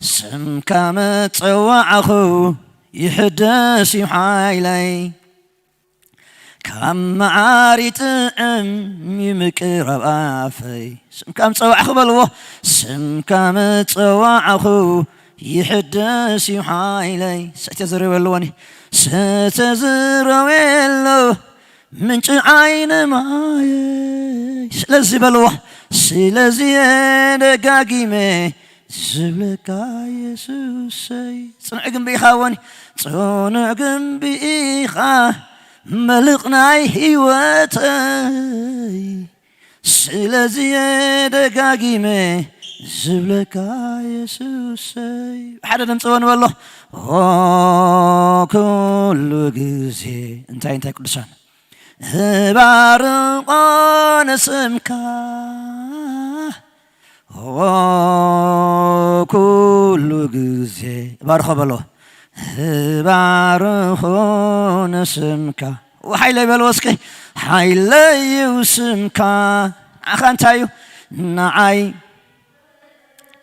ስምካ መጸዋዕኹ ይሕደስ እዩ ሓይለይ፣ ካብ መዓር ይጥዕም እዩ ምቅራብ ኣፈይ። ስምካ ምጸዋዕኹ በልዎ፣ ስምካ ምጸዋዕኹ ይሕደስ እዩ ሓይለይ። ሰተ ዝርበልዎኒ ሰተ ዝረወሎ ምንጪ ዓይኒ ማየይ። ስለዚ በልዎ፣ ስለዚ ደጋጊመ ዝብለካ የሱሰይ። ጽኑዕ ግንቢ ኢኻ ወኒ፣ ጽኑዕ ግንቢ ኢኻ መልቕ ናይ ህይወተይ። ስለዚ ደጋጊመ ዝብለካ የሱሰይ። ሓደ ድምፂ ወን በሎ፣ ኦ ኩሉ ግዜ። እንታይ እንታይ ቅዱሳን እባርቆ ንስምካ፣ ኦ ኩሉ ግዜ። እባርኾ በሎ፣ እባርኾ ንስምካ። ወሓይለይ በልዎ እስኪ፣ ሓይለይ እዩ ስምካ። ንዓኻ እንታይ እዩ? ንዓይ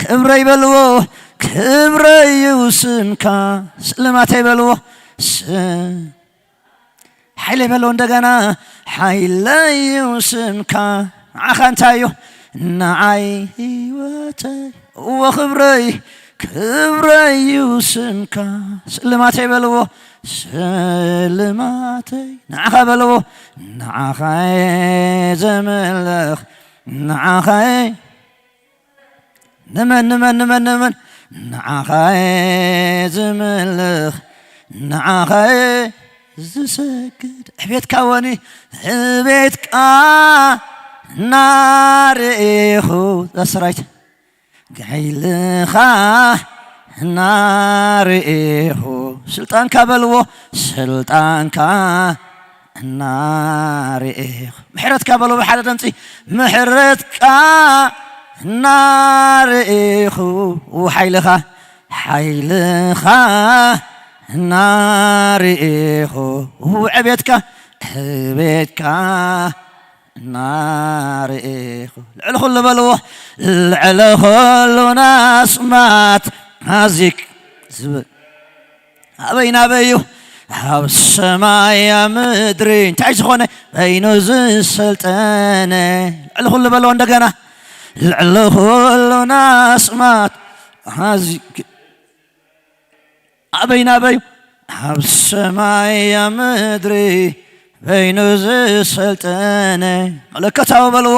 ክብረይ በልዎ፣ ክብረይ እዩ ስምካ። ስልማተይ በልዎ፣ ስ-፣ ሓይለይ በልዎ እንደገና፣ ሓይለይ እዩ ስምካ። ንዓኻ እንታይ እዩ? ንዓይ ህይወተይ፣ እዎ ክብረይ፣ ክብረይ እዩ ስምካ። ስልማተይ በልዎ፣ ስልማተይ። ንዓኻ በልዎ፣ ንዓኻ እየ ዘምልኽ፣ ንዓኻ እየ ንመን፣ ንመን፣ ንመን፣ ንመን? ንዓኻ እየ ዝምልኽ፣ ንዓኻ እየ ዝሰግድ። ዕቤትካ ወኒ፣ ዕቤትካ እናርኢኹ፣ ዛሰራዊት፣ ሓይልኻ እናርኢኹ፣ ስልጣንካ በልዎ፣ ስልጣንካ እናርኢኹ፣ ምሕረትካ በሎ ብሓደ ድምፂ፣ ምሕረትካ እናርኢኹ፣ ሓይልኻ፣ ሓይልኻ እናርኢኹ፣ ዕቤትካ፣ ዕቤትካ እናርኢኹ፣ ልዕሊ ኩሉ በልዎ፣ ልዕሊ ኩሉ ናስማት ኣዚክ ዝብል ኣበይ ናበይ እዩ? ኣብ ሰማይ ኣብ ምድሪ እንታይ ዝኾነ በይኑ ዝሰልጠነ፣ ልዕሊ ኩሉ በልዎ እንደገና፣ ልዕሊ ኩሉ ናስማት ኣዚ-፣ ኣበይ ናበይ እዩ? ኣብ ሰማይ ኣብ ምድሪ በይኑ ዝሰልጠነ፣ መለኮታዊ በልዎ፣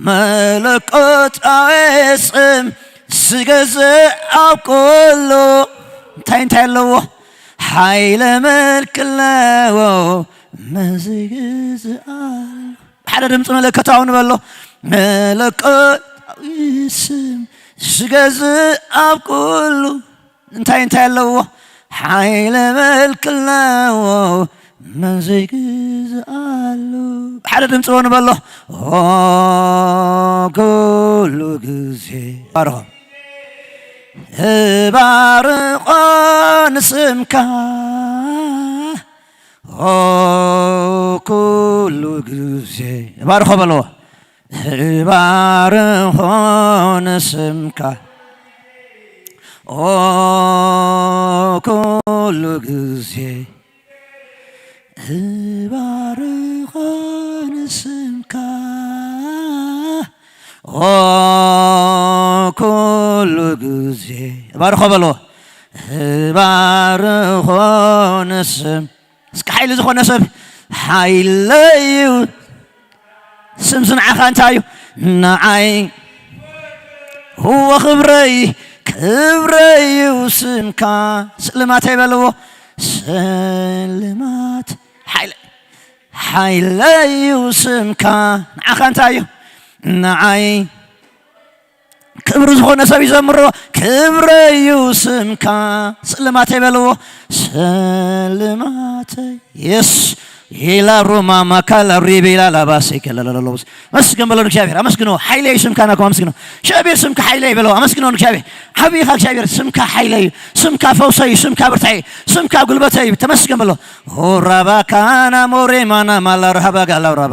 መለኮታዊ ስም ዝገዝእ ኣብ ኩሉ እንታይ እንታይ ኣለዎ? ሓይለ መልክ ኣለዎ፣ መን ዝግዝእ ኣሎ? ብሓደ ድምፂ መለኮታዊ ንበሎ፣ መለኮታዊ ስም ዝገዝእ ኣብ ኩሉ እንታይ እንታይ ኣለዎ? ሓይለ መልክ ኣለዎ፣ መን ዘይግዝኣሉ? ሓደ ድምፂ ወን በሎ፣ ኦ ኩሉ ግዜ ባርኾ፣ እባርኾ ንስምካ፣ ኦ ኩሉ ግዜ ባርኾ በሎ። እባርኾ ንስምካ ኦ ኩሉ ግዜ፣ እባርኾ ንስምካ ኦ ኩሉ ግዜ። እባርኾ በሎ። እባርኾ ንስም እስኪ ሓይሊ ዝኾነ ሰብ ሓይለይ እዩ። ስም ዝንዓኻ እንታይ እዩ? ንዓይ እዎ ክብረይ፣ ክብረይ እዩ ስምካ። ስልማተይ በልዎ፣ ስልማት ሓይለ-፣ ሓይለይ እዩ ስምካ። ንዓኻ እንታይ እዩ? ንዓይ ክብሪ ዝኾነ ሰብ ይዘምሮ፣ ክብረ እዩ ስምካ። ስልማተይ በልዎ፣ ስልማተይ የስ ኢላ ሩማ ማካላ ሪቤላ ላባሴ ከለለለለውስ። መስገን በሎ ንእግዚኣብሔር፣ ኣመስግኖ። ሓይለ እዩ ስምካ ናኩም ኣመስግኖ። እግዚኣብሔር ስምካ ሓይለ እዩ በሎ፣ ኣመስግኖ ንእግዚኣብሔር። ዓብይኻ እግዚኣብሔር፣ ስምካ ሓይለ እዩ፣ ስምካ ፈውሰ እዩ፣ ስምካ ብርታዒ፣ ስምካ ጉልበተ እዩ። ተመስገን በሎ። ሆራባካና ሞሬማና ማላርሃባጋ ላውራባ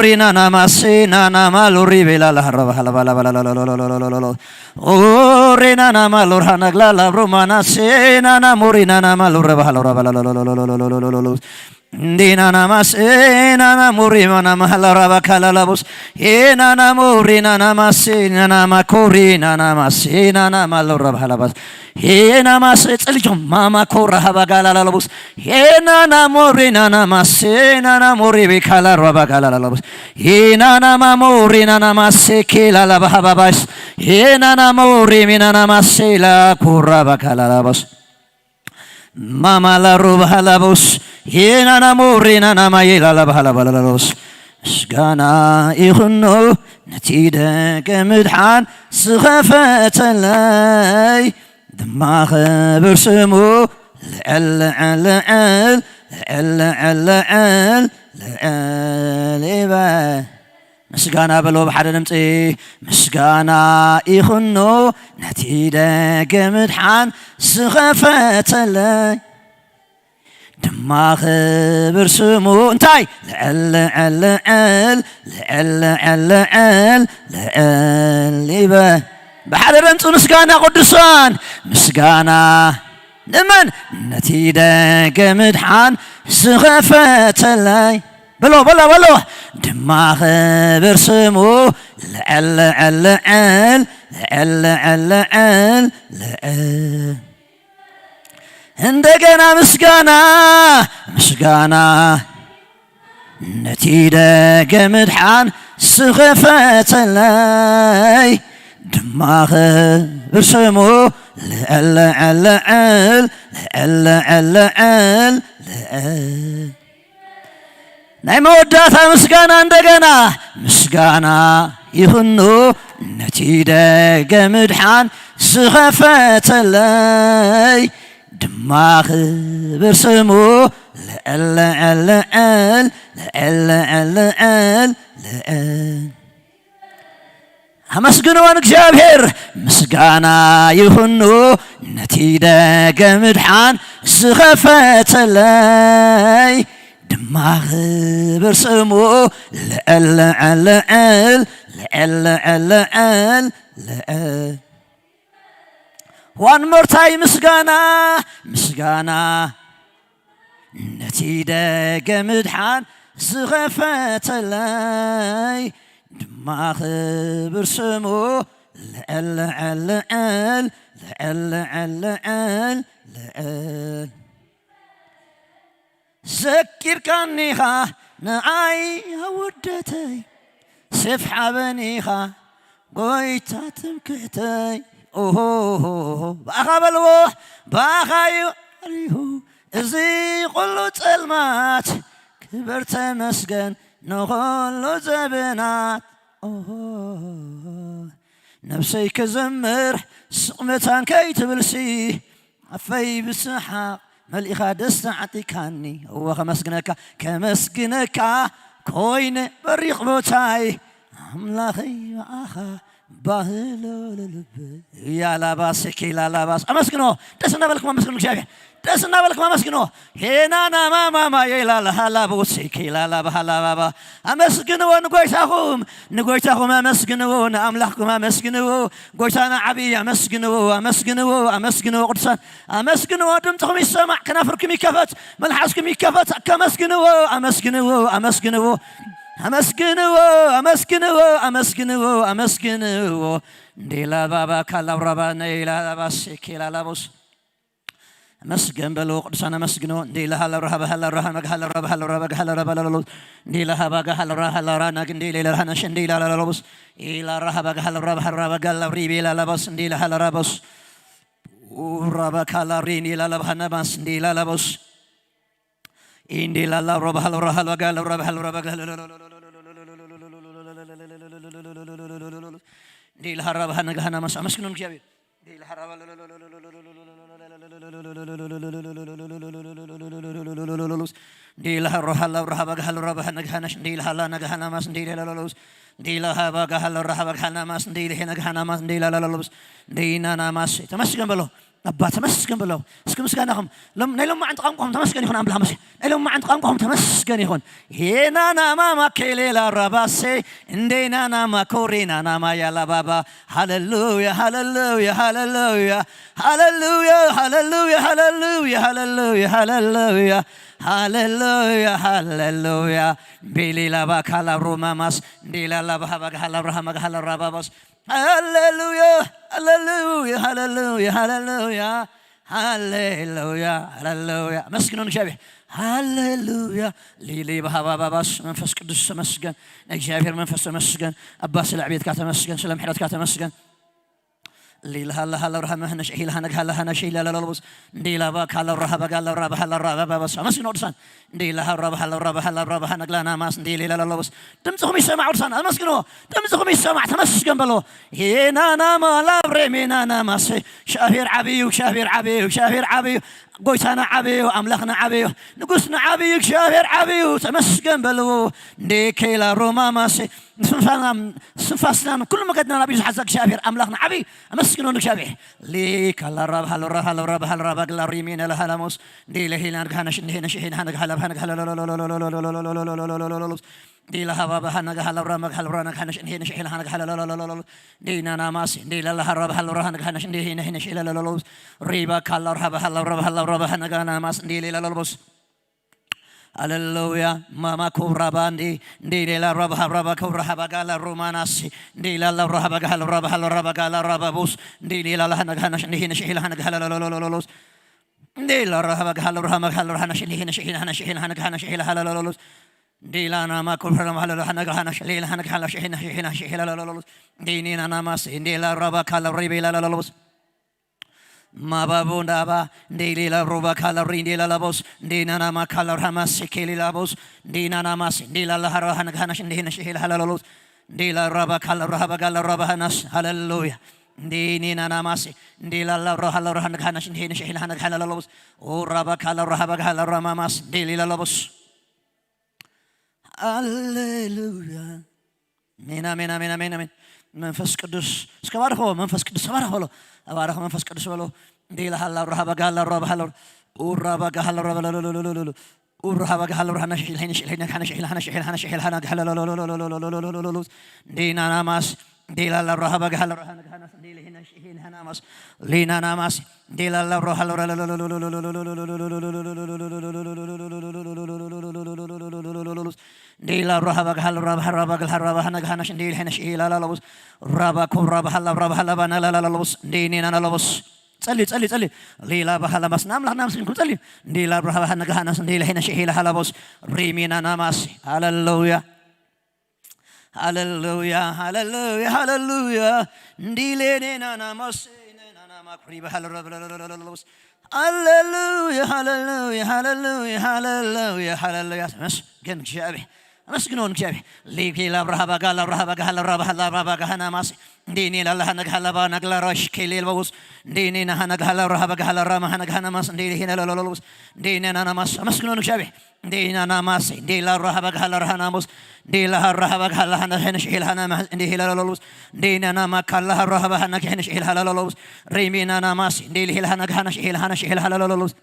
ሞሪናና ማሴናና ማሉሪ ቤላላ ረባሃላ ባላ ባላ ሎሎሎሎሎሎሎሎ ኦሬናና ማሉር ሃነግላላ ብሩማና ሴናና ሞሪናና ማሉር ረባሃላ ረባላ ሎሎሎሎሎሎሎሎሎሎ እንዲናና ማሴናና ሞሪማና ማሃላ ራባ ካላላቦስ ሄናና ሞሪናና ማሴናና ማኮሪናና ማሴናና ማሉር ረባሃላ ባስ ሄና ማሰ ጽልጆ ማማ ኮራ ሃባ ጋላላሎቦስ ሄናና ሞሬናና ማሴናና ሞሬ ቤካላ ራባ ጋላላሎቦስ ሄናና ማሞሬናና ማሴ ኬላላ ባሃባባስ ሄናና ሞሬ ሜናና ማሴላ ኮራ ባጋላላቦስ ማማላ ሩባሃላቦስ ሄናና ሞሬናና ማየላላ ባሃላ ባላላሎስ ምስጋና ይኹኖ ነቲ ደገ ምድሓን ዝኸፈተለይ ድማ ኽብር ስሙ ልዕል ልዕል ልዕል ልዕል ልዕል ልዕል ይበል። ምስጋና በሎ ብሓደ ድምፂ ምስጋና ይኹኖ ነቲ ደገ ምድሓን ዝኸፈተለይ ድማ ኽብር ስሙ እንታይ ልዕል ልዕል ልዕል ልዕል ልዕል ልዕል ይበል። ብሓደ ድምፂ ምስጋና ቅዱሳን ምስጋና ንመን ነቲ ደገ ምድሓን ዝኸፈተለይ በሎ በሎ በሎ ድማ ኽብር ስሙ ልዕል ልዕል ልዕል ልዕል ልዕል ልዕል እንደገና ምስጋና ምስጋና ነቲ ደገ ምድሓን ዝኸፈተለይ ድማ ኽብር ስሙ ልዕል ልዕል ልዕል ልዕል ልዕል ልዕል ናይ መወዳእታ ምስጋና እንደገና ምስጋና ይኹኖ ነቲ ደገ ምድሓን ዝኸፈተለይ ድማ ኽብር ስሙ ልዕል ልዕል ልዕል ልዕል ልዕል ልዕል ኣመስግንዎ ንእግዚኣብሔር ምስጋና ይኹኑ ነቲ ደገ ምድሓን ዝኸፈተለይ ድማ ኽብር ስሙ ልዕል ልዕል ልዕል ልዕል ልዕል ልዕል One more time ምስጋና ምስጋና ነቲ ደገ ምድሓን ዝኸፈተለይ ድማ ኽብር ስሙ ልዕል ልዕል ልዕል ልዕል ልዕል ልዕል ልዕል ዘኪርካኒኻ ንኣይ ኣወደተይ ሴፍ ሓበኒኻ ጎይታ ትምክሕተይ ኦሆ ብኣኻ በልዎ ብኣኻ እዩ ኣሪሁ እዚ ቁሉ ጸልማት ክበር ተመስገን ንኹሉ ዘበናት ኦሆ ነብሰይ ክዘምር ስቕ መታን ከይትብልሲ ኣፈይ ብስሓቕ መሊእኻ ደስታ ዓጢካኒ እወ ከመስግነካ ከመስግነካ ኮይነ በሪቕ ቦታይ ኣምላኸይ ብኣኻ ባህሎ ልልብ ያላባስ ኬላላባስ ኣመስግኖ ደስ እናበልኩም ኣመስግኑ እግዚኣብሔር ደስ እናበልኩም ኣመስግኖ ሄናና ማማማ የላላ ሃላቦስ ኬላላባ ሃላባባ ኣመስግንዎ ንጎይታኹም ንጎይታኹም ኣመስግንዎ ንኣምላኽኩም ኣመስግንዎ ጎይታና ዓብዪ ኣመስግንዎ ኣመስግንዎ ኣመስግንዎ ቅዱሳን ኣመስግንዎ ድምፅኹም ይሰማዕ ከናፍርኩም ይከፈት መልሓስኩም ይከፈት ከመስግንዎ ኣመስግንዎ ኣመስግንዎ ኣመስግንዎ ኣመስግንዎ ኣመስግንዎ ኣመስግንዎ እንዴላ ባባ ካላብራባ ነይላ ባባ ሴኬላ ላቦስ ኣመስግን በሎ ቅዱሳን ኣመስግንዎ እንዴላ ሃላ ረሃባ ሃላ ረሃ መግ ሃላ ረባ ሃላ ረባ ሃላ ረባ ለሎ እንዴላ ሃባ ጋ ሃላ ረሃ ሃላ ራ ነግ እንዴላ ለራሃ ነሽ እንዴላ ለሎስ ኢላ ረሃባ ጋ ሃላ ረባ ሃላ ረባ ጋላ ሪቤላ ለባስ እንዴላ ሃላ ረባስ ኡራባካላ ሪኒ ላላባሃናባስ እንዲ ላላቦስ ኢንዲ ላላ ሮባሃል ሮሃል ባጋል ሮባሃል ሮባጋል እንዲ ለሃራባሃ ነጋሃናማስ ኣመስግኖም እግዚኣብሔር እንዲ ለሃሮሃላ ሮሃባጋሃል ሮባሃ ነጋሃናሽ እንዲ ለሃላ ነጋሃናማስ እንዲ ለሎሎስ እንዲላ ሃባ ጋሃሎ ራሃባ ጋሃና ማስ እንዲላ ሄና ጋሃና ማስ እንዲላ ላላሎብስ እንዲና ናማስ ተመስገን በሎ። ኣባ ተመስገን በሎ። እስኪ ምስጋናኹም ሎም ናይ ሎም ማዓንቲ ቋንቋኹም ተመስገን ይኹን ኣምላኽ መሲ ናይ ሎም ማዓንቲ ቋንቋኹም ተመስገን ይኹን። ሄና ናማ ማኬሌላ ራባሴ እንዴና ናማ ኮሬና ናማ ያላ ባባ ሃሌሉያ ሃሌሉያ ሃሌሉያ ሃሌሉያ ሃሌሉያ ሃሌሉያ ሃሌሉያ ሃሌሉያ ሃሌሉያ ሃሌሉያ ቤሌላ ባካላ ሮማማስ እንዴላ ላባሃባ ጋሃላ ብርሃማ ጋሃላ ራባባስ ሃሌሉያ ሃሌሉያ ሃሌሉያ ሃሌሉያ ሃሌሉያ ሃሌሉያ። ኣመስግኖ ንእግዚኣብሔር። ሃሌሉያ ሊሊ ባሃባባባስ መንፈስ ቅዱስ ተመስገን። ንእግዚኣብሔር መንፈስ ተመስገን። ኣባ ስለ ዕቤትካ ተመስገን። ስለ ምሕረትካ ተመስገን። ሊላ ሃላ ሃላ ረሃ መህነሽ ኢላ ሃነግ ሃላ ሃነሽ ኢላ ላላሎቦስ እንዴ ኢላ ባ ካላ ረሃ በጋ ላ ረሃ በሃላ ረሃ በባባስ ኣመስግኖ ቅዱሳን። እንዴ ኢላ ሃ ረሃ በሃላ ረሃ በሃላ ረሃ በሃ ነግላ ናማስ እንዴ ኢላ ላላሎቦስ ድምፅኹም ይሰማዕ ቅዱሳን ኣመስግኖ። ድምፅኹም ይሰማዕ ተመስገን በሎ። ሄናናማ ላብሬ ሜናናማስ ሻፌር ዓብዩ ሻፌር ዓብዩ ሻፌር ዓብዩ ጎይታና ዓብዩ ኣምላኽና ዓብዩ ንጉስና ዓብዩ እግዚኣብሔር ዓብዩ ተመስገን በልዎ። እንዴ ኬላ ሮማማስ ስንፋስናን ኩሉ መገድና ናብ እዩ ዝሓዛ እግዚኣብሔር ኣምላኽና ዓብዩ ኣመስግኖ ንእግዚኣብሔር። ሊካ ላራብሃ ሎራሃ ሎራብሃ ሎራብሃ ግላ ሪሜነ ለሃላሞስ እንዴ ለሄና ንግሃነሽ እንዴ ሄነሽ ሄና ንግሃ ለብሃ ንግሃ ዲላ ሃባ ባሃ ነግሃ ለብራ መግሃ ለብራ ነግሃነሽ እንዴ ሄነሽ ሄና ንግሃ ለሎሎሎሎሎ ዲና ናማስ እንዴ ለላ ሃራ ባሃ ለብራ ነግሃነሽ እንዴ ሄነ ሄነሽ ሄለ ለሎሎስ ሪባ ካላ ርሃ ባሃ ለብራ ባሃ ለብራ ባሃ ነግሃ ናማስ እንዴ ሌላ ለሎሎስ ሃሌሉያ ማማ ኮብራ ባንዴ እንዴ ሌላ ረባ ሃብራ ባኮብራ ሃባ ጋላ ሮማናስ እንዴ ላላ ረሃ ባጋ ሃለ ረባ ሃለ ረባ ጋላ ረባ ቦስ እንዴ ሌላ ለሃ ነግሃነሽ እንዴ ሄነሽ ሄላ ሃ ነግሃ ለሎሎሎሎሎስ እንዴ ላራ ሃባ ጋሃ ለብራ ሃ መግሃ ለብራ ሃነሽ እንዴ ሄነሽ ሄና ሃነሽ ሄላ ሃ ነግሃነሽ ሄላ ሃ ለሎሎሎስ እንዴ ላና ማኮብራ ለማ ሃለ ለሃ ነግሃነሽ ሌላ ሃ ነግሃ ለሽ ሄና ሄና ሄላ ለሎሎሎስ እንዴ ኔና ናማስ እንዴ ላራ ባካ ለብሬ ቤላ ለሎሎስ ማባቦ እንዳባ እንዴ ሌላ ሮባ ካላብሪ እንዴ ላላቦስ እንዴ ናናማ ካላብራ ማሴ ኬሌላቦስ እንዴ ናናማሴ እንዴ ላላሃራ ሃነግሃናሽ እንዴ ሄነሽ ሄላ ሃላሎሎስ እንዴ ላራባ ካላብራ ሃባ ጋላብራ ባሃናስ ሃሌሉያ እንዴ ኔ ናናማሴ እንዴ ላላብራ ሃላብራ ሃነግሃናሽ እንዴ ሄነሽ ሄላ ሃነግ ሃላሎሎስ ኦ ራባ ካላብራ ሃባ ጋላብራ ማማስ እንዴ ሌላሎቦስ ሃሌሉያ ሜን፣ ኣሜን፣ ኣሜን፣ ኣሜን፣ ኣሜን። መንፈስ ቅዱስ እስከ ባርኾ፣ መንፈስ ቅዱስ ተባረኽ በሎ። ተባረኽ መንፈስ ቅዱስ በሎ። እንዴ ኢላ ሃላ ራሃ በጋ ሃላ ራባ ሃላ ኡራ በጋ ሃላ ራባ ለለለለለለ ኡራ በጋ ሃላ ራሃ ነሽ ሒል ሄነሽ ሒል ሄነሽ ሒል ሃነሽ ሒል ሃነሽ ሒል ሃነሽ ሒል ሃላ ለለለለለለ እንዴ ናናማስ እንዴ ኢላ ሃላ ራሃ በጋ ሃላ ራሃ ነግሃናስ እንዴ ኢላ ሄነሽ ሒል ሃናማስ ሊናናማስ ዲላ ላብሮ ሃልብራ ዲላ ሮሃ በግሃል ራባህ ራባግል ራባህነሽ እንዲ ኢልሄነሽ ኢላላ ለቡስ ራባ ኮብ ራባሃላ ራባሃላ ባናላላ ለቡስ እንዲ ኔናና ለቡስ ጸልዩ ጸልዩ ጸልዩ ሊላ ባሃላ ማስና ኣምላኽና ምስልኩም ጸልዩ እንዲ ላብሮ ሃባሃ ነግሃናስ እንዲ ኢልሄነሽ ኢላሃ ለቡስ ሪሚናና ማሲ ሃሌሉያ ሃሌሉያ ሃሌሉያ ሃሌሉያ እንዲሌኔናና ሞሴናናማ ኩሪባ ሃለረብለለለለለስ ሃሌሉያ ሃሌሉያ ሃሌሉያ ሃሌሉያ ሃሌሉያ ተመስገን እግዚኣብሔር ኣመስግነውን እግዚኣብሔር ሊቤላ ብርሃባ ጋላ ብርሃባ ጋሃላ ብርሃባ ሃላ ብርሃባ ጋሃና ማስ እንዴኔ ላላሃ ነግሃላ ባ ነግላ ራሽ ኬሌል በውስ እንዴኔ ናሃ ነግሃላ ብርሃባ ጋሃላ ራማ ሃ ነግሃና ማስ እንዴ ሄነ ለለለለስ እንዴኔ ናና ማስ ኣመስግነውን እግዚኣብሔር እንዴ ናና ማሴ እንዴ ላራሃ በግሃ ለራሃ ናሙስ እንዴ ላሃ ራሃ በግሃ ለሃ ነሄነሽ ሄልሃ ናማስ እንዴ ሄላ ለሎስ እንዴ ናና ማካላ ራሃ በሃ ነሄነሽ ሄልሃ ለሎስ ሪሜ ናና ማሴ እንዴ ሄልሃ ነግሃነሽ ሄልሃነሽ ሄልሃ ለሎስ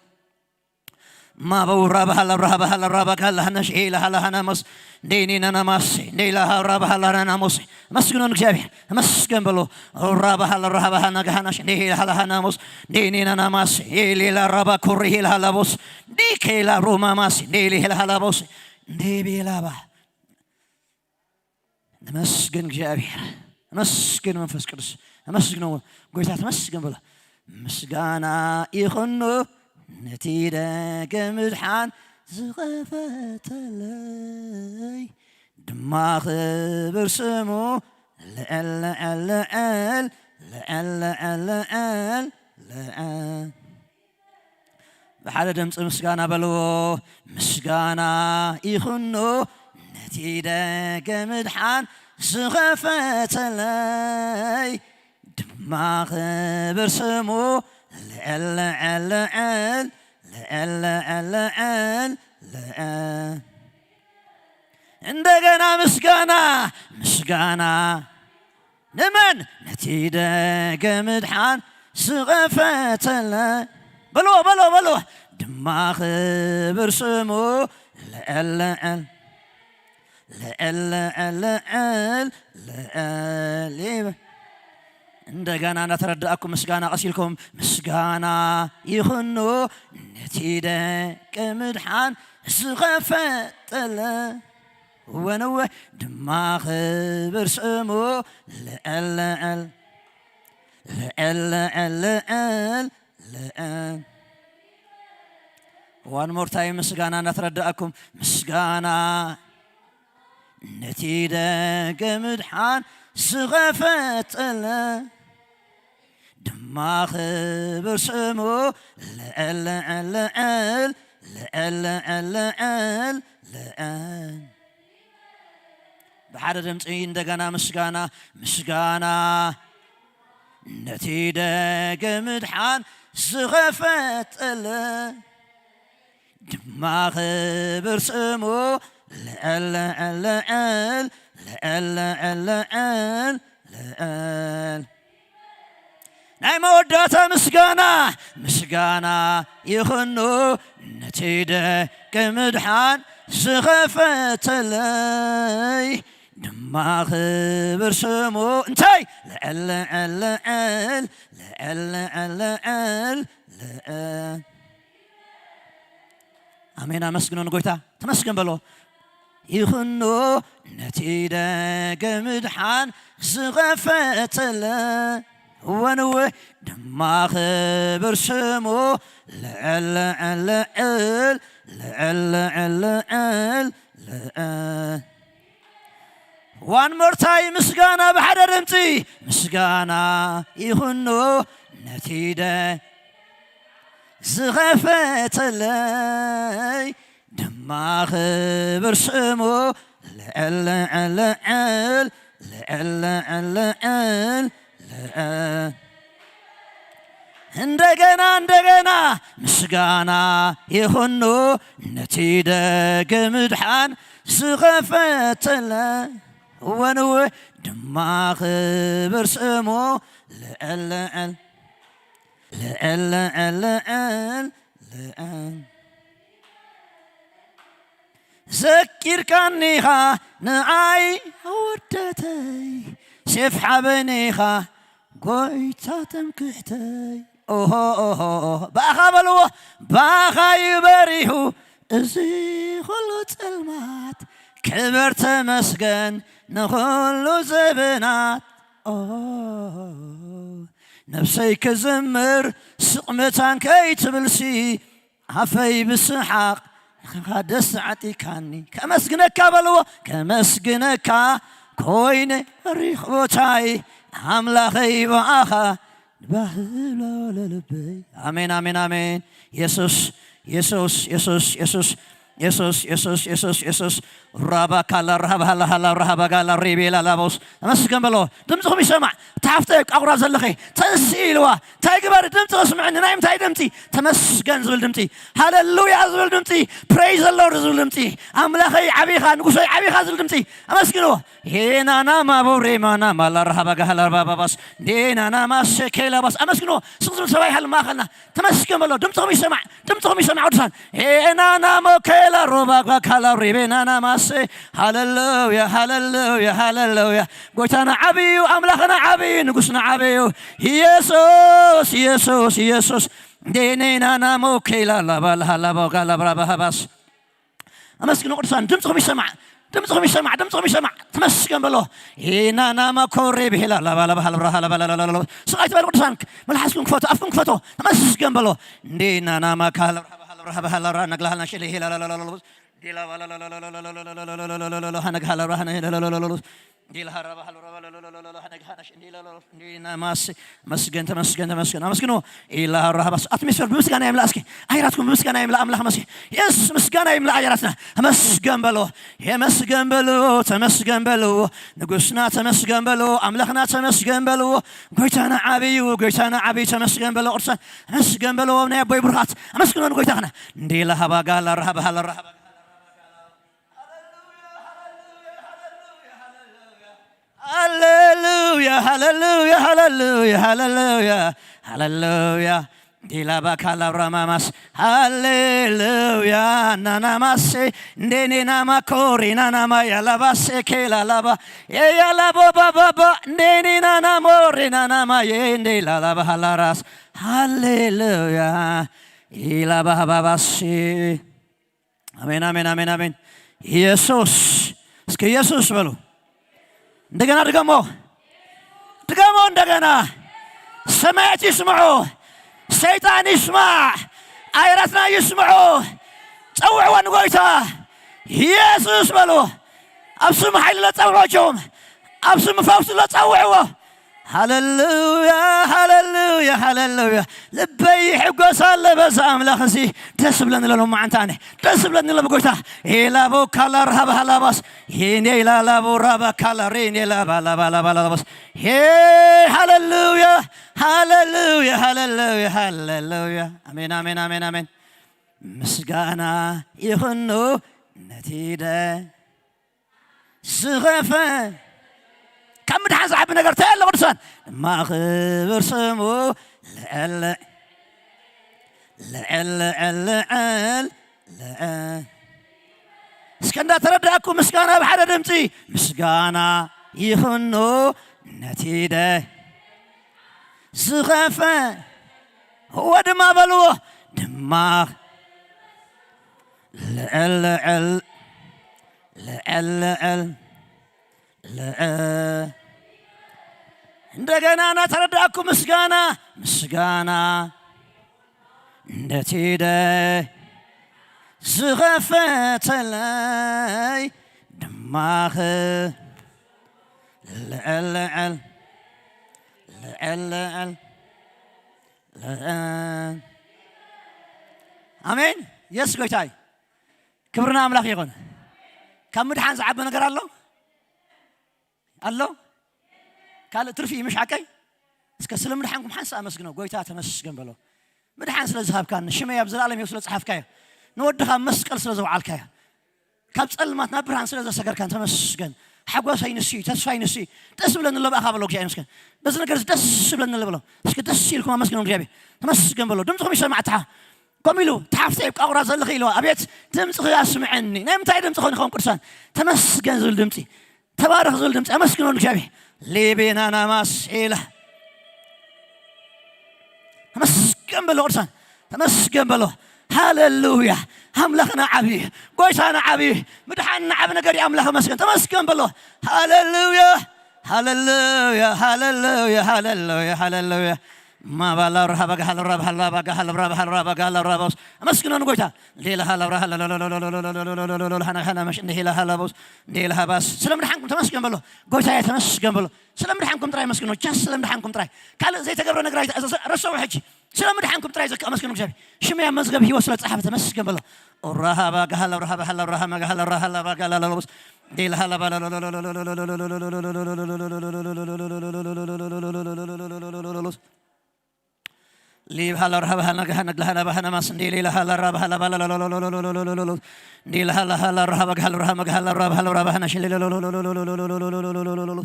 ማበው ራባሃ ለራሃ በሃ ለራሃ በግሃ ለሃነሽ ሄልሃ ለሃ ናሙስ እንዴ ናና ማሴ እንዴ ላሃ ራባሃ ለራሃ ናሙስ መስግኖን እግዚኣብሔር መስገን በሎ ራባሃ ለራሃ በሃ ነግሃነሽ እንዴ ሄልሃ ለሃ ናሙስ እንዴ ናና ማሴ ሌላ ራባ ኮሪ ሄልሃ ለቦስ ዲኬላ ሮማማስ እንዴ ሊሄላ ሃላቦስ እንዴ ቤላባ ነመስግን እግዚኣብሔር ነመስግን መንፈስ ቅዱስ ነመስግኖ ጎይታ ተመስገን በሎ ምስጋና ይኹኖ ነቲ ደገ ምድሓን ዝኸፈተለይ ድማ ክብር ስሙ ልዕል ልዕል ልዕል ልዕል ልዕል ልዕል ብሓደ ድምፂ ምስጋና በልዎ ምስጋና ይኹኖ ነቲ ደገ ምድሓን ዝኸፈተለይ ድማ ክብር ስሙ ልዕል ልዕል ልዕል ልዕል ልዕል ልዕል እንደገና ምስጋና ጋና ንመን ነቲ ደገ ምድሓን ዝኸፈተለ በልዎ በልዎ በልዎ ድማ ክብር ስሙ ልዕል ልዕል ልዕል ልዕል ልዕል ይበል። እንደገና እናተረዳእኩም ምስጋና ቀስ ኢልኩም ምስጋና ይኹኖ ነቲ ደገ ምድሓን ዝኸፈተለ ወነወ ድማ ክብር ስሙ ልዕል ልዕል ልዕል ልዕል ልዕል one more time ምስጋና እናተረዳእኩም ምስጋና ነቲ ደገ ምድሓን ዝኸፈተለ ድማ ክብር ስሙ ልዕል ልዕል ልዕል ልዕል ልዕል ልዕል ብሓደ ድምፂ እንደገና ምስጋና ምስጋና ነቲ ደገ ምድሓን ዝኸፈተለ ድማ ክብር ስሙ ልዕል ልዕል ልዕል ልዕል ልዕል ናይ መወዳእታ ምስጋና ምስጋና ይኹኖ ነቲ ደገ ምድሓን ዝኸፈተለይ ድማ ክብር ስሙ እንታይ ልዕል ልዕል ልዕል ልዕል ልዕል ልዕል ኣሜን። ኣመስግኖ ንጎይታ ተመስገን በሎ። ይኹኖ ነቲ ደገ ምድሓን ዝኸፈተለ ወንወ ድማ ክብር ስሙ ልዕል ልዕል ልዕል ልዕል ልዕል ልዕል one more time ምስጋና ብሓደ ድምፂ ምስጋና ይኹኖ ነቲ ደ ዝኸፈተለይ ድማ ክብር ስሙ ልዕል ልዕል ልዕል ልዕል ልዕል ልዕል እንደገና እንደገና ምስጋና ይኹኖ ነቲ ደገ ምድሓን ዝኸፈተለ ወንወ ድማ ክብር ስሙ ልዕል ልዕል ልዕል ልዕል ልዕል ዘኪርካኒኻ ንኣይ ኣወዳተይ ሴፍ ሓበኒኻ ጎይታ ትምክሕተይ ኦሆ ኦሆ ኦሆ ብኣኻ በልዎ ብኣኻ እዩ በሪሁ እዚ ኩሉ ጸልማት ክበር ተመስገን ንኹሉ ዘበናት ኦ ነብሰይ ክዝምር ስቕ መታን ከይትብልሲ ኣፈይ ብስሓቕ ንኻ ደስ ዓጢካኒ ከመስግነካ በልዎ ከመስግነካ ኮይነ ሪኽ ቦታይ ኣምላኸይ ብኣኻ ባህሎ ለልበይ ኣሜን ኣሜን ኣሜን የሱስ የሱስ የሱስ የሱስ የሱስ የሱስ የሱስ የሱስ ራባ ካላ ራባ ሃላ ሃላ ራባ ጋላ ሪቤላ ላቦስ ተመስገን በሎ ድምፅኹም ይሰማዕ ተሓፍተ ቃቑራ ዘለኸ ተንስኢ ኢልዋ እንታይ ግበር ድምፂ ክስምዐኒ ናይ ምንታይ ድምፂ ተመስገን ዝብል ድምፂ ሃለሉያ ዝብል ድምፂ ፕሬይ ዘሎር ዝብል ድምፂ ኣምላኸይ ዓቢኻ ንጉሰይ ዓቢኻ ዝብል ድምፂ ኣመስግንዎ ሄናና ማቦሬማና ማላራሃባ ጋሃላባባባስ ዴናና ማሸኬላባስ ኣመስግንዎ ስቕ ዝብል ሰብኣይ ሃል ማእኸልና ተመስገን በሎ ድምፅኹም ይሰማዕ ድምፅኹም ይሰማዕ ቅዱሳን ሄናና ሞኬላ ሮባ ጓካላ ሪቤናና ማሴ ሃለሉያ ሃለሉያ ሃለሉያ ጎይታና ዓብዩ ኣምላኽና ዓብዩ ንጉስና ዓብዩ ኢየሱስ ኢየሱስ ኢየሱስ ዴኔናና ሞኬላ ላባልሃ ላባጋላ ብራባሃባስ ኣመስግኑ ቅዱሳን ድምፅኹም ይሰማዕ ድምፅኹም ይሰማዕ ድምፅኹም ይሰማዕ ተመስገን በሎ ኢናና መኮሬ ብሄላ ላባላባሃልብራሃላባላላላ ስቓይ ትበል ቅዱሳን መልሓስኩም ክፈቶ ኣፍኩም ክፈቶ ተመስገን በሎ እንዴናና ማካሃልብራሃባሃልብራሃባሃልብራ ነግላሃልና ሽልሄላላላላ መስገን ተመስገን ተመስገን ኣመስግኖ ኢላ ራሃባስ ኣትሚስፌር ብምስጋና ይምላ እስኪ ኣይራትኩም ብምስጋና ይምላ ኣምላኽ መስኪ የስ ምስጋና ይምላ ኣየራትና ተመስገን በልዎ የመስገን በልዎ ተመስገን በልዎ ንጉስና ተመስገን በልዎ ኣምላኽና ተመስገን በልዎ ጎይታና ዓብዩ ጎይታና ዓብዩ ተመስገን በልዎ ቅዱሳን ተመስገን በልዎ ናይ ኣቦይ ብሩኻት ኣመስግኖ ንጎይታኽና እንዲላ ሃባጋ ላራሃባሃ ላራሃባ ሃሌሉያ፣ ሃሌሉያ፣ ሃሌሉያ፣ ሃሌሉያ። ዲላባ ካላብራ ማማስ፣ ሃሌሉያ፣ ናናማሴ፣ እንዴኔ ናማ ኮሪ፣ ናናማ ያላባሴ፣ ኬላላባ፣ የያላቦ ባባባ፣ እንዴኔ ናና ሞሪ፣ ናናማ የንዴ ላላባ ሃላራስ፣ ሃሌሉያ፣ ኢላባባባሲ። አሜን፣ አሜን፣ አሜን፣ አሜን። ኢየሱስ፣ እስኪ ኢየሱስ በሉ። እንደገና ድገሞ፣ ድገሞ እንደገና። ሰማያት ይስምዑ፣ ሰይጣን ይስማዕ፣ ኣየራትና ይስምዑ። ጸውዕዎ ንጎይታ ኢየሱስ በሉ። ኣብ ስም ሓይሊ ለጸውዖ ጆም፣ ኣብ ስም ፈውሲ ለጸውዕዎ። ሃሌሉያ፣ ሃሌሉያ፣ ሃሌሉያ። ልበይ ይሕጎስ ኣለ በዛ ኣምላኽ እዚ። ደስ ብለኒ ለሎ መዓንታኒ፣ ደስ ብለኒ ለሎ ጎይታ። ኤላቦ ካላ ራሃባ ሃላባስ፣ ሄኔ ላላቦ ራባ ካላ ሬኔ ላባ ላባ ላባ ላባስ። ሄ፣ ሃሌሉያ፣ ሃሌሉያ፣ ሃሌሉያ፣ ሃሌሉያ። ኣሜን፣ ኣሜን፣ ኣሜን፣ ኣሜን። ምስጋና ይኹኖ ነቲ ደ ዝኸፈ ካብ ምድሓን ዝዓቢ ነገር እንታይ ኣሎ ቅዱሳን? ድማ ክብር ስሙ ልዕል ልዕል ልዕል ልዕል ልዕል። እስከ እንዳተረዳእኩ ምስጋና ብሓደ ድምፂ ምስጋና ይኹኖ ነቲ ደ ዝኸፈ እወ ድማ በልዎ ድማ ልዕል ልዕል ልዕል ልዕል ልዕል እንደገና እናተረዳእኩ ምስጋና ምስጋና እንደቲደ ዝኸፈተለይ ድማኸ ልዕል ልዕል ልዕል ልዕል ልዕል። ኣሜን። የሱስ ጎይታ እዩ። ክብሪ ንኣምላኽ ይኹን። ካብ ምድሓን ዝዓቢ ነገር ኣሎ ኣሎ? ካልእ ትርፊ እዩ ምሽ ሓቀይ? እስከ ስለ ምድሓንኩም ሓንሳእ ኣመስግኖ። ጎይታ ተመስገን በሎ። ምድሓን ስለ ዝሃብካኒ፣ ሽመይ ኣብ ዘላለም ህይወት ስለ ዝጸሓፍካዮ፣ ንወድኻ ኣብ መስቀል ስለ ዘውዓልካዮ፣ ካብ ጸልማት ናብ ብርሃን ስለ ዘሰገርካን ተመስገን። ሓጎሰይ ንሱ እዩ፣ ተስፋይ ንሱ እዩ። ደስ ብለኒ ኣሎ ብኣኻ በሎ። እግዚኣብሔር ይመስገን። በዚ ነገር እዚ ደስ ብለኒ ኣሎ በሎ። እስኪ ደስ ኢልኩም ኣመስግኖ እግዚኣብሔር። ተመስገን በሎ። ድምፅኹም ይሰማዕ ተሓ ከምኡ ኢሉ ተሓፍተይ ኣብ ቃቑራ ዘለኺ ኢልዋ። ኣቤት ድምፅኺ ኣስምዐኒ። ናይ ምንታይ ድምፂ ኾን ይኸውን ቅዱሳን? ተመስገን ዝብል ድምፂ፣ ተባረኽ ዝብል ድምፂ። ኣመስግኖ ንእግዚኣብሔር። ሌቤናና ማሴላ ተመስገን በሎ ቅዱሳን፣ ተመስገን በሎ። ሃሌሉያ። ኣምላኽና ዓብዪ፣ ጎይታና ዓብዪ፣ ምድሓንና ዓቢ ነገር እዩ። ኣምላኽ መስገን፣ ተመስገን በሎ። ሃሌሉያ፣ ሃሌሉያ፣ ሃሌሉያ፣ ሃሌሉያ፣ ሃሌሉያ። ማባላ ረሃባ ጋሃላ ረባ ሃላ ባጋ ሃላ ረባ ሃላ ረባ ጋሃላ ረባ ውስ። ኣመስግኖ ንጎይታ። ሌላ ሃላ ረሃ ሃና ሃና መሽ እንደ ሄላ ሃላ ቦስ እንደ ሄላ ሃባስ። ስለ ምድሓንኩም ተመስገን በሎ። ጎይታዬ ተመስገን በሎ። ስለ ምድሓንኩም ጥራይ ኣመስግኖ። ጃስ ስለ ምድሓንኩም ጥራይ። ካልእ ዘይተገብረ ነገር ኣይተ-፣ ረሰቡ ሕጂ። ስለ ምድሓንኩም ጥራይ ዘክ-፣ ኣመስግኖ እግዚኣብሔር። ሽመይ ኣብ መዝገብ ህይወት ስለ ጸሓፈ ተመስገን በሎ። ኦራሃባ ጋሃላ ረሃባ ሃላ ረሃማ ጋሃላ ረሃላ ባጋላ ለሎስ እንደ ሄላ ሃላ ባላ ሊብ ሃላ ረሃባ ሃና ጋሃ ነግላ ሃና ባሃና ማስ እንዴ ሌላ ሃላ ረሃባ ሃና ማስ እንዴ ሌላ ሃላ ረሃባ ሃላ ባላ ሎሎሎሎሎሎሎሎሎሎ እንዴ ሌላ ሃላ ሃላ ረሃባ ጋሃ ረሃባ ጋሃ ረሃባ ሃላ ረሃባ ሃና ሽሌ ሎሎሎሎሎሎሎሎሎሎሎሎሎ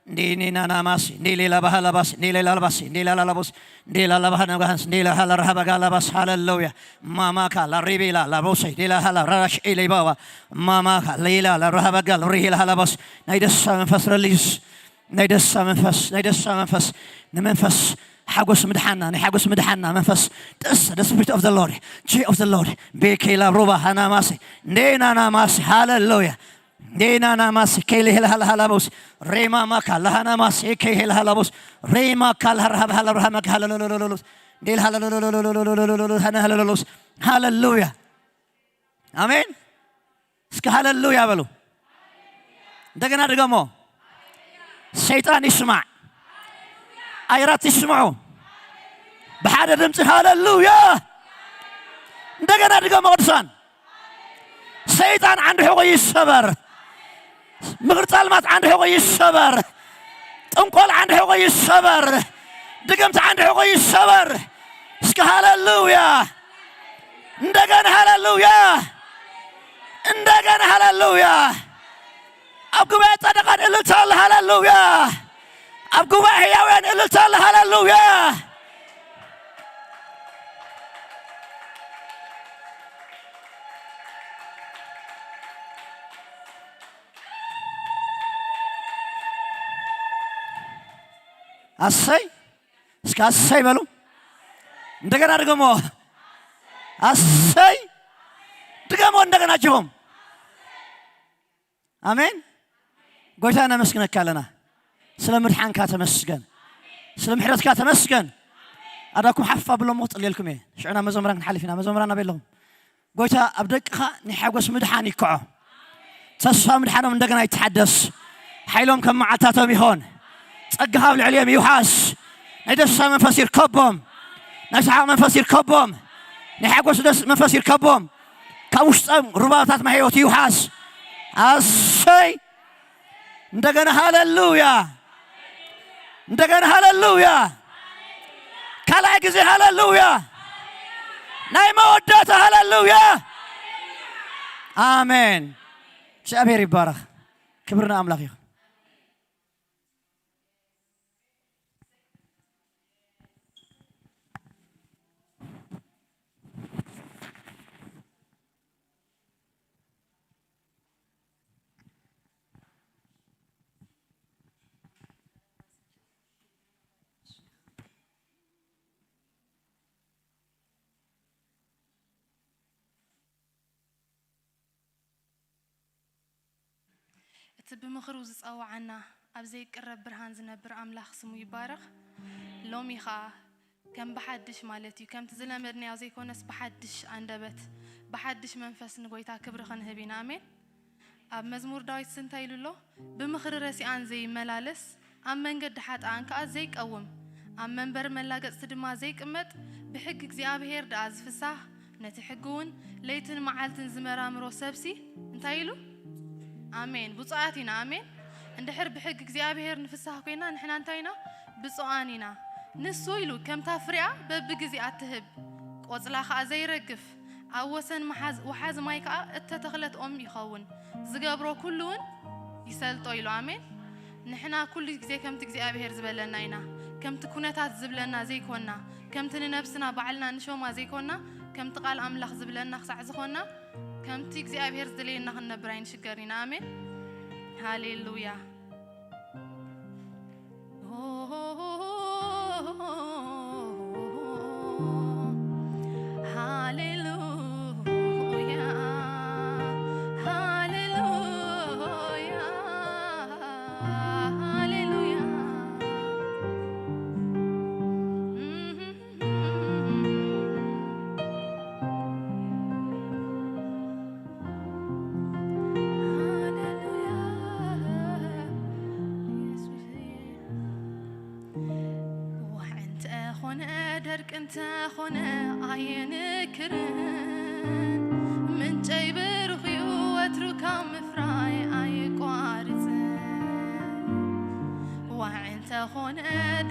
እንዴ ኔና ናማስ እንዴ ሌላ ባሃላ ባስ እንዴ ሌላ ባስ እንዴ ላላ ላቦስ እንዴ ላላ ባሃና ጋሃንስ እንዴ ሌላ ሃላ ረሃባ ጋላ ባስ ሃሌሉያ ማማካ ላሪቤላ ላቦሰ ሌላ ሃላ ራሽ ኤሌ ባባ ማማካ ሌላ ላረሃባ ጋል ሪሄላ ሃላ ባስ ናይ ደስታ መንፈስ ረሊስ ናይ ደስታ መንፈስ ናይ ደስታ መንፈስ ንመንፈስ ሓጎስ ምድሓና ናይ ሓጎስ ምድሓና መንፈስ ደስ the spirit of the Lord joy of the Lord ቤኬላ ሮባ ሃናማሴ እንዴና ናማሴ ሃሌሉያ እንዴና ናማሴ ኬሌ ሄላ ሃላ ሃላ ቦስ ሬማ ማካ ለሃናማሴ ኬ ሄላ ሃላ ቦስ ሬማ ካል ሃራ ሃባ ሃላ ብርሃ መካ ሃላ ሎሎሎሎሎስ እንዴ ሃላ ሎሎሎሎሎሎሎሎሎሎስ ሃና ሃላ ሎሎስ ሃሌሉያ ኣሜን። እስከ ሃሌሉያ በሉ። እንደገና ድገሞ። ሰይጣን ይስማዕ፣ ኣየራት ይስምዑ። ብሓደ ድምፂ ሃሌሉያ። እንደገና ድገሞ ቅዱሳን። ሰይጣን ዓንዲ ሕቆ ይሰበር። ምኽሪ ጸልማት ዓንዲ ሕቆ ይሰበር። ጥንቆል ዓንዲ ሕቆ ይሰበር። ድግምቲ ዓንዲ ሕቆ ይሰበር። እስከ ሃሌሉያ። እንደገና ሃሌሉያ፣ እንደገና ሃሌሉያ። ኣብ ጉባኤ ጻድቃን እልልታ ኣሎ። ሃሌሉያ። ኣብ ጉባኤ ህያውያን እልልታ ኣለ። ሃሌሉያ። ኣሰይ። እስከ ኣሰይ በሉ። እንደገና ድገሞ። ኣሰይ። ድገሞ እንደገና ጅሆም። ኣሜን። ጎይታ ነመስግነካ ኣለና። ስለ ምድሓንካ ተመስገን። ስለ ምሕረትካ ተመስገን። ኣዳኩም ሓፍ ኣብሎሞ ክጽልየልኩም እየ። ሽዑና መዘምራን ክንሓልፍ ኢና። መዘምራን ኣበይ ኣለኹም? ጎይታ ኣብ ደቅኻ ናይ ሓጎስ ምድሓን ይከዖ። ተስፋ ምድሓኖም እንደገና ይተሓደስ። ሓይሎም ከም መዓልታቶም ይኾን። ጸጋኻ ኣብ ልዕሊኦም ይውሓስ። ናይ ደስታ መንፈስ ይርከቦም። ናይ ሰሓቕ መንፈስ ይርከቦም። ናይ ሓጎስ ደስ መንፈስ ይርከቦም። ካብ ውሽጦም ሩባታት ማይ ህይወት ይውሓስ። ኣሰይ። እንደገና ሃሌሉያ። እንደገና ሃሌሉያ። ካልኣይ ግዜ ሃሌሉያ። ናይ መወዳእታ ሃሌሉያ። ኣሜን። እግዚኣብሔር ይባረኽ። ክብሪ ንኣምላኽ ይኹን። እቲ ብምኽሩ ዝጸውዓና፣ ኣብ ዘይቅረብ ብርሃን ዝነብር ኣምላኽ ስሙ ይባረኽ። ሎሚ ኸኣ ከም ብሓድሽ ማለት እዩ፣ ከምቲ ዝለመድናዮ ዘይኮነስ ብሓድሽ ኣንደበት፣ ብሓድሽ መንፈስ ንጎይታ ክብሪ ክንህብ ኢና። ኣሜን። ኣብ መዝሙር ዳዊት እንታይ ኢሉ ኣሎ? "ብምኽሪ ረሲኣን ዘይመላለስ፣ ኣብ መንገዲ ሓጥኣን ከኣ ዘይቀውም፣ ኣብ መንበር መላገጽቲ ድማ ዘይቅመጥ፣ ብሕጊ እግዚኣብሔር ደኣ ዝፍሳህ፣ ነቲ ሕጊ እውን ለይትን መዓልትን ዝመራምሮ ሰብሲ" እንታይ ኢሉ? ኣሜን። ብፁዓት ኢና። ኣሜን። እንድሕር ብሕጊ እግዚኣብሔር ንፍሳህ ኮይና፣ ንሕና እንታይ ኢና? ብፁዓን ኢና። ንሱ ኢሉ ከምታ ፍሬኣ በብግዜኣ እትህብ፣ ቆጽላ ኸኣ ዘይረግፍ፣ ኣብ ወሰን መሓዝ-፣ ወሓዚ ማይ ከኣ እተተኽለት ኦም ይኸውን። ዝገብሮ ኩሉ እውን ይሰልጦ ኢሉ። ኣሜን። ንሕና ኩሉ ግዜ ከምቲ እግዚኣብሔር ዝበለና ኢና። ከምቲ ኩነታት ዝብለና ዘይኮንና፣ ከምቲ ንነብስና ባዕልና ንሾማ ዘይኮንና፣ ከምቲ ቃል ኣምላኽ ዝብለና ክሳዕ ዝኾንና፣ ከምቲ እግዚኣብሔር ዝደለየና ክንነብር ኣይንሽገርን ኢና። ኣሜን። ሃሌሉያ። ሃሌሉያ፣ ሃሌሉያ፣ ሃሌሉያ። ሃሌሉያ፣ ኢየሱስ። ዋዕ እንተ ኾነ ደርቂ እንተ ኾነ ኣየንክርን፣ ምንጨይ ብሩኽ እዩ ወትሩ ካብ ምፍራይ ኣየቋርጽን። ዋዕ እንተ ኾነ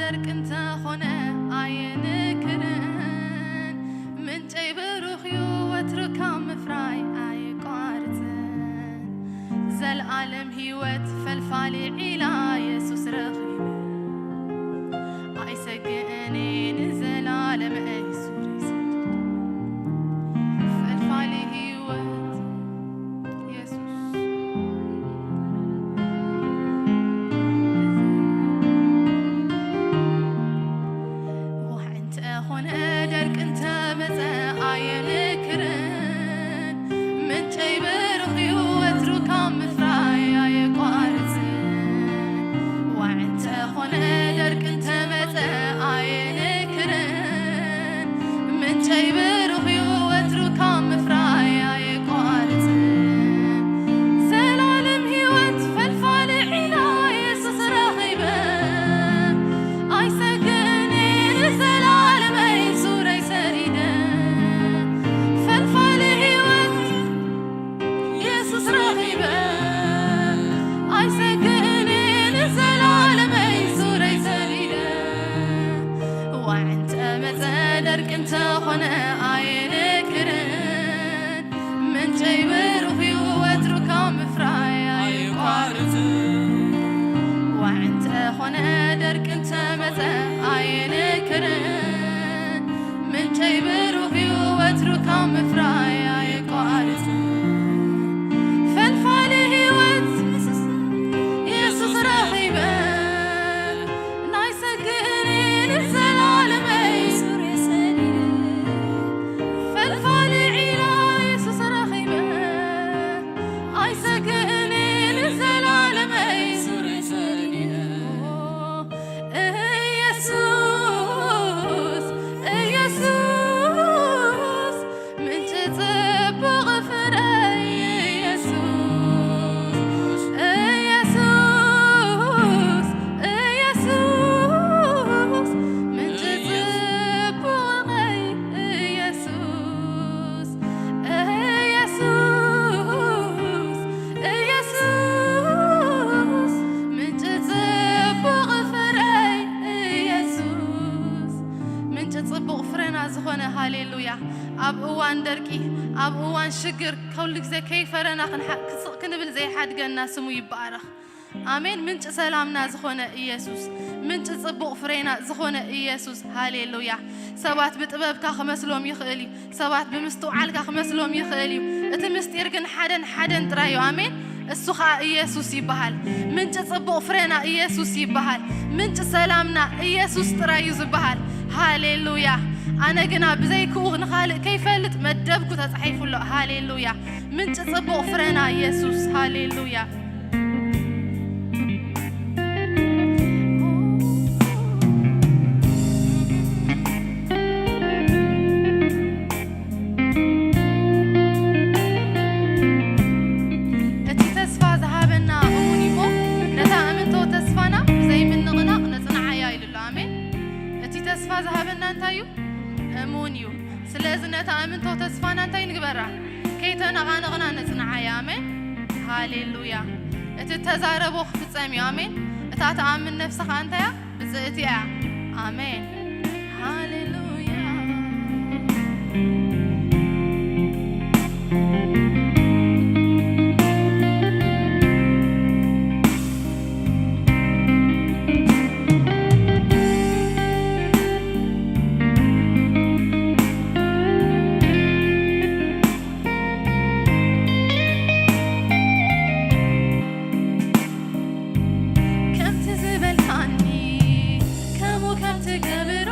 ደርቂ እንተ ኾነ ኣየንክርን፣ ምንጨይ ብሩኽ እዩ ወትሩ ካብ ምፍራይ ኣየቋርጽን። ዘልኣለም ህይወት ፈልፋሊ ዒላ የሱስ ረኺበ፣ ኣይሰግእን እየ ንዘላለም እየ ሱር ይስደድ። ፈልፋሊ ህይወት የሱስ። ዋዕ እንተ ኾነ ደርቂ እንተ መጸ ኣየንክርን፣ ምንጨይ ብሩኽ እዩ ወትሩ ካብ ምፍራይ ኣየቋርጽን። ኣነ ደርቂ እንተመጸ ኣየንክርን፣ ምንጨይ ብሩኽ እዩ፣ ወትሩ ካብ ምፍራይ ኣየቋርጽን። ፈልፋሊ ህይወት ኢየሱስ ረኺበ፣ ናይ ሰግእን ንዘላለመይ ዙርየ ሰዲደ። ፈልፋሊ ዒላ ኢየሱስ ረኺበ፣ ኣይሰግእን ንዘላለመይ ዙርየ ሰዲደ። ኢየሱስ፣ ኢየሱስ፣ ምንጪ ጽቡቕ ፍረይ ኢየሱስ፣ ኢየሱስ፣ ኢየሱስ፣ ምንጪ ጽቡቐይ ኢየሱስ፣ ኢየሱስ፣ ኢየሱስ፣ ምንጪ ጽቡቕ ፍረይ ኢየሱስ፣ ምንጪ ጽቡቕ ፍረና ዝኾነ፣ ሃሌሉያ። ኣብ እዋን ደርቂ፣ ኣብ እዋን ሽግር፣ ኩሉ ግዜ ከይፈረና ክንሓ-፣ ክስቕ ክንብል ዘይሓድገና ስሙ ይባረኽ። ኣሜን። ምንጪ ሰላምና ዝኾነ ኢየሱስ፣ ምንጪ ጽቡቕ ፍሬና ዝኾነ ኢየሱስ፣ ሃሌሉያ። ሰባት ብጥበብካ ክመስሎም ይኽእል እዩ፣ ሰባት ብምስትውዓልካ ክመስሎም ይኽእል እዩ። እቲ ምስጢር ግን ሓደን ሓደን ጥራይ እዩ። ኣሜን። እሱ ኸኣ ኢየሱስ ይበሃል። ምንጪ ጽቡቕ ፍሬና ኢየሱስ ይበሃል። ምንጪ ሰላምና ኢየሱስ ጥራይ እዩ ዝበሃል። ሃሌሉያ። ኣነ ግና ብዘይክኡ ንኻልእ ከይፈልጥ መደብኩ ተጻሒፉ ኣሎ። ሃሌሉያ። ምንጪ ጽቡቕ ፍረና ኢየሱስ። ሃሌሉያ። እቲ ተስፋ ዝሃበና እሙን እዩ እሞ፣ ነታ እምንቶ ተስፋና ብዘይምንቕናቕ ነጽንዓያ ኢሉ ኣሎ። ኣሜን። እቲ ተስፋ ዝሃበና እንታይ እዩ? እሙን እዩ። ስለዚ ነታ እምንቶ ተስፋና እንታይ ንግበራ? ከይተነቓነቕና ነጽንዓያ። ኣሜን። ሃሌሉያ። እቲ እተዛረቦ ክፍጸም እዩ። ኣሜን። እታ ትኣምን ነፍሲ ኸኣ እንታይ እያ? ብጽእቲ እያ። ኣሜን። ሃሌሉያ። ከምቲ ዝበልካኒ ከምኡ ከም ትገብሮ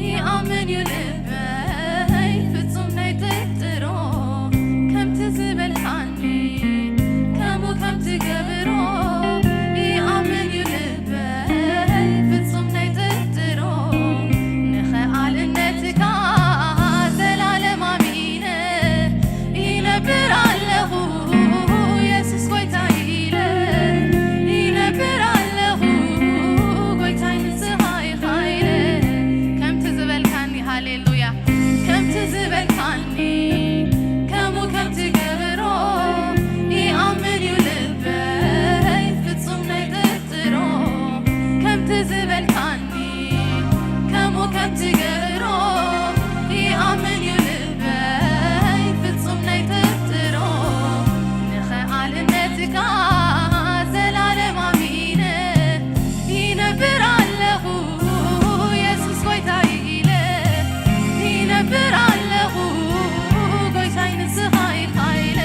ይኣምን እዩ ልበይ፣ ፍጹም ናይ ጥርጥሮ። ከምቲ ዝበልካኒ ከምኡ ከም ትገብሮ ይኣምን እዩ ልበይ፣ ፍጹም ናይ ጥርጥሮ። ንኸኣልነትካ ዘላለም ኣሚነ ይነብር ኣለኹ፣ የሱስ ጎይታይ ኢለ ይነብር ኣለኹ፣ ጎይታይ ንስኻ ኢኻ ኢለ። ከምቲ ዝበልካኒ፣ ሃሌሉያ፣ ከምቲ ዝበልካኒ ከምኡ ከም ትገብሮ ይኣምን እዩ ልበይ፣ ፍጹም ናይ ጥርጥሮ። ከምቲ ዝበልካኒ ከምኡ ከም ትገብሮ ይኣምን እዩ ልበይ፣ ፍጹም ናይ ጥርጥሮ። ንኸኣልነትካ ዘላለም ኣሚነ ይነብር ኣለኹ፣ የሱስ ጎይታይ ኢለ ይነብር ኣለኹ፣ ጎይታይ ንስኻ ኢኻ ኢለ።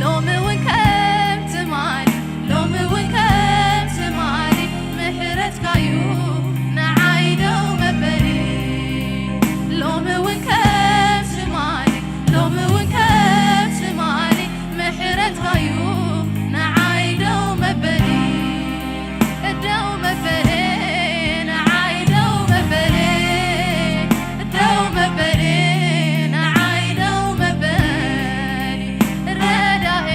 ሎሚ እውን ከም ትማሊ፣ ሎሚ እውን ከም ትማሊ፣ ምሕረትካ'ዩ ንዓይ ደው መበሊ። ሎሚ እውን ከም ትማሊ፣ ሎሚ እውን ከም ትማሊ፣ ምሕረትካ'ዩ ንዓይ ደው መበሊ። ደው መበሊ፣ ንዓይ ደው መበሊ። ደው መበሊ፣ ንዓይ ደው መበሊ። ረዳኤ፣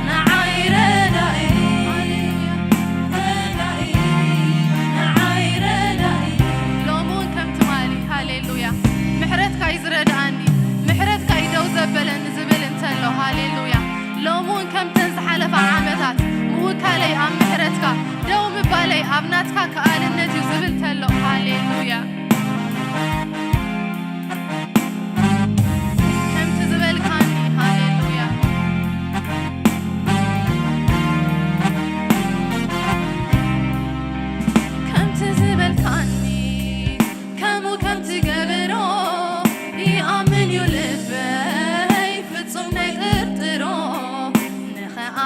ንዓይ ረዳኤ። ረዳኤ፣ ንዓይ ረዳኤ። ሎሚ እውን ከም ትማሊ፣ ሃሌሉያ። ምሕረትካ እዩ ዝረድኣኒ፣ ምሕረትካ እዩ ደው ዘበለኒ ዝብል እንተሎ፣ ሃሌሉያ። ሎሚ እውን ከምተን ዝሓለፋ ዓመታት ምውካለይ ኣብ ምሕረትካ፣ ደው ምባለይ ኣብ ናትካ ከኣልነት እዩ ዝብል ተሎ። ሃሌሉያ። ከምቲ ዝበልካኒ፣ ሃሌሉያ።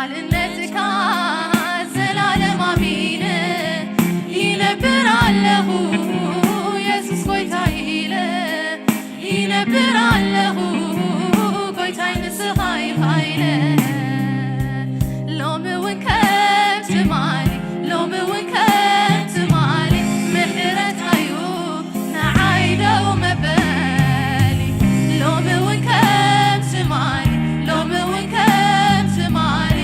ሓልነትካ ዘላለም ኣሚነ ይነብር ኣለኹ የሱስ ጎይታ ኢለ ይነብር ኣለኹ ጎይታይ ንስኻ ኢኻ ኢለ ሎሚ እውን ከም ትማሊ ሎሚ እውን ከም ትማሊ ምሕረትካዩ ንዓይ ደው መበሊ ሎሚ እውን ከም ትማሊ ሎሚ እውን ከም ትማሊ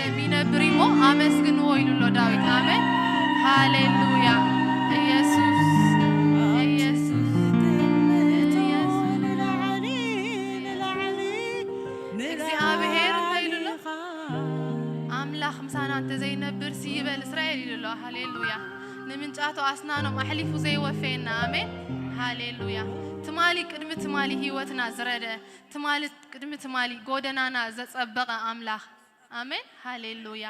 የሚነብር እሞ አመስግንዎ ኢሉ ኣሎ ዳዊት። አሜን። ሃሌሉያ። ኢየሱስ፣ ኢየሱስ፣ ኢየሱስ። እግዚኣብሔር እንታይ ኢሉ ኣሎ? ኣምላኽ ምሳና እንተዘይነብር ሲ ይበል እስራኤል ኢሉ ኣሎ። ሃሌሉያ። ንምንጫቶ ኣስናኖም ኣሕሊፉ ዘይወፈየና። ኣሜን። ሃሌሉያ። ትማሊ ቅድሚ ትማሊ ህይወትና ዝረደ፣ ትማሊ ቅድሚ ትማሊ ጎደናና ዘጸበቐ ኣምላኽ። ኣሜን። ሃሌሉያ።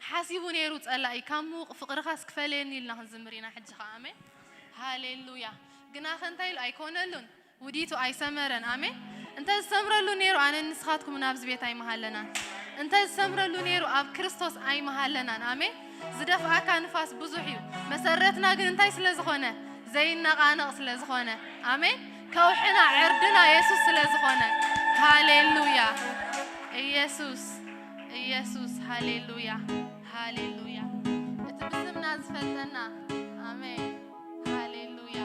ሓሲቡ ነይሩ ጸላኢ፣ ካብ ምዉቕ ፍቕርኻስ ክፈለየኒ ኢልና ክንዝምር ኢና ሕጂ ኸዓ። ኣሜን። ሃሌሉያ። ግናኸ እንታይ ኢሉ? ኣይኮነሉን። ውዲቱ ኣይሰመረን። ኣሜን። እንተ ዝሰምረሉ ነይሩ ኣነ ንስኻትኩም ናብዚ ቤት ኣይመሃለናን። እንተ ዝሰምረሉ ነይሩ ኣብ ክርስቶስ ኣይመሃለናን። ኣሜን። ዝደፍኣካ ንፋስ ብዙሕ እዩ። መሰረትና ግን እንታይ ስለ ዝኾነ? ዘይነቓነቕ ስለ ዝኾነ። ኣሜን። ከውሕና ዕርድና የሱስ ስለ ዝኾነ። ሃሌሉያ። ኢየሱስ፣ ኢየሱስ፣ ሃሌሉያ፣ ሃሌሉያ። እቲ ብስምና ዝፈልጠና። ኣሜን። ሃሌሉያ።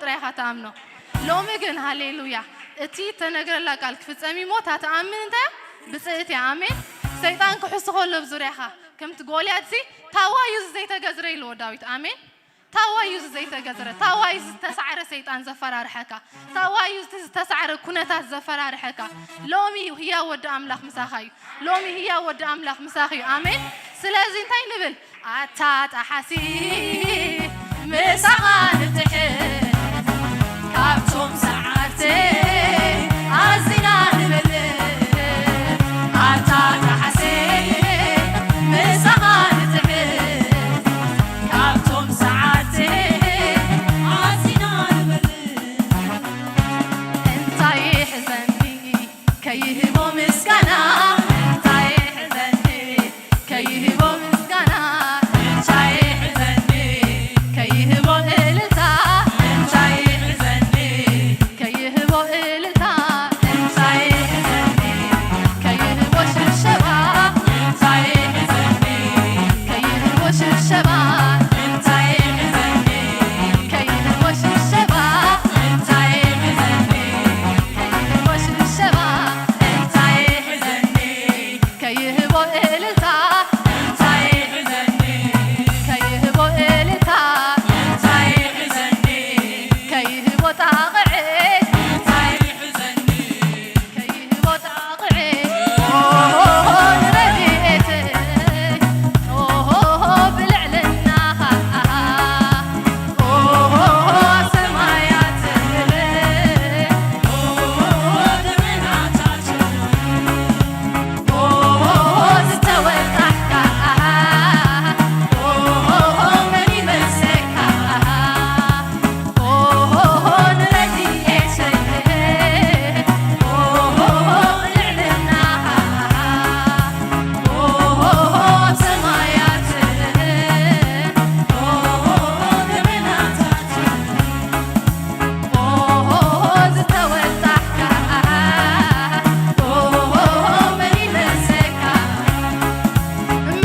ጥራይ ኢኻ ትኣምኖ። ሎሚ ግን ሃሌሉያ፣ እቲ እተነግረላ ቃል ክፍጸም እዩ እሞ፣ እታ ትኣምን እንታይ እያ? ብጽእቲ እያ። ኣሜን። ሰይጣን ክሕሱ ከሎ ኣብ ዙርያኻ፣ ከምቲ ጎልያድሲ፣ "ታዋዩ እዚ ዘይተገዝረ?" ኢልዎ ዳዊት። ኣሜን። ታዋዩ እዚ ዘይተገዝረ? ታዋዩ እዚ ዝተሳዕረ ሰይጣን ዘፈራርሐካ? ታዋዩ እዚ ዝተሳዕረ ኩነታት ዘፈራርሐካ? ሎሚ ህያው ወዲ ኣምላኽ ምሳኻ እዩ። ሎሚ ህያው ወዲ ኣምላኽ ምሳኺ እዩ። ኣሜን። ስለዚ እንታይ ንብል? ኣታ ጠሓሲ ምሳኻ ንትሕት፣ ካብቶም ሰዓርቲ ኣዚና ንበልጽ። ኣታ ጠሓሲ ምሳኻ ንትሕት፣ ካብቶም ሰዓርቲ ኣዚና ንበልጽ። እንታይ ይሕዘኒ ከይህቦ ምስጋና? እንታይ ይሕዘኒ ከይህቦ ምስጋና? እንታይ ይሕዘኒ ከይህቦ እልልታ? እንታይ ይሕዘኒ ከይህቦ እልልታ? እንታይ ይሕዘኒ ከይህቦ ሽብሸባ? እንታይ ይሕዘኒ ከይህቦ ሽብሸባ? እንታይ ይሕዘኒ ከይህቦ ሽብሸባ? እንታይ ይሕዘኒ ከይህቦ ሽብሸባ? እንታይ ይሕዘኒ ከይህቦ እልልታ? እንታይ ይሕዘኒ ከይህቦ እልልታ? እንታይ ይሕዘኒ ከይህቦ ጣቕዒት? እንታይ ይሕዘኒ ከይህቦ ጣቕዒት? ኦሆ ንረድኤተይ፣ ኦሆ ብልዕልናኻ፣ ኦሆ ሰማያት፣ ኦሆ ደመናታት፣ ኦሆ ዝተወጣሕካ፣ ኦሆ መን ይመስለካ? ኦሆ ንረድኤተይ፣ ኦሆ ልዕልና፣ ኦሆ ኣብ ሰማያት፣ ኦሆ ደመናታት፣ ኦሆ ዝተወጣሕካ፣ ኦሆ መን ይመስለካ? መን፣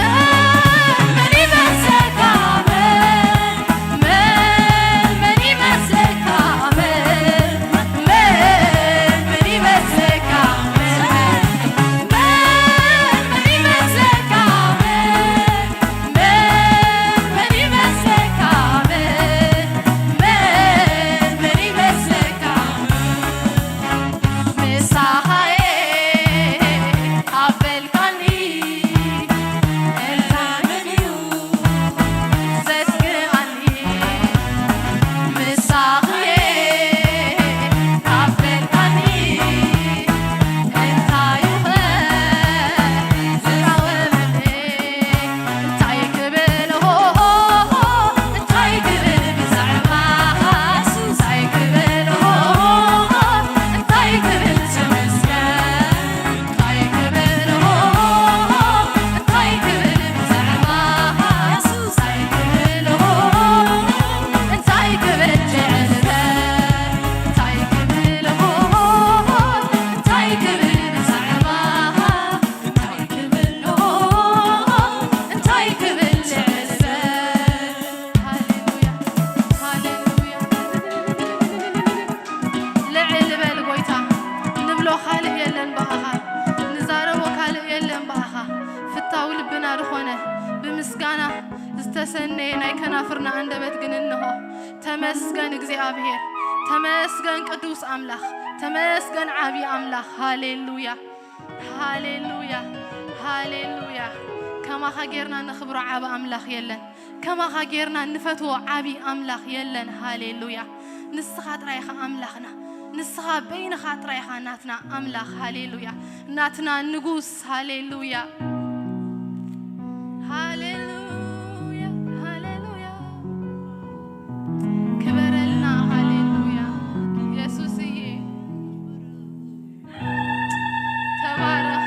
መን ይመስለካ? መን፣ መን፣ መን ይመስለካ? መን፣ መን፣ መን ይመስለካ? መን፣ መን፣ መን ይመስለካ? መን፣ መን፣ መን ይመስለካ? መን፣ መን፣ መን ይመስለካ? ምሳኻየ ካብ በልካኒ፣ እንታ መን እዩ ዘስግኣኒ? ምሳኻየ ካብ በልካኒ፣ እንታይ እዩ ዝቃወመኒ? እንታይ ክብል ሆሆ፣ እንታይ ክብል ብዛዕባኻ? እንታይ ክብል ሆሆ፣ እንታይ ክብል ተመስገን? እንታይ ክብል ሆሆ፣ እንታይ ክብል ብዛዕባኻ? እንታይ ክብል ሆሆ፣ እንታይ ክብል ልዕልበል? እንታይ ክብል ሆሆ፣ እንታይ ክብል ብዛዕባኻ? እንታይ ክብል ኖ፣ እንታይ ክብል ልዕል በል። ሃሌሉያ፣ ሃሌሉያ። ልዕል በል ጎይታ፣ ንብሎ ካልእ የለን ብኣኻ፣ ንዛረቦ ካልእ የለን ብኣኻ። ፍታው ልብና ዝኾነ፣ ብምስጋና ዝተሰነየ ናይ ከናፍርና ኣንደበት ግን እንሆ። ተመስገን እግዚኣብሔር፣ ተመስገን ቅዱስ ኣምላኽ፣ ተመስገን ዓቢ ኣምላኽ። ሃሌሉያ። ሃሌሉያ፣ ሃሌሉያ። ከማኻ ጌርና ነኽብሮ ዓቢ ኣምላኽ የለን። ከማኻ ጌርና ንፈትዎ ዓቢ ኣምላኽ የለን። ሃሌሉያ። ንስኻ ጥራይ ኢኻ ኣምላኽና። ንስኻ በይንኻ ጥራይ ኢኻ ናትና ኣምላኽ። ሃሌሉያ። ናትና ንጉስ። ሃሌሉያ። ሃሌሉያ፣ ሃሌሉያ። ክበረልና። ሃሌሉያ። የሱስዬ። ተባረኽ።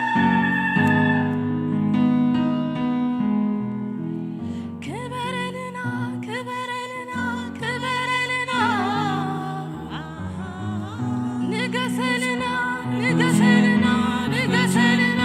ክበረልና፣ ክበረልና፣ ክበረልና። ንገሰልና፣ ንገሰልና፣ ንገሰልና።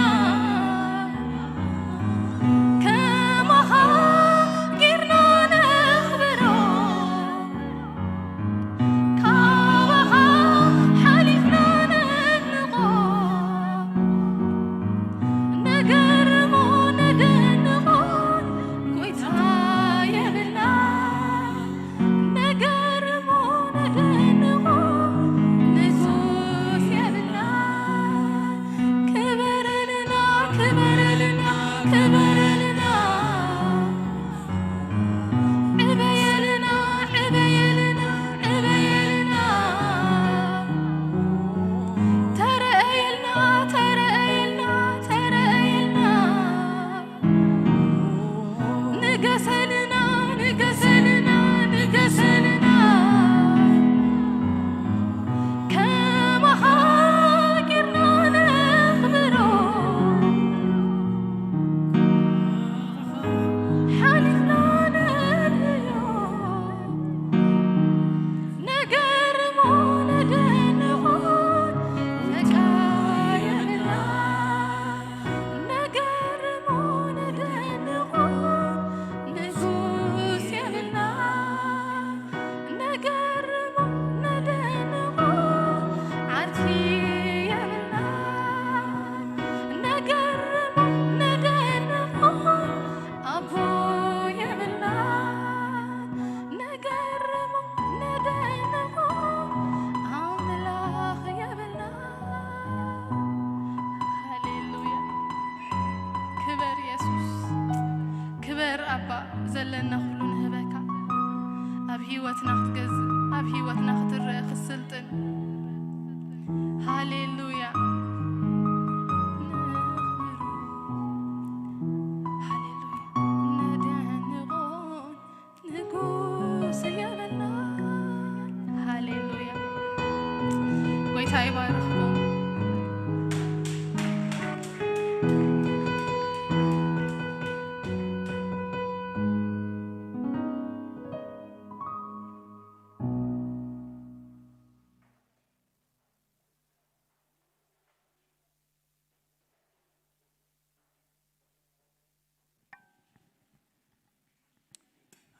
ጎይታ ይባርኽኩም።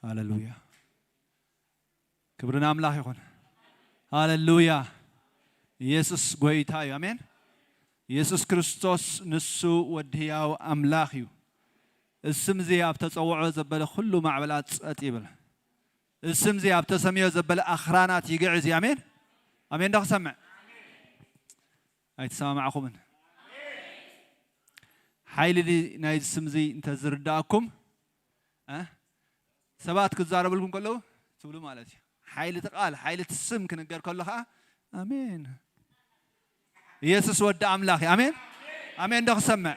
ሃሌሉያ። ክብሪ ንኣምላኽ ይኹን። ሃሌሉያ። ኢየሱስ ጎይታ እዩ። ኣሜን። ኢየሱስ ክርስቶስ ንሱ ወዲ ህያው ኣምላኽ እዩ። እዚ ስም እዚ ኣብ ተጸውዖ ዘበለ ኩሉ ማዕበላት ጸጥ ይብል። እዚ ስም እዚ ኣብ ተሰምዮ ዘበለ ኣኽራናት ይግዕዝ እዩ። ኣሜን። ኣሜን ዶ ክሰምዕ? ኣይተሰማማዕኹምን? ሓይሊ ናይዚ ስም እዚ እንተዝርዳእኩም እ ሰባት ክዛረብልኩም ከለዉ ትብሉ ማለት እዩ። ሓይሊ እቲ ቃል ሓይሊ እቲ ስም ክንገር ከሎ ከዓ ኣሜን። ኢየሱስ ወዲ ኣምላኽ እዩ። ኣሜን ኣሜን። ዶ ክሰምዕ?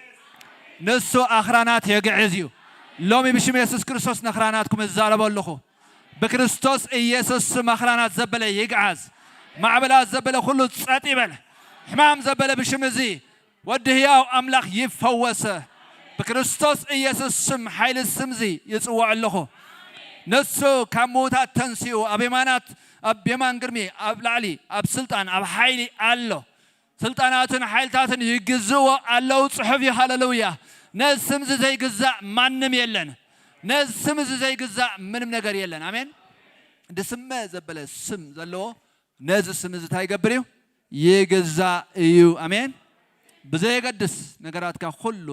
ንሱ ኣኽራናት የግዕዝ እዩ። ሎሚ ብሽም የሱስ ክርስቶስ ነኽራናትኩም እዛረቦ ኣለኹ። ብክርስቶስ ኢየሱስ ስም ኣኽራናት ዘበለ ይግዓዝ። ማዕበላት ዘበለ ኩሉ ጸጥ ይበል። ሕማም ዘበለ ብሽም እዚ ወዲ ህያው ኣምላኽ ይፈወሰ። ብክርስቶስ ኢየሱስ ስም ሓይሊ ስም እዚ ይጽውዖ ኣለኹ። ንሱ ካብ ምዉታት ተንሲኡ ኣብ የማናት ኣብ የማን ግርሚ ኣብ ላዕሊ ኣብ ስልጣን ኣብ ሓይሊ ኣሎ። ስልጣናትን ሓይልታትን ይግዝእዎ ኣለዉ። ጽሑፍ እዩ። ሃሌሉያ። ነዚ ስም እዚ ዘይግዛእ ማንም የለን። ነዚ ስም እዚ ዘይግዛእ ምንም ነገር የለን። ኣሜን። ድስመ ዘበለ ስም ዘለዎ ነዚ ስም እዚ እንታይ ይገብር እዩ? ይግዛእ እዩ። ኣሜን። ብዘየገድስ ነገራትካ ኩሉ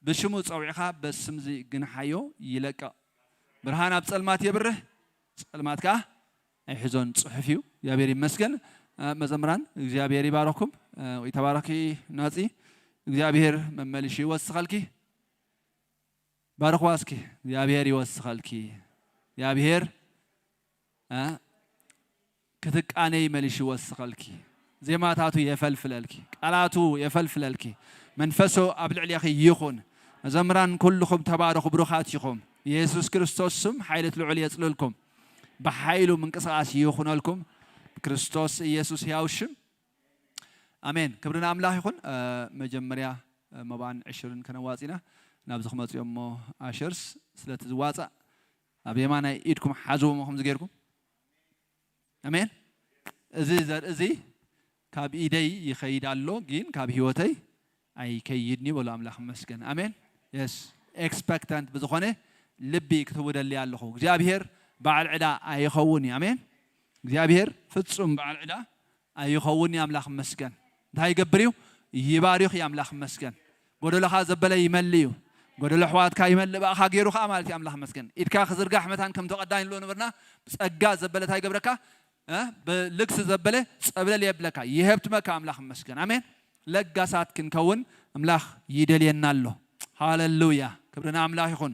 ብሽሙ ጸዊዕኻ በስምዚ ግንሓዮ ይለቅቕ። ብርሃን ኣብ ጸልማት የብርህ፣ ጸልማት ከኣ ኣይሕዞን። ጽሑፍ እዩ። እግዚኣብሔር ይመስገን። እ፣ መዘምራን እግዚኣብሔር ይባረኩም። እ፣ ወይ ተባረኪ ናጺ፣ እግዚኣብሔር መመልሽ ይወስኸልኪ። ባርኽዋ እስኪ። እግዚኣብሔር ይወስኸልኪ። እግዚኣብሔር እ፣ ክትቃነይ መሊሹ ይወስኸልኪ። ዜማታቱ የፈልፍለልኪ፣ ቃላቱ የፈልፍለልኪ። መንፈሱ ኣብ ልዕሌኺ ይኹን። መዘምራን ኩልኹም ተባረኹ፣ ብሩኻት ኢኹም። የሱስ ክርስቶስ ስም ሓይለት ልዑል የጽልልኩም። ብሓይሉ ምንቅስቓስ ይኹነልኩም። ክርስቶስ ኢየሱስ ሕያው ሽም። ኣሜን። ክብሪ ንኣምላኽ ይኹን። እ፣ መጀመርያ፣ እ፣ መባን ዕሽርን ከነዋጽ ኢና። ናብዚ ክመጽኡ እሞ ኣሸርስ ስለቲ ዝዋጻእ ኣብ የማናይ ኢድኩም ሓዝዎም ከምዚ ጌርኩም። ኣሜን። እዚ ዘርኢ እዚ ካብ ኢደይ ይኸይድ ኣሎ፣ ግን ካብ ህይወተይ ኣይከይድን እዩ በሉ። ኣምላኽ ይመስገን። ኣሜን። የስ። ኤክስፐክታንት ብዝኾነ ልቢ ክትህቡ ደሊ ኣለኹ። እግዚኣብሔር በዓል ዕዳ ኣይኸውን እዩ። ኣሜን። እግዚኣብሔር ፍጹም በዓል ዕዳ ኣይኸውን እዩ። ኣምላኽ ይመስገን። እንታይ ይገብር እዩ? ይባርኽ እዩ። ኣምላኽ ይመስገን። ጎደሎኻ ዘበለ ይመልእ እዩ። ጎደሎ ኣሕዋትካ ይመልእ ብኣኻ ገይሩ ኸዓ ማለት እዩ። ኣምላኽ ይመስገን። ኢድካ ክዝርጋሕ መታን ከምቲ ቀዳም ንብሎ ነበርና። ብጸጋ ዘበለ እንታይ ይገብረካ? እ? ብልግሲ ዘበለ ጸብለል የብለካ። ይሀብትመካ። ኣምላኽ ይመስገን። ኣሜን። ለጋሳት ክንከውን ኣምላኽ ይደልየና ኣሎ። ሃሌሉያ። ክብሪ ንኣምላኽ ይኹን።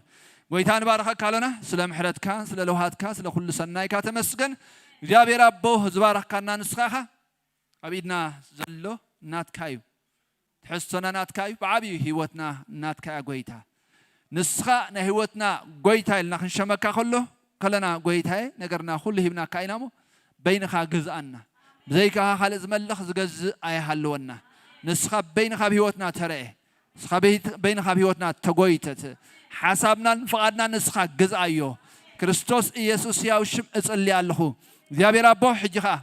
ጎይታ ንባርኸካ ኣሎና። ስለ ምሕረትካ፣ ስለ ለውሃትካ፣ ስለ ኩሉ ሰናይካ ተመስገን። እግዚኣብሔር ኣቦ ዝባረኽካና ንስኻ ኢኻ። ኣብ ኢድና ዘሎ ናትካ እዩ። ትሕዝቶና ናትካ እዩ። ብዓብዩ ህይወትና ናትካ እያ ጎይታ። ንስኻ ናይ ህይወትና ጎይታ ኢልና ክንሸመካ ከሎ ከለና ጎይታዬ ነገርና ኩሉ ሂብናካ ኢና እሞ በይንኻ ግዝኣና። ብዘይካኻ ካልእ ዝመልኽ ዝገዝእ ኣይሃለወና። ንስኻ በይንኻ ኣብ ህይወትና ተረኤ። ንስኻ በይት- በይንኻ ኣብ ህይወትና ተጎይተት። ሓሳብናን ፍቓድናን ንስኻ ግዝኣዮ። ክርስቶስ ኢየሱስ ያው ሽም እጽሊ ኣለኹ። እግዚኣብሔር ኣቦ ሕጂ ኸዓ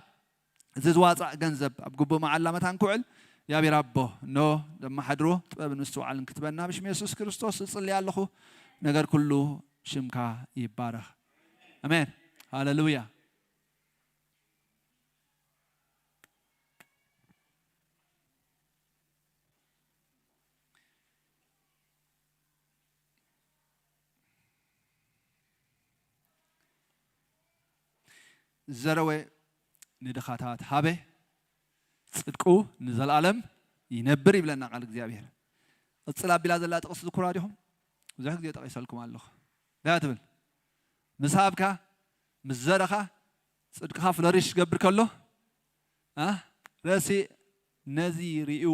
እዚ ዝዋጻእ ገንዘብ ኣብ ግቡእ መዓላ መታን ክውዕል እግዚኣብሔር ኣቦ ኖ ደመሓድሮ ጥበብን ምስትውዓልን ክትበና ብሽም የሱስ ክርስቶስ እጽሊ ኣለኹ። ነገር ኩሉ ሽምካ ይባረኽ። ኣሜን። ሃሌሉያ። ዘረወ ንድኻታት ሃበ፣ ጽድቁ ንዘለኣለም ይነብር ይብለና ቃል እግዚኣብሔር። ቅጽል ኣቢላ ዘላ ጥቕሲ ዝኩራ ዲኹም? ብዙሕ ግዜ ጠቒሰልኩም ኣለኹ። እንታይ ትብል? ምስ ሃብካ፣ ምስ ዘረኻ፣ ጽድቅኻ ፍለሪሽ ክገብር ከሎ፣ ኣ፣ ረሲእ ነዚ ርእዩ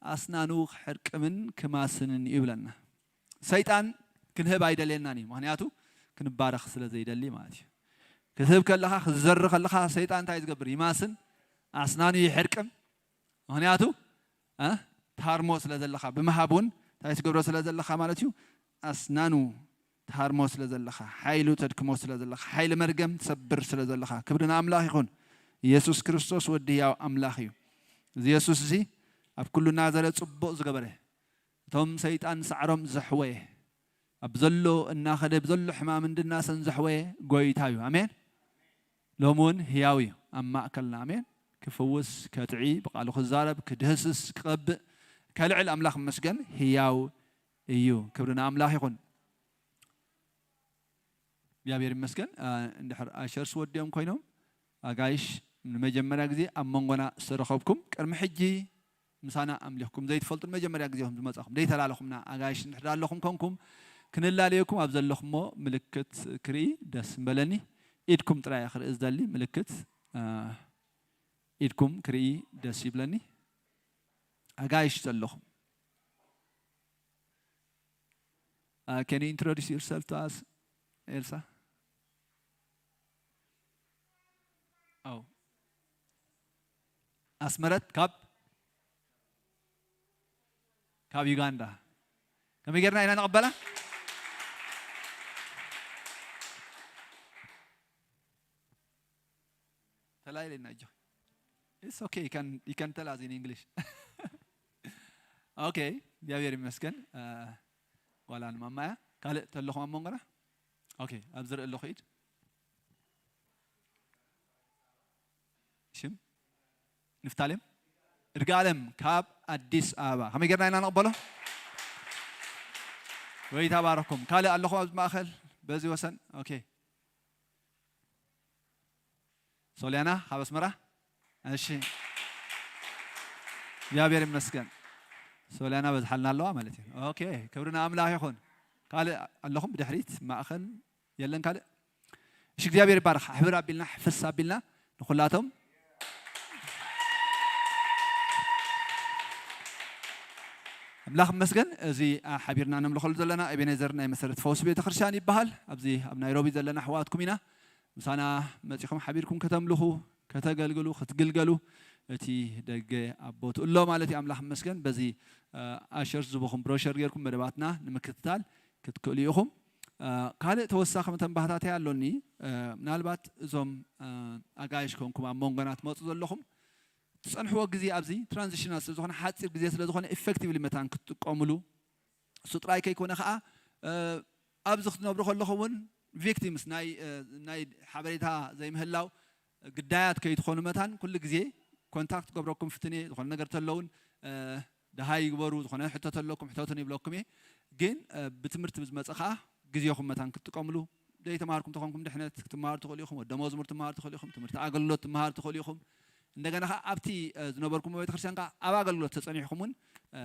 ኣስናኑ ክሕርቅምን ክማስንን እዩ ይብለና። ሰይጣን ክንህብ ኣይደልየናን እዩ። ምኽንያቱ ክንባረኽ ስለ ዘይደሊ ማለት እዩ። ክትህብ ከለኻ፣ ክትዘሪ ከለኻ ሰይጣን እንታይ ዝገብር? ይማስን፣ ኣስናኑ ይሕርቅም። ምኽንያቱ እ? ትሃርሞ ስለ ዘለኻ፣ ብምሃብ እውን እንታይ ትገብሮ ስለ ዘለኻ ማለት እዩ። ኣስናኑ ትሃርሞ ስለ ዘለኻ፣ ሓይሉ ተድክሞ ስለ ዘለኻ፣ ሓይሊ መርገም ትሰብር ስለ ዘለኻ፣ ክብሪ ንኣምላኽ ይኹን። ኢየሱስ ክርስቶስ ወዲ ህያው ኣምላኽ እዩ። እዚ የሱስ እዚ ኣብ ኩሉ ናዘረ ጽቡቕ ዝገበረ፣ እቶም ሰይጣን ሳዕሮም ዘሕወየ፣ ኣብ ዘሎ እናኸደ ብዘሎ ሕማም እንድናሰን ዘሕወየ ጎይታ እዩ። ኣሜን። ሎሚ እውን ህያው እዩ ኣብ ማእከልና። ኣሜን። ክፍውስ፣ ከጥዒ፣ ብቃሉ ክዛረብ፣ ክድህስስ፣ ክቐብእ፣ ከልዕል ኣምላኽ ይመስገን። ህያው እዩ። ክብሪ ንኣምላኽ ይኹን። እግዚኣብሔር ይመስገን። አ፣ እንድሕር ኣሸርስ ወዲኦም ኮይኖም ኣጋይሽ ንመጀመርያ ግዜ ኣብ መንጎና ዝተረኸብኩም፣ ቅድሚ ሕጂ ምሳና ኣምሊኽኩም ዘይትፈልጡ፣ ንመጀመርያ ግዜኹም ዝመጻኹም፣ ዘይተላለኹምና ኣጋይሽ እንድሕር ኣለኹም ኮንኩም፣ ክንላለየኩም ኣብ ዘለኹሞ ምልክት ክርኢ ደስ ምበለኒ። ኢድኩም ጥራይ እየ ክርኢ ዝደሊ፣ ምልክት፣ አ፣ ኢድኩም ክርኢ ደስ ይብለኒ። ኣጋይሽ ዘለኹም። Uh, can you introduce yourself to us, Elsa? Oh. ኣስመረት ካብ ካብ ዩጋንዳ። ከመይ ጌርና ኢና ንቐበላ? ተላኢለና እጆ። It's okay, you can, you can tell us in English. Okay, እግዚኣብሔር ይመስገን። እ፣ ጓላ ንማማ እያ። ካልእ ተለኹም ኣብ መንጎና? ኦኬ፣ ኣብ ዝርኢ ኣለኹ ኢድ። ሽም? ንፍታሌም? እድጋለም ካብ ኣዲስ ኣበባ። ከመይ ጌርና ኢና ንቕበሎ? ወይ ተባረኩም። ካልእ ኣለኹም ኣብዚ ማእከል? በዚ ወሰን? ኦኬ። ሶልያና ካብ ኣስመራ? እሺ። እግዚኣብሔር ይመስገን። ሶልያና በዝሓልና ኣለዋ ማለት እዩ። ኦኬ፣ ክብሪ ንኣምላኽ ይኹን። ካልእ ኣለኹም ብድሕሪት ማእከል የለን ካልእ? እሺ፣ እግዚኣብሔር ይባርኽ። ኣሕብር ኣቢልና፣ ሕፍስ ኣቢልና ንኹላቶም። ኣምላኽ ይመስገን። እዚ፣ አ፣ ሓቢርና ነምልኸሉ ዘለና ኤቤኔዘር ናይ መሰረት ፈውሲ ቤተክርስትያን ይበሃል። ኣብዚ ኣብ ናይሮቢ ዘለና ኣሕዋትኩም ኢና። ምሳና መጺኹም ሓቢርኩም ከተምልኹ፣ ከተገልግሉ፣ ክትግልገሉ እቲ ደገ ኣብ ቦትኡ ኣሎ ማለት እዩ። ኣምላኽ ይመስገን። በዚ፣ አ፣ ኣሸርስ ዝቦኹም ብሮሸር ጌርኩም መደባትና ንምክትታል ክትክእሉ ኢኹም። አ፣ ካልእ ተወሳኺ መተንባህታተይ ኣሎኒ። አ፣ ምናልባት እዞም፣ አ፣ ኣጋይሽ ኮንኩም ኣብ መንጎና ትመጹ ዘለኹም፣ ትጸንሕዎ ግዜ ኣብዚ ትራንዚሽናል ስለ ዝኾነ፣ ሓጺር ግዜ ስለ ዝኾነ፣ ኢፌክቲቭሊ መታን ክትጥቀሙሉ፣ እሱ ጥራይ ከይኮነ ኸኣ፣ እ፣ ኣብዚ ክትነብሩ ከለኹም እውን ቪክቲምስ ናይ፣ እ፣ ናይ ሓበሬታ ዘይምህላው ግዳያት ከይትኾኑ መታን ኩሉ ግዜ ኮንታክት ክገብረኩም ፍትን እየ። ዝኾነ ነገር ተለውን፣ እ፣ ደሃይ ይግበሩ፣ ዝኾነ ሕቶ ተለኩም ሕተቱን ይብለኩም እየ። ግን፣ እ፣ ብትምህርቲ ብዝመጸ ኸኣ ግዜኹም መታን ክትጥቀምሉ፣ ዘይተማሃርኩም ተኾንኩም ድሕነት ክትመሃሩ ትኽእሉ ኢኹም፣ ወደ መዝሙር ትመሃሩ ትኽእሉ ኢኹም፣ ትምህርቲ ኣገልግሎት ትመሃሩ ትኽእሉ ኢኹም። እንደገና ኸኣ ኣብቲ፣ እ፣ ዝነበርኩምዎ ቤተክርስትያን ከኣ ኣብ ኣገልግሎት ተጸኒሕኩም እውን፣ እ፣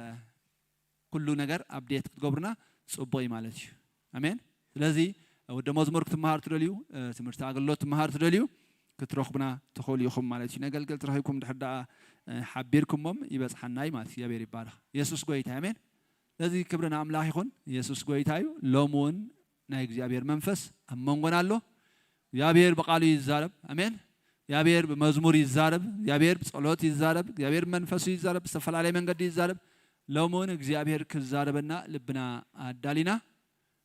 ኩሉ ነገር ኣፕዴት ክትገብሩና ጽቡቕ እዩ ማለት እዩ። ኣሜን። ስለዚ ወደ መዝሙር ክትመሃሩ ትደልዩ፣ እ፣ ትምህርቲ ኣገልግሎት ትመሃሩ ትደልዩ፣ ክትረኽቡና ትኽእሉ ኢኹም ማለት እዩ። ነገልግል ትረኺብኩም ድሕር ደኣ፣ እ፣ ሓቢርኩሞም ይበጽሓና እዩ ማለት እዩ። እግዚኣብሔር ይባረኽ። የሱስ ጎይታ እዩ። ኣሜን። ስለዚ ክብሪ ንኣምላኽ ይኹን። የሱስ ጎይታ እዩ። ሎም እውን ናይ እግዚኣብሔር መንፈስ ኣብ መንጎና ኣሎ። እግዚኣብሔር ብቃሉ ይዛረብ። ኣሜን። እግዚኣብሔር ብመዝሙር ይዛረብ። እግዚኣብሔር ብጸሎት ይዛረብ። እግዚኣብሔር ብመንፈሱ ይዛረብ። ብዝተፈላለየ መንገዲ ይዛረብ። ሎም እውን እግዚኣብሔር ክዛረበና ልብና ኣዳሊና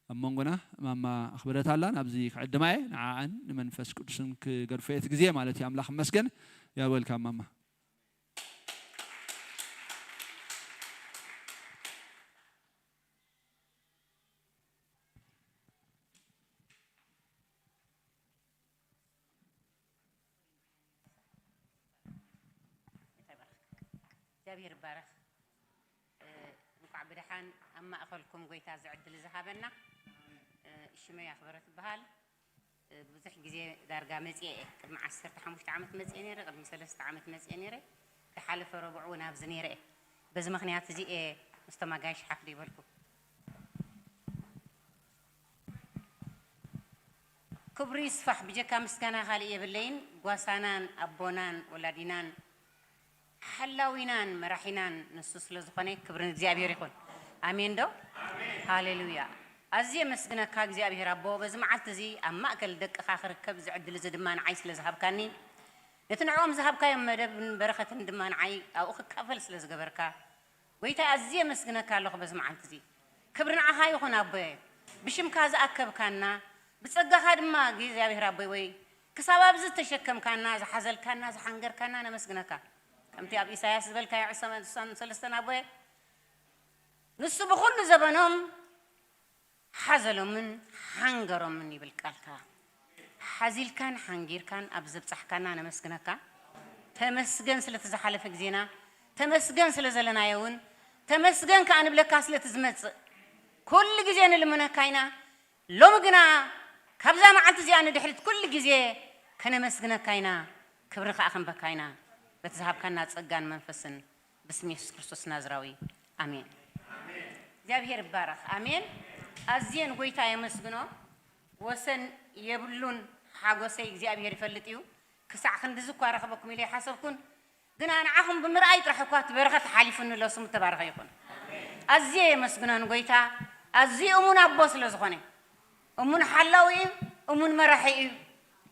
ኣብ መንጎና ማማ ኣኽበረት ኣላ። ናብዚ ክዕድማ እየ። ንዓኣን ንመንፈስ ቅዱስን ክገድፎ እየ እቲ ግዜ ማለት እዩ። ኣምላኽ ይመስገን። ያ ዌልካም ማማ። እግዚኣብሔር ይባረኽ። እ፣ እንኳዕ ብደሓን ኣብ ማእኸልኩም ጎይታ እዚ ዕድል ዝሃበና። እ፣ ሽመይ ኣኽበረት እበሃል። እ፣ ብዙሕ ግዜ ዳርጋ መፅየ እየ። ቅድሚ ዓሰርተ ሓሙሽተ ዓመት መፅየ ነይረ፣ ቅድሚ ሰለስተ ዓመት መፅየ ነይረ። ዝሓለፈ ረቡዕ እውን ኣብዚ ነይረ እየ። በዚ ምኽንያት እዚ እየ ምስቶም ኣጋይሽ ሓፍ ዘይበልኩ። ክብሩ ይስፋሕ፣ ብጀካ ምስጋና ካልእ የብለይን። ጓሳናን ኣቦናን ወላዲናን ሓላዊናን መራሒናን ንሱ ስለ ዝኾነ ክብሪ ንእግዚኣብሔር ይኹን። ኣሜን ዶ? ሃሌሉያ። ኣዝየ የመስግነካ እግዚኣብሔር ኣቦ፣ በዚ መዓልቲ እዚ ኣብ ማእከል ደቅኻ ክርከብ እዚ ዕድል እዚ ድማ ንዓይ ስለ ዝሃብካኒ። ነቲ ንዕኦም ዝሃብካዮም መደብን በረኸትን ድማ ንዓይ ኣብኡ ክካፈል ስለ ዝገበርካ፣ ጎይታ ኣዝየ የመስግነካ ኣለኹ በዚ መዓልቲ እዚ። ክብሪ ንዓኻ ይኹን ኣቦየ፣ ብሽምካ ዝኣከብካና፣ ብጸጋኻ ድማ እግዚኣብሔር ኣቦይ ወይ ክሳብ ኣብዚ ዝተሸከምካና፣ ዝሓዘልካና፣ ዝሓንገርካና ነመስግነካ። ከምቲ ኣብ ኢሳያስ ዝበልካዮ ዕሰ ሰለስተን ኣቦየ፣ ንሱ ብኹሉ ዘበኖም ሓዘሎምን ሓንገሮምን ይብል ቃልካ። ሓዚልካን ሓንጊርካን ኣብ ዘብጻሕካና ነመስግነካ። ተመስገን ስለቲ ዝሓለፈ ግዜና፣ ተመስገን ስለ ዘለናዮ እውን፣ ተመስገን ከኣ ንብለካ ስለቲ ዝመጽእ። ኩሉ ግዜ ንልምነካ ኢና። ሎሚ ግና ካብዛ መዓልቲ እዚኣ ንድሕሪት ኩሉ ግዜ ከነመስግነካ ኢና፣ ክብሪ ከኣ ክንበካ ኢና። በቲ ዝሃብካና ጸጋን መንፈስን ብስም የሱስ ክርስቶስ ናዝራዊ፣ ኣሜን። እግዚኣብሔር ይባረኽ። ኣሜን። ኣዝየ ንጎይታ የመስግኖ። ወሰን የብሉን ሓጎሰይ እግዚኣብሔር ይፈልጥ እዩ። ክሳዕ ክንድዚ እኳ ረኽበኩም ኢለ ኣይሓሰብኩን። ግና ንዓኹም ብምርኣይ ጥራሕ እኳ እቲ በረኸት ሓሊፉኒ ኣሎ። ስሙ ተባረኸ ይኹን። ኣዝየ የመስግኖ ንጎይታ። ኣዝዩ እሙን ኣቦ ስለ ዝኾነ። እሙን ሓላዊ እዩ፣ እሙን መራሒ እዩ።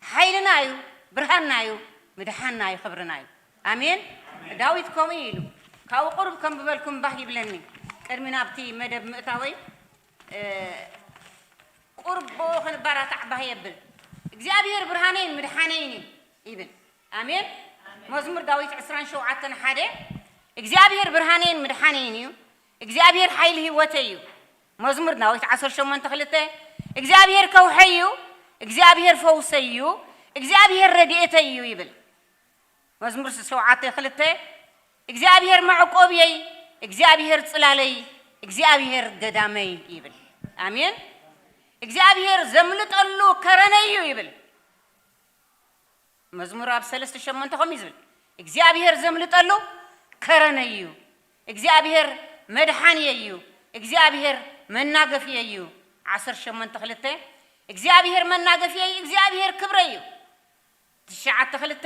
ሓይልና እዩ፣ ብርሃንና እዩ፣ ምድሓንና እዩ፣ ክብርና እዩ። ኣሜን። ዳዊት ከምኡ እዩ ኢሉ። ካብኡ ቁሩብ ከንብበልኩም ባህ ይብለኒ። ቅድሚ ናብቲ መደብ ምእታወይ፣ እ፣ ቁሩብ ብኡ ክንባራታዕ ባህ የብል። እግዚኣብሔር ብርሃነይን ምድሓነይን እዩ ይብል። ኣሜን። መዝሙር ዳዊት ዕስራን ሸውዓተን ሓደ፣ እግዚኣብሔር ብርሃነይን ምድሓነይን እዩ፣ እግዚኣብሔር ሓይሊ ህይወተይ እዩ። መዝሙር ዳዊት ዓሰርተ ሸሞንተ ክልተ፣ እግዚኣብሔር ከውሐይ እዩ፣ እግዚኣብሔር ፈውሰይ እዩ፣ እግዚኣብሔር ረድኤተይ እዩ ይብል። መዝሙር ሸውዓተ ክልተ፣ እግዚኣብሔር መዕቆብየይ፣ እግዚኣብሔር ጽላለይ፣ እግዚኣብሔር ገዳመይ ይብል። ኣሜን። እግዚኣብሔር ዘምልጠሉ ከረነይ እዩ ይብል። መዝሙር ኣብ ሰለስተ ሸሞንተ ከምኡ እዩ ዝብል፣ እግዚኣብሔር ዘምልጠሉ ከረነይ እዩ፣ እግዚኣብሔር መድሓንየይ እዩ፣ እግዚኣብሔር መናገፍየይ እዩ። ዓሰርተ ሸሞንተ ክልተ፣ እግዚኣብሔር መናገፍየይ፣ እግዚኣብሔር ክብረይ እዩ። ትሽዓተ ክልተ፣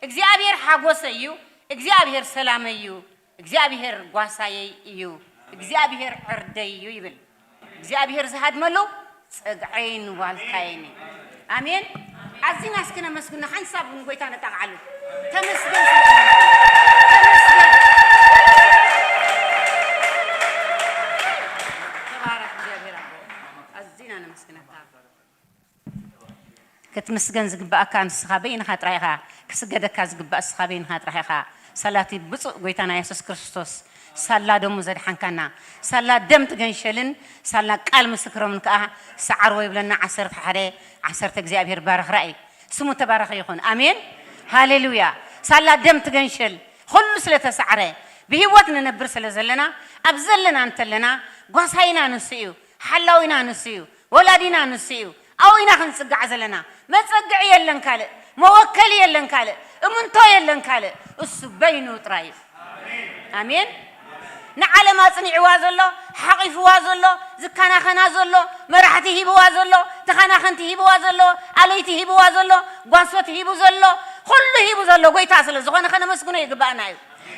እግዚኣብሔር ሓጎሰይ እዩ፣ እግዚኣብሔር ሰላመይ እዩ፣ እግዚኣብሔር ጓሳየይ እዩ፣ እግዚኣብሔር ዕርደይ እዩ ይብል። እግዚኣብሔር ዝሃድመሉ ጸግዐይን ዋልታይን እዩ። ኣሜን። ኣዚና እስኪ ነመስግኖ፣ ሓንሳብ ንጎይታ ነጣቕዓሉ። ተመስገን ስለ ተመስገን። ተባረኽ እግዚኣብሔር ኣቦ። ኣዚና ነመስግነካ። ክትምስገን ዝግባኣካ ንስኻ በይንኻ ጥራይ ኢኻ። ክስገደካ ዝግባእ ንስኻ በይንኻ ጥራይ ኢኻ። ሳላቲ ብፁዕ ጎይታና የሱስ ክርስቶስ ሳላ ደሙ ዘድሓንካና፣ ሳላ ደም ትገንሸልን ሳላ ቃል ምስክሮምን ከኣ ሰዓርዎ ይብለና። ዓሰርተ ሓደ ዓሰርተ እግዚኣብሔር ባረኽ ራእይ ስሙ ተባረኸ ይኹን። ኣሜን ሃሌሉያ። ሳላ ደም ትገንሸል ኩሉ ስለ ተሳዕረ ብህይወት ንነብር ስለ ዘለና ኣብ ዘለና እንተለና ጓሳይና ንሱ እዩ፣ ሓላዊና ንሱ እዩ፣ ወላዲና ንሱ እዩ። ኣብኡ ኢና ክንጽጋዕ ዘለና። መጸግዒ የለን ካልእ፣ መወከሊ የለን ካልእ፣ እምንቶ የለን ካልእ፣ እሱ በይኑ ጥራይ እዩ። ኣሜን። ንዓለም ኣጽኒዕዋ ዘሎ፣ ሓቒፍዋ ዘሎ፣ ዝከናኸና ዘሎ፣ መራሕቲ ሂብዋ ዘሎ፣ ተኸናኸንቲ ሂብዋ ዘሎ፣ ኣለይቲ ሂብዋ ዘሎ፣ ጓሶት ሂቡ ዘሎ፣ ኩሉ ሂቡ ዘሎ ጎይታ ስለ ዝኾነ ከነመስግኖ ይግባኣና እዩ።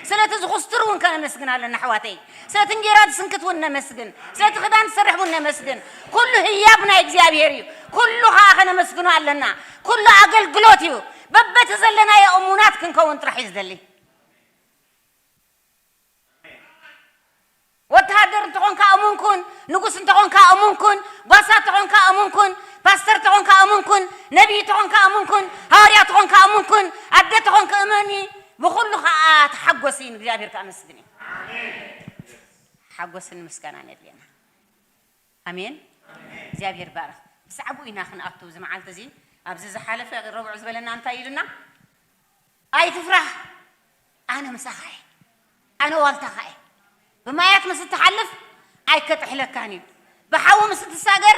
ስለቲ ዝኹስትር እውን ከነመስግን ኣለና ኣሕዋተይ። ስለቲ እንጌራ ዝስንክት እውን ነመስግን። ስለቲ ክዳን ዝሰርሕ እውን ነመስግን። ኩሉ ህያብ ናይ እግዚኣብሔር እዩ። ኩሉ ከዓ ከነመስግኖ ኣለና። ኩሉ ኣገልግሎት እዩ። በበቲ ዘለናዮ እሙናት ክንከውን ጥራሕ እዩ ዝደሊ። ወተሃደር እንተኾንካ እሙን ኩን፣ ንጉስ እንተኾንካ እሙን ኩን፣ ጓሳ እንተኾንካ እሙን ኩን፣ ፓስተር እንተኾንካ እሙን ኩን፣ ነቢይ እንተኾንካ እሙን ኩን፣ ሃዋርያ እንተኾንካ እሙን ኩን፣ ኣደ እንተኾንካ እመኒ፣ ብኹሉ ከዓ ተሓጎሲ፣ ንእግዚኣብሔር ከዓ ኣመስግኒ። ሓጎስን ምስጋናን የድልየና። ኣሜን። እግዚኣብሔር ባረኽ። ብዛዕባኡ ኢና ክንኣቱ እዚ መዓልቲ እዚ። ኣብዚ ዝሓለፈ ረቡዕ ዝበለና እንታይ ኢሉና? ኣይትፍራህ፣ ኣነ ምሳኻ እየ፣ ኣነ ዋልታኻ እየ። ብማያት ምስ እትሓልፍ ኣይከጥሕለካን እዩ፣ ብሓዊ ምስ እትሳገር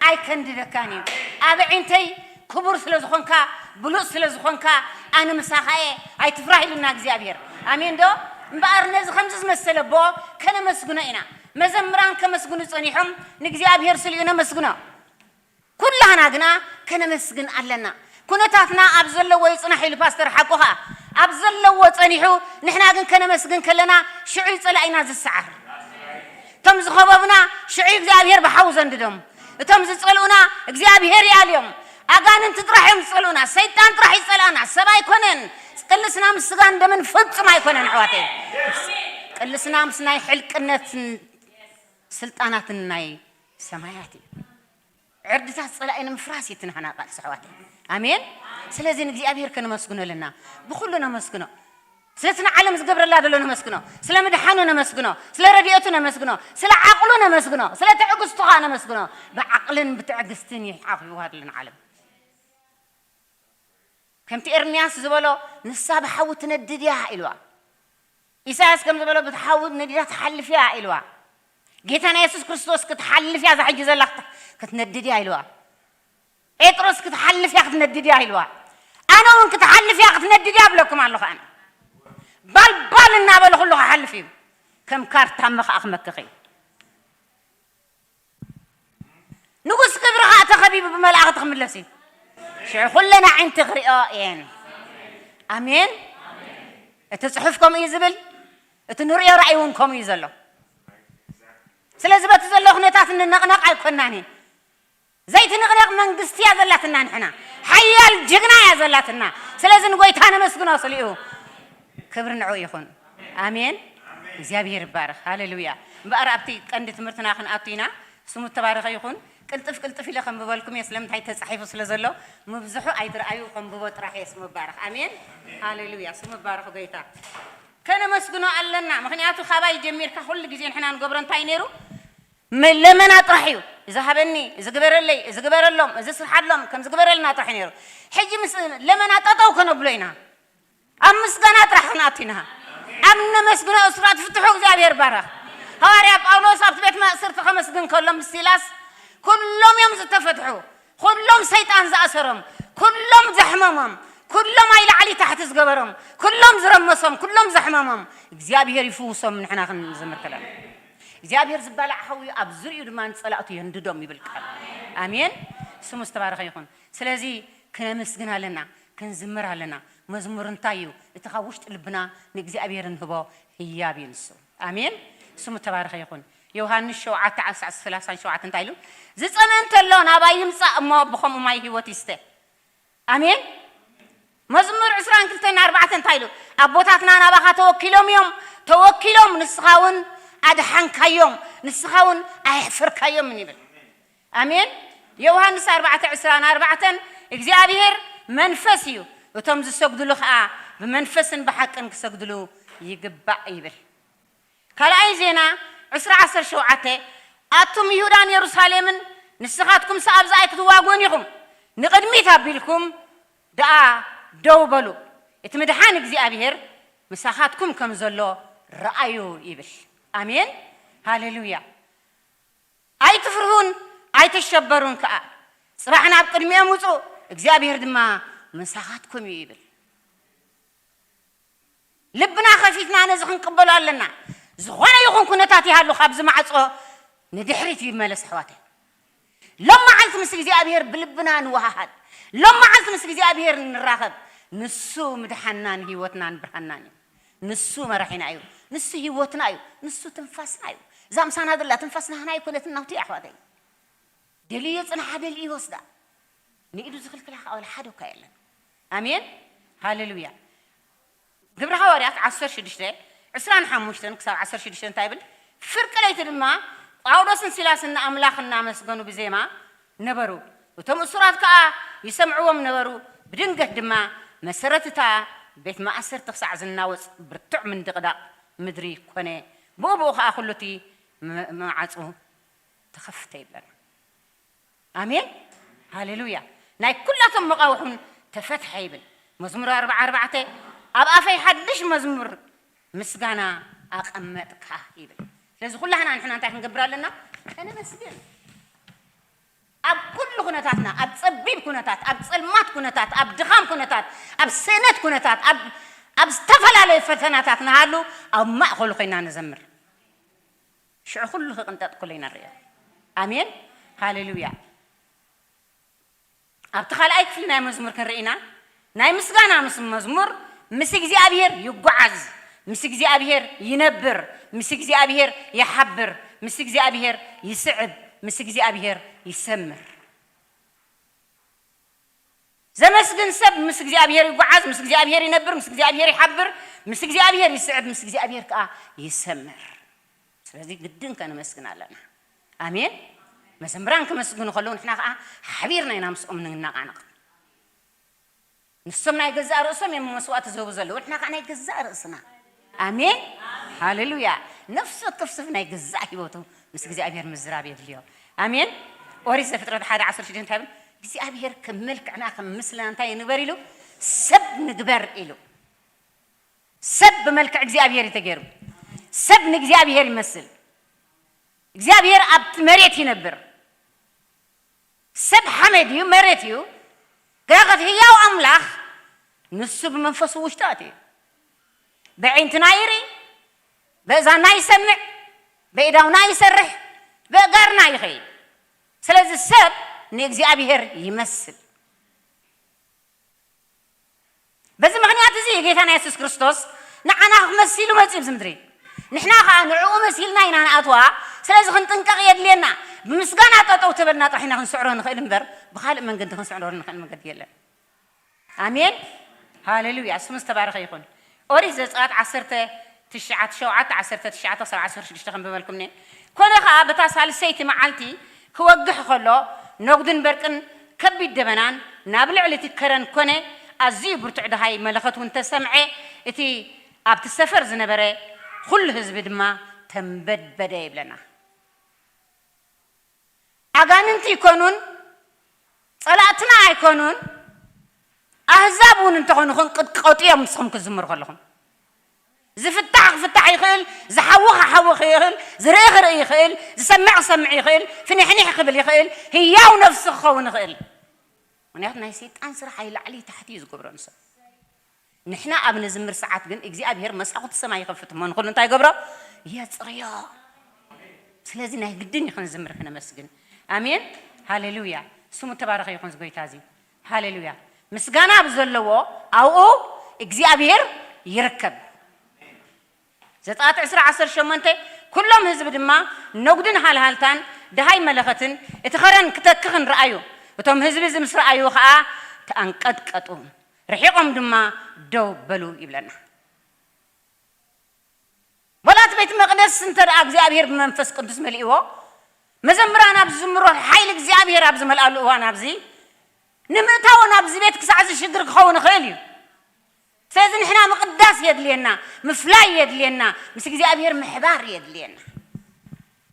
ኣይከንድደካን እዩ። ኣብ ኣዒንተይ ክቡር ስለ ዝኾንካ፣ ብሉጽ ስለ ዝኾንካ፣ ኣነ ምሳኻ እየ፣ ኣይትፍራህ ኢሉና እግዚኣብሔር። ኣሜን ዶ? እምበኣር ነዚ ከምዚ ዝመሰለ ኣቦ ከነመስግኖ ኢና። መዘምራን ከመስግኑ ጸኒሖም፣ ንእግዚኣብሔር ስሊኡ ነመስግኖ። ኩላህና ግና ከነመስግን ኣለና። ኩነታትና ኣብ ዘለዎ ይጽናሕ ኢሉ ፓስተር ሓቁ ኸኣ። ኣብ ዘለዎ ጸኒሑ፣ ንሕና ግን ከነመስግን ከለና ሽዑ እዩ ጸላኢና ዝሰዓር። እቶም ዝኸበቡና ሽዑ እግዚኣብሔር ብሓዊ ዘንድዶም። እቶም ዝጸልኡና እግዚኣብሔር ይኣልዮም። ኣጋንንቲ ጥራሕ እዮም ዝጸልኡና፣ ሰይጣን ጥራሕ ይጸልኣና፣ ሰብ ኣይኮነን። ቅልስና ምስ ስጋን ደምን ፍጹም ኣይኮነን ኣሕዋተይ። ቅልስና ምስ ናይ ሕልቅነትን ስልጣናትን ናይ ሰማያት እዩ። ዕርድታት ጸላኢ ንምፍራስ እዩ እቲ ናህና ቃልሲ ኣሕዋተይ። ኣሜን። ስለዚ ንእግዚኣብሔር ከነመስግኖ ኣለና። ብኹሉ ነመስግኖ። ስለቲ ንዓለም ዝገብረላ ዘሎ ነመስግኖ። ስለ ምድሓኑ ነመስግኖ። ስለ ረድኤቱ ነመስግኖ። ስለ ዓቕሉ ነመስግኖ። ስለ ትዕግስቱ ኸኣ ነመስግኖ። ብዓቕልን ብትዕግስትን እዩ ሓኺብዋ ዘሎ ንዓለም። ከምቲ ኤርምያስ ዝበሎ፣ ንሳ ብሓዊ ትነድድ እያ ኢልዋ። ኢሳያስ ከም ዝበሎ፣ ብቲ ሓዊ ነዲዳ ትሓልፍ እያ ኢልዋ። ጌታና የሱስ ክርስቶስ ክትሓልፍ እያ እዛ ሕጂ ዘላ ክት-፣ ክትነድድ እያ ኢልዋ። ጴጥሮስ ክትሓልፍ እያ ክትነድድ እያ ኢልዋ። ኣነ እውን ክትሓልፍ እያ ክትነድድ እያ እብለኩም ኣለኹ ኣነ። ባልባል እናበለ ኩሉ ክሓልፍ እዩ። ከም ካርታመ ከኣ ክመክኽ እዩ። ንጉስ ክብሪ ከኣ ተኸቢቡ ብመላእኽቲ ክምለስ እዩ። ሽዑ ኩለን ኣዒንቲ ክሪኦ እየን። ኣሜን። እቲ ጽሑፍ ከምኡ እዩ ዝብል፣ እቲ ንርእዮ ራእይ እውን ከምኡ እዩ ዘሎ። ስለዚ በቲ ዘሎ ኩነታት ንነቕነቕ ኣይኮናን እዩ። ዘይትንቕነቕ መንግስቲ እያ ዘላትና ንሕና። ሓያል ጅግና እያ ዘላትና። ስለዚ ንጎይታ ነመስግኖ ስሊኡ። ክብሪ ንዕኡ ይኹን። ኣሜን። እግዚኣብሔር ይባረኽ። ሃሌሉያ። እምበኣር ኣብቲ ቀንዲ ትምህርትና ክንኣቱ ኢና። ስሙ ተባረኸ ይኹን። ቅልጥፍ ቅልጥፍ ኢለ ከንብበልኩም እየ፣ ስለምንታይ ተጻሒፉ ስለ ዘሎ። ምብዝሑ ኣይትረኣዩ፣ ከንብቦ ጥራሕ እየ። ስሙ ይባረኽ። ኣሜን። ሃሌሉያ። ስሙ ይባረኽ ጎይታ። ከነመስግኖ ኣለና። ምኽንያቱ ካባይ ጀሚርካ ኩሉ ግዜ ንሕና ንገብሮ እንታይ ነይሩ? መ-፣ ለመና ጥራሕ እዩ። እዚ ሃበኒ፣ እዚ ግበረለይ፣ እዚ ግበረሎም፣ እዚ ስርሓሎም፣ ከምዚ ግበረልና ጥራሕ እዩ ነይሩ። ሕጂ ምስ ለመና ጠጠው ከነብሎ ኢና። ኣብ ምስጋና ጥራሕ ክንኣቱ ኢና። ኣብ ነመስግኖ እስራት ፍትሑ እግዚኣብሔር ባረኽ። ሃዋርያ ጳውሎስ ኣብቲ ቤት ማእሰርቲ ከመስግን ከሎ ምስ ሲላስ ኩሎም እዮም ዝተፈትሑ። ኩሎም ሰይጣን ዝኣሰሮም፣ ኩሎም ዘሕመሞም፣ ኩሎም ኣይ ላዕሊ ታሕቲ ዝገበሮም፣ ኩሎም ዝረመሶም፣ ኩሎም ዘሕመሞም እግዚኣብሔር ይፍውሶም። ንሕና ክንዝምር ከለና እግዚኣብሔር ዝባላዕ ሓዊ ኣብ ዙርዩ ድማ ንጸላእቱ የንድዶም ይብል ቃል። ኣሜን። ስሙ ዝተባረኸ ይኹን። ስለዚ ክነመስግን ኣለና፣ ክንዝምር ኣለና። መዝሙር እንታይ እዩ? እቲ ካብ ውሽጢ ልብና ንእግዚኣብሔር እንህቦ ህያብ እዩ ንሱ። ኣሜን። ስሙ ተባረኸ ይኹን። ዮሃንስ ሸውዓተ ዓሰርተ ሰላሳን ሸውዓተን እንታይ ኢሉ? ዝጸምእ እንተሎ ናባይ ይምጻእ እሞ ብኸምኡ ማይ ህይወት ይስተ። ኣሜን። መዝሙር ዕስራን ክልተን ኣርባዕተን እንታይ ኢሉ? ኣቦታትና ናባኻ ተወኪሎም እዮም፣ ተወኪሎም ንስኻ እውን ኣድሓንካዮም፣ ንስኻ እውን ኣየሕፈርካዮምን ይብል። ኣሜን። ዮሃንስ ኣርባዕተ ዕስራን ኣርባዕተን እግዚኣብሔር መንፈስ እዩ፣ እቶም ዝሰግድሉ ኸኣ ብመንፈስን ብሓቅን ክሰግድሉ ይግባእ ይብል። ካልኣይ ዜና ዕስራ ዓሰርተ ሸውዓተ ኣቱም ይሁዳን የሩሳሌምን ንስኻትኩምስ ኣብዚ ኣይክትዋግኡን ኢኹም፣ ንቕድሚት ኣቢልኩም ደኣ ደው በሉ፣ እቲ ምድሓን እግዚኣብሔር ምሳኻትኩም ከም ዘሎ ረኣዩ ይብል። ኣሜን ሃሌሉያ። ኣይትፍርሁን ኣይትሸበሩን ከኣ፣ ጽባሕ ናብ ቅድሚኦም ውጹ፣ እግዚኣብሔር ድማ ምሳኻትኩም እዩ ይብል። ልብና ከፊትና ነዚ ክንቅበሎ ኣለና። ዝኾነ ይኹን ኩነታት ይሃሉ ካብዚ ማዕጾ ንድሕሪት ይመለስ ኣሕዋተይ። ሎም መዓልቲ ምስ እግዚኣብሔር ብልብና ንወሃሃድ። ሎም መዓልቲ ምስ እግዚኣብሔር ንራኸብ። ንሱ ምድሓናን ህይወትናን ብርሃናን እዩ። ንሱ መራሒና እዩ። ንሱ ህይወትና እዩ። ንሱ ትንፋስና እዩ። እዛ ምሳና ዘላ ትንፋስ ናህና ኣይኮነትን ናውቲ ኣሕዋተይ። ደልዮ ጽንሓ ደልዩ ይወስዳ። ንኢዱ ዝኽልክላ ከኣ ወላ ሓደ እኳ የለን። ኣሜን ሃሌሉያ። ግብሪ ሃዋርያት ዓሰርተ ሽዱሽተ ዕስራን ሓሙሽተን ክሳብ ዓሰርተ ሽዱሽተ እንታይ ይብል? ፍርቂ ለይቲ ድማ ጳውሎስን ሲላስን ንኣምላኽ እናመስገኑ ብዜማ ነበሩ፣ እቶም እሱራት ከኣ ይሰምዕዎም ነበሩ። ብድንገት ድማ መሰረት እታ ቤት ማእሰርቲ ክሳዕ ዝናወጽ ብርቱዕ ምንድቕዳቕ ምድሪ ኮነ፣ ብኡ ብኡ ከኣ ኩሉ እቲ መ-፣ መዓጹ ተኸፍተ ይብለና። ኣሜን ሃሌሉያ። ናይ ኩላቶም መቓውሑን ተፈትሐ ይብል መዝሙር ኣርባዓ ኣርባዕተ። ኣብ ኣፈይ ሓድሽ መዝሙር ምስጋና ኣቐመጥካ ይብል። ስለዚ ኩላህና ንሕና እንታይ ክንገብር ኣለና? ከነመስግን። ኣብ ኩሉ ኩነታትና፣ ኣብ ጸቢብ ኩነታት፣ ኣብ ጸልማት ኩነታት፣ ኣብ ድኻም ኩነታት፣ ኣብ ስእነት ኩነታት፣ ኣብ፣ ኣብ ዝተፈላለዩ ፈተናታት ንሃሉ ኣብ ማእከሉ ኮይና ንዘምር። ሽዑ ኩሉ ክቕንጠጥ ኩሉ ኢና ንርእዮ። ኣሜን ሃሌሉያ። ኣብቲ ካልኣይ ክፍሊ ናይ መዝሙር ክንርኢ ኢና። ናይ ምስጋና ምስ መዝሙር ምስ እግዚኣብሔር ይጓዓዝ፣ ምስ እግዚኣብሔር ይነብር፣ ምስ እግዚኣብሔር ይሓብር፣ ምስ እግዚኣብሔር ይስዕብ፣ ምስ እግዚኣብሔር ይሰምር። ዘመስግን ሰብ ምስ እግዚኣብሔር ይጓዓዝ፣ ምስ እግዚኣብሔር ይነብር፣ ምስ እግዚኣብሔር ይሓብር፣ ምስ እግዚኣብሔር ይስዕብ፣ ምስ እግዚኣብሔር ከዓ ይሰምር። ስለዚ ግድን ከነመስግን ኣለና። ኣሜን። መዘምራን ክመስግኑ ከለዉ ንሕና ከዓ ሓቢርና ኢና ምስኦም ንነቓነቕ። ንሶም ናይ ገዛእ ርእሶም እዮም መስዋእቲ ዝህቡ ዘለዉ፣ ንሕና ከዓ ናይ ገዛእ ርእስና። ኣሜን። ሃሌሉያ። ነፍሲ ወከፍ ሰብ ናይ ገዛእ ህይወቱ ምስ እግዚኣብሔር ምዝራብ የድልዮ። ኣሜን። ኦሪት ዘፍጥረት ሓደ ዓሰርተ ሽዱሽተ እንታይ ይብል? እግዚኣብሔር ከም መልክዕና ከም ምስልና እንታይ ንግበር ኢሉ? ሰብ ንግበር ኢሉ። ሰብ ብመልክዕ እግዚኣብሔር እዩ ተገይሩ። ሰብ ንእግዚኣብሔር ይመስል። እግዚኣብሔር ኣብቲ መሬት ይነብር። ሰብ ሓመድ እዩ፣ መሬት እዩ። ግና እቲ ህያው ኣምላኽ ንሱ ብመንፈሱ ውሽጢ ኣትዩ። ብዒንትና ይርኢ፣ ብእዛንና ይሰምዕ፣ ብኢዳውና ይሰርሕ፣ ብእጋርና ይኸይድ። ስለዚ ሰብ ንእግዚኣብሔር ይመስል። በዚ ምኽንያት እዚ ጌታና የሱስ ክርስቶስ ንዓና መሲሉ መጺኡ ኣብዚ ምድሪ። ንሕና ኸኣ ንዕኡ መሲልና ኢና ንኣትዋ። ስለዚ ክንጥንቀቕ የድልየና። ብምስጋና ጠጠው ተበልና ጥራሕ ኢና ክንስዕሮ ንኽእል እምበር፣ ብኻልእ መንገዲ ክንስዕሮ ንኽእል መንገዲ የለን። ኣሜን። ሃሌሉያ። ስሙ ዝተባረኸ ይኹን። ኦሪት ዘጸኣት ዓሰርተ ትሽዓተ፣ ሸውዓተ ዓሰርተ ትሽዓተ ክሳብ ዓሰርተ ሽዱሽተ ከንብበልኩም እየ። ኮነ ኸኣ በታ ሳልሰይቲ መዓልቲ ክወግሕ ኸሎ፣ ነጉድን በርቅን ከቢድ ደበናን ናብ ልዕሊ እቲ ከረን ኮነ፣ ኣዝዩ ብርቱዕ ደሃይ መለኸት እውን ተሰምዐ፣ እቲ ኣብቲ ሰፈር ዝነበረ ኹሉ ህዝቢ ድማ ተንበድበደ ይብለና። ኣጋንንቲ ይኮኑን፣ ጸላእትና ኣይኮኑን፣ ኣህዛብ እውን እንተኾኑ ክንቅጥቀጡ እዮም። ንስኹም ክትዝምሩ ከለኹም ዝፍታሕ ክፍታሕ ይኽእል፣ ዝሓዊ ክሓዊ ይኽእል፣ ዝርኢ ክርኢ ይኽእል፣ ዝሰምዕ ክሰምዕ ይኽእል፣ ፍኒሕኒሕ ክብል ይኽእል፣ ህያው ነፍሲ ክኸውን ይኽእል። ምኽንያቱ ናይ ሰይጣን ስራሕ ኣይላዕሊ ታሕቲ እዩ ዝገብሮ ንሰብ። ንሕና ኣብ ንዝምር ሰዓት ግን እግዚኣብሔር መሳኹቲ ሰማይ ይኸፍት እሞ ንኹሉ እንታይ ይገብሮ? የጽርዮ። ስለዚ ናይ ግድን እዩ ክንዝምር ክነመስግን። ኣሜን። ሃሌሉያ። ስሙ ተባረኸ ይኹን ዝጎይታ እዚ። ሃሌሉያ። ምስጋና ኣብ ዘለዎ ኣብኡ እግዚኣብሔር ይርከብ። ዘጸኣት ዕስራ ዓሰርተ ሸሞንተ ኩሎም ህዝቢ ድማ ነጉድን ሃልሃልታን ደሃይ መለኸትን እቲ ኸረን ክተክኽን ረኣዩ። እቶም ህዝቢ እዚ ምስ ረኣዩ ኸኣ ተኣንቀጥቀጡ፣ ርሒቖም ድማ ደው በሉ ይብለና። ወላ እቲ ቤት መቕደስ እንተ ደኣ እግዚኣብሔር ብመንፈስ ቅዱስ መሊእዎ፣ መዘምራን ኣብ ዝዝምሮ፣ ሓይሊ እግዚኣብሔር ኣብ ዝመልኣሉ እዋን ኣብዚ ንምእታው ናብዚ ቤት ክሳዕ እዚ ሽግር ክኸውን ይኽእል እዩ። ስለዚ ንሕና ምቕዳስ የድልየና፣ ምፍላይ የድልየና፣ ምስ እግዚኣብሔር ምሕባር የድልየና።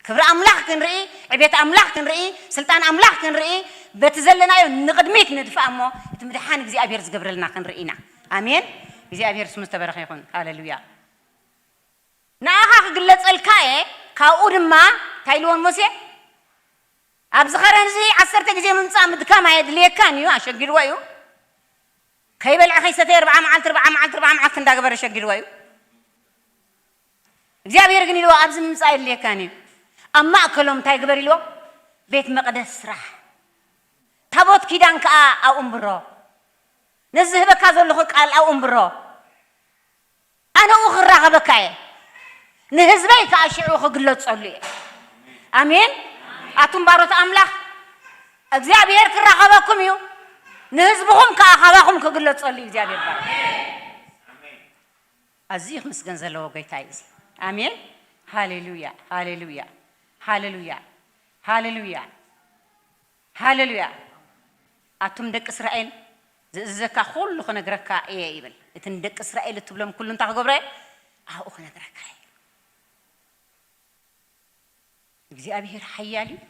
ክብሪ ኣምላኽ ክንርኢ፣ ዕቤት ኣምላኽ ክንርኢ፣ ስልጣን ኣምላኽ ክንርኢ፣ በቲ ዘለናዮ ንቕድሚት ንድፋእ እሞ እቲ ምድሓን እግዚኣብሔር ዝገብረልና ክንርኢ ኢና። ኣሜን። እግዚኣብሔር ስሙ ዝተበረኸ ይኹን። ሃሌሉያ። ንኣኻ ክግለጸልካ እየ፣ ካብኡ ድማ እንታይ ኢልዎ ንሙሴ? ኣብዚ ኸረን እዚ ዓሰርተ ግዜ ምምጻእ ምድካም ኣየድልየካን እዩ፣ ኣሸጊድዎ እዩ። ከይበልዐ ከይሰተየ ኣርብዓ መዓልቲ፣ ኣርብዓ መዓልቲ፣ ኣርብዓ መዓልቲ እንዳገበረ ኣሸጊድዎ እዩ። እግዚኣብሔር ግን ኢልዎ፣ ኣብዚ ምምጻእ ኣየድልየካን እዩ። ኣብ ማእከሎም እንታይ ግበር ኢልዎ? ቤት መቕደስ ስራሕ። ታቦት ኪዳን ከኣ ኣብኡ እንብሮ። ነዚ ዝህበካ ዘለኹ ቃል ኣብኡ እንብሮ። ኣነ ኣብኡ ክራኸበካ እየ። ንህዝበይ ከኣ ሽዑ ክግለጸሉ እየ። ኣሜን። ኣቱም ባሮት ኣምላኽ፣ እግዚኣብሔር ክራኸበኩም እዩ። ንህዝብኹም ከኣ ካባኹም ክግለጸሉ እዩ እግዚኣብሔር ባሮት። ኣዝዩ ክምስገን ዘለዎ ጎይታ እዩ እዚ። ኣሜን። ሃሌሉያ፣ ሃሌሉያ፣ ሃሌሉያ፣ ሃሌሉያ፣ ሃሌሉያ። ኣቱም ደቂ እስራኤል ዝእዝዘካ ኩሉ ክነግረካ እየ ይብል። እቲ ንደቂ እስራኤል እትብሎም ኩሉ እንታይ ክገብሮ እየ? ኣብኡ ክነግረካ እየ። እግዚኣብሔር ሓያል እዩ።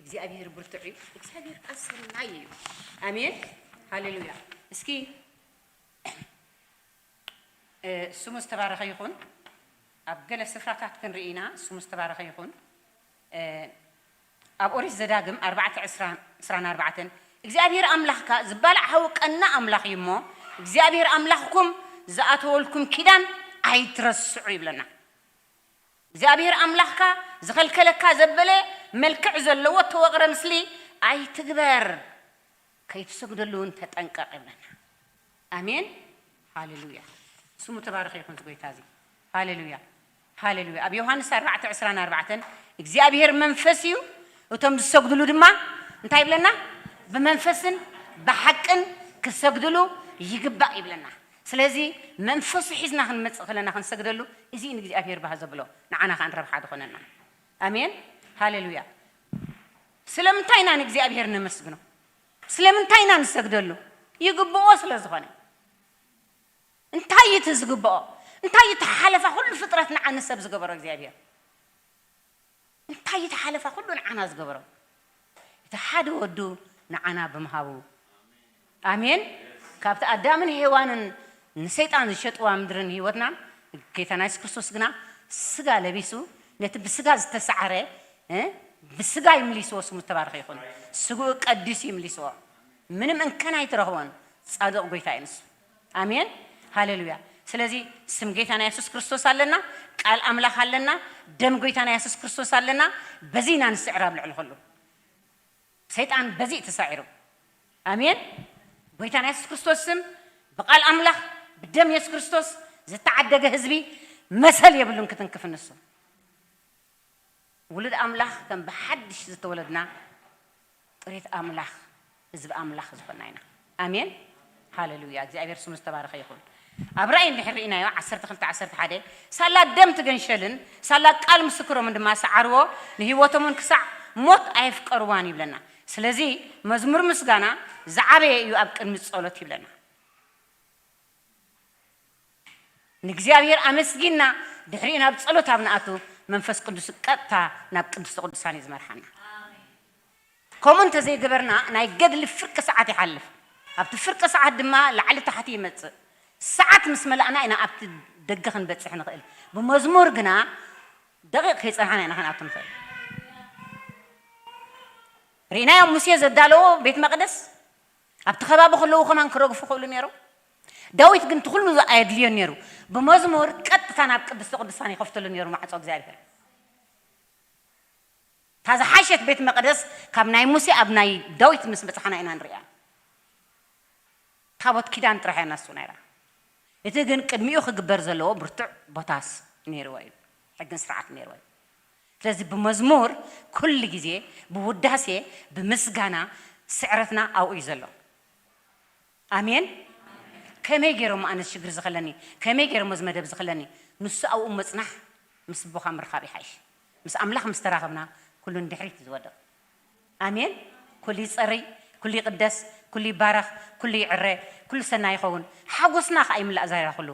እግዚኣብሔር ብርቱዕ እዩ። እግዚኣብሔር ከኣ ሰናይ እዩ። ኣሜን። ሃሌሉያ። እስኪ እ፣ ስሙ ዝተባረኸ ይኹን። ኣብ ገለ ስፍራታት ክንርኢ ኢና። ስሙ ዝተባረኸ ይኹን። እ፣ ኣብ ኦሪት ዘዳግም ኣርባዕተ ዕስራን ዕስራን ኣርባዕተን እግዚኣብሔር ኣምላኽካ ዝበልዕ ሓዊ ቀና ኣምላኽ እዩ እሞ እግዚኣብሔር ኣምላኽኩም ዝኣተወልኩም ኪዳን ኣይትረስዑ ይብለና። እግዚኣብሔር ኣምላኽካ ዝኸልከለካ ዘበለ መልክዕ ዘለዎ እተወቕረ ምስሊ ኣይትግበር፣ ከይትሰግደሉ እውን ተጠንቀቕ ይብለና። ኣሜን። ሃሌሉያ። ስሙ ተባረኸ ይኹን እዚ ጎይታ እዚ። ሃሌሉያ። ሃሌሉያ። ኣብ ዮሃንስ ኣርባዕተ ዕስራን ኣርባዕተን እግዚኣብሔር መንፈስ እዩ፣ እቶም ዝሰግድሉ ድማ እንታይ ይብለና? ብመንፈስን ብሓቅን ክሰግድሉ ይግባእ ይብለና። ስለዚ መንፈሱ ሒዝና ክንመጽእ ከለና ክንሰግደሉ፣ እዚ ንእግዚኣብሔር ባህ ዘብሎ፣ ንዓና ከኣ ረብሓ ዝኾነና። ኣሜን፣ ሃሌሉያ። ስለምንታይ ኢና ንእግዚኣብሔር ነመስግኖ? ስለምንታይ ኢና ንሰግደሉ? ይግብኦ ስለ ዝኾነ። እንታይ እዩ እቲ ዝግብኦ? እንታይ እዩ እቲ ሓለፋ ኩሉ ፍጥረት ንዓኒ ሰብ ዝገበሮ እግዚኣብሔር? እንታይ እዩ እቲ ሓለፋ ኩሉ ንዓና ዝገበሮ? እቲ ሓደ ወዱ ንዓና ብምሃቡ። ኣሜን። ካብቲ ኣዳምን ሄዋንን ንሰይጣን ዝሸጥዋ ምድርን ህይወትናን፣ ጌታና የሱስ ክርስቶስ ግና ስጋ ለቢሱ፣ ነቲ ብስጋ ዝተሳዕረ፣ እ፣ ብስጋ ይምሊስዎ፣ ስሙ ዝተባረኸ ይኹን። ስግኡ ቀዲሱ ይምሊስዎ። ምንም እንከን ኣይትረኽቦን። ጻድቕ ጎይታ እዩ ንሱ። ኣሜን። ሃሌሉያ። ስለዚ ስም ጌታና የሱስ ክርስቶስ ኣለና፣ ቃል ኣምላኽ ኣለና፣ ደም ጎይታና የሱስ ክርስቶስ ኣለና። በዚ ኢና ንስዕር ኣብ ልዕሊ ኩሉ። ሰይጣን በዚ እዩ ተሳዒሩ። ኣሜን። ጎይታና የሱስ ክርስቶስ ስም፣ ብቃል ኣምላኽ፣ ብደም የሱስ ክርስቶስ ዝተዓደገ ህዝቢ መሰል የብሉን ክትንክፍ ንሱ። ውሉድ ኣምላኽ ከም ብሓድሽ ዝተወለድና ጥሪት ኣምላኽ፣ ህዝቢ ኣምላኽ ዝኾንና ኢና። ኣሜን። ሃሌሉያ። እግዚኣብሔር ስሙ ዝተባረኸ ይኹን። ኣብ ራእይ እንድሕር ርኢናዮ፣ ዓሰርተ ክልተ ዓሰርተ ሓደ፣ ሳላ ደም ትገንሸልን ሳላ ቃል ምስክሮምን ድማ ሰዓርዎ፣ ንህይወቶም እውን ክሳዕ ሞት ኣየፍቀርዋን ይብለና። ስለዚ መዝሙር ምስጋና ዝዓበየ እዩ ኣብ ቅድሚ ጸሎት ይብለና። ንእግዚኣብሔር ኣመስጊንና ድሕሪኡ ናብ ጸሎት ኣብ ንኣቱ፣ መንፈስ ቅዱስ ቀጥታ ናብ ቅድስተ ቅዱሳን እዩ ዝመርሓና። ከምኡ እንተዘይገበርና ናይ ገድሊ ፍርቂ ሰዓት ይሓልፍ። ኣብቲ ፍርቂ ሰዓት ድማ ላዕሊ ታሕቲ ይመጽእ። ሰዓት ምስ መላእና ኢና ኣብቲ ደገ ክንበጽሕ ንኽእል። ብመዝሙር ግና ደቂቕ ከይጸንሓና ኢና ክንኣቱ ንኽእል። ርኢናዮም ሙሴ ዘዳለዎ ቤት መቕደስ ኣብቲ ከባቢ ከለዉ ከማን ክረግፉ ክእሉ ነይሮም። ዳዊት ግን እቲ ኩሉ ኣየድልዮን ነይሩ። ብመዝሙር ቀጥታ ናብ ቅድስተ ቅዱሳን ይኸፍተሉ ነይሩ ማዕጾ እግዚኣብሔር። እታ ዝሓሸት ቤት መቕደስ ካብ ናይ ሙሴ ኣብ ናይ ዳዊት ምስ በጻሕና ኢና ንሪኣ። ታቦት ኪዳን ጥራሕ እያ ናሱ ነይራ። እቲ ግን ቅድሚኡ ክግበር ዘለዎ ብርቱዕ ቦታስ ነይርዎ እዩ። ሕግን ስርዓት ነይርዎ እዩ። ስለዚ ብመዝሙር ኩሉ ግዜ ብውዳሴ ብምስጋና ስዕረትና ኣብኡ እዩ ዘሎ። ኣሜን። ከመይ ገይሮም ኣነስ ሽግር ዝኸለኒ፣ ከመይ ገይሮም እዚ መደብ ዝኸለኒ? ንሱ ኣብኡ መጽናሕ ምስ ኣቦኻ ምርኻብ ይሓይሽ። ምስ ኣምላኽ ምስ ተራኸብና ኩሉ ንድሕሪት ዝወድቕ። ኣሜን። ኩሉ ይጸርይ፣ ኩሉ ይቕደስ፣ ኩሉ ይባረኽ፣ ኩሉ ይዕረ፣ ኩሉ ሰናይ ይኸውን። ሓጎስና ከኣ ይምላእ ዛይራ ኩሉ።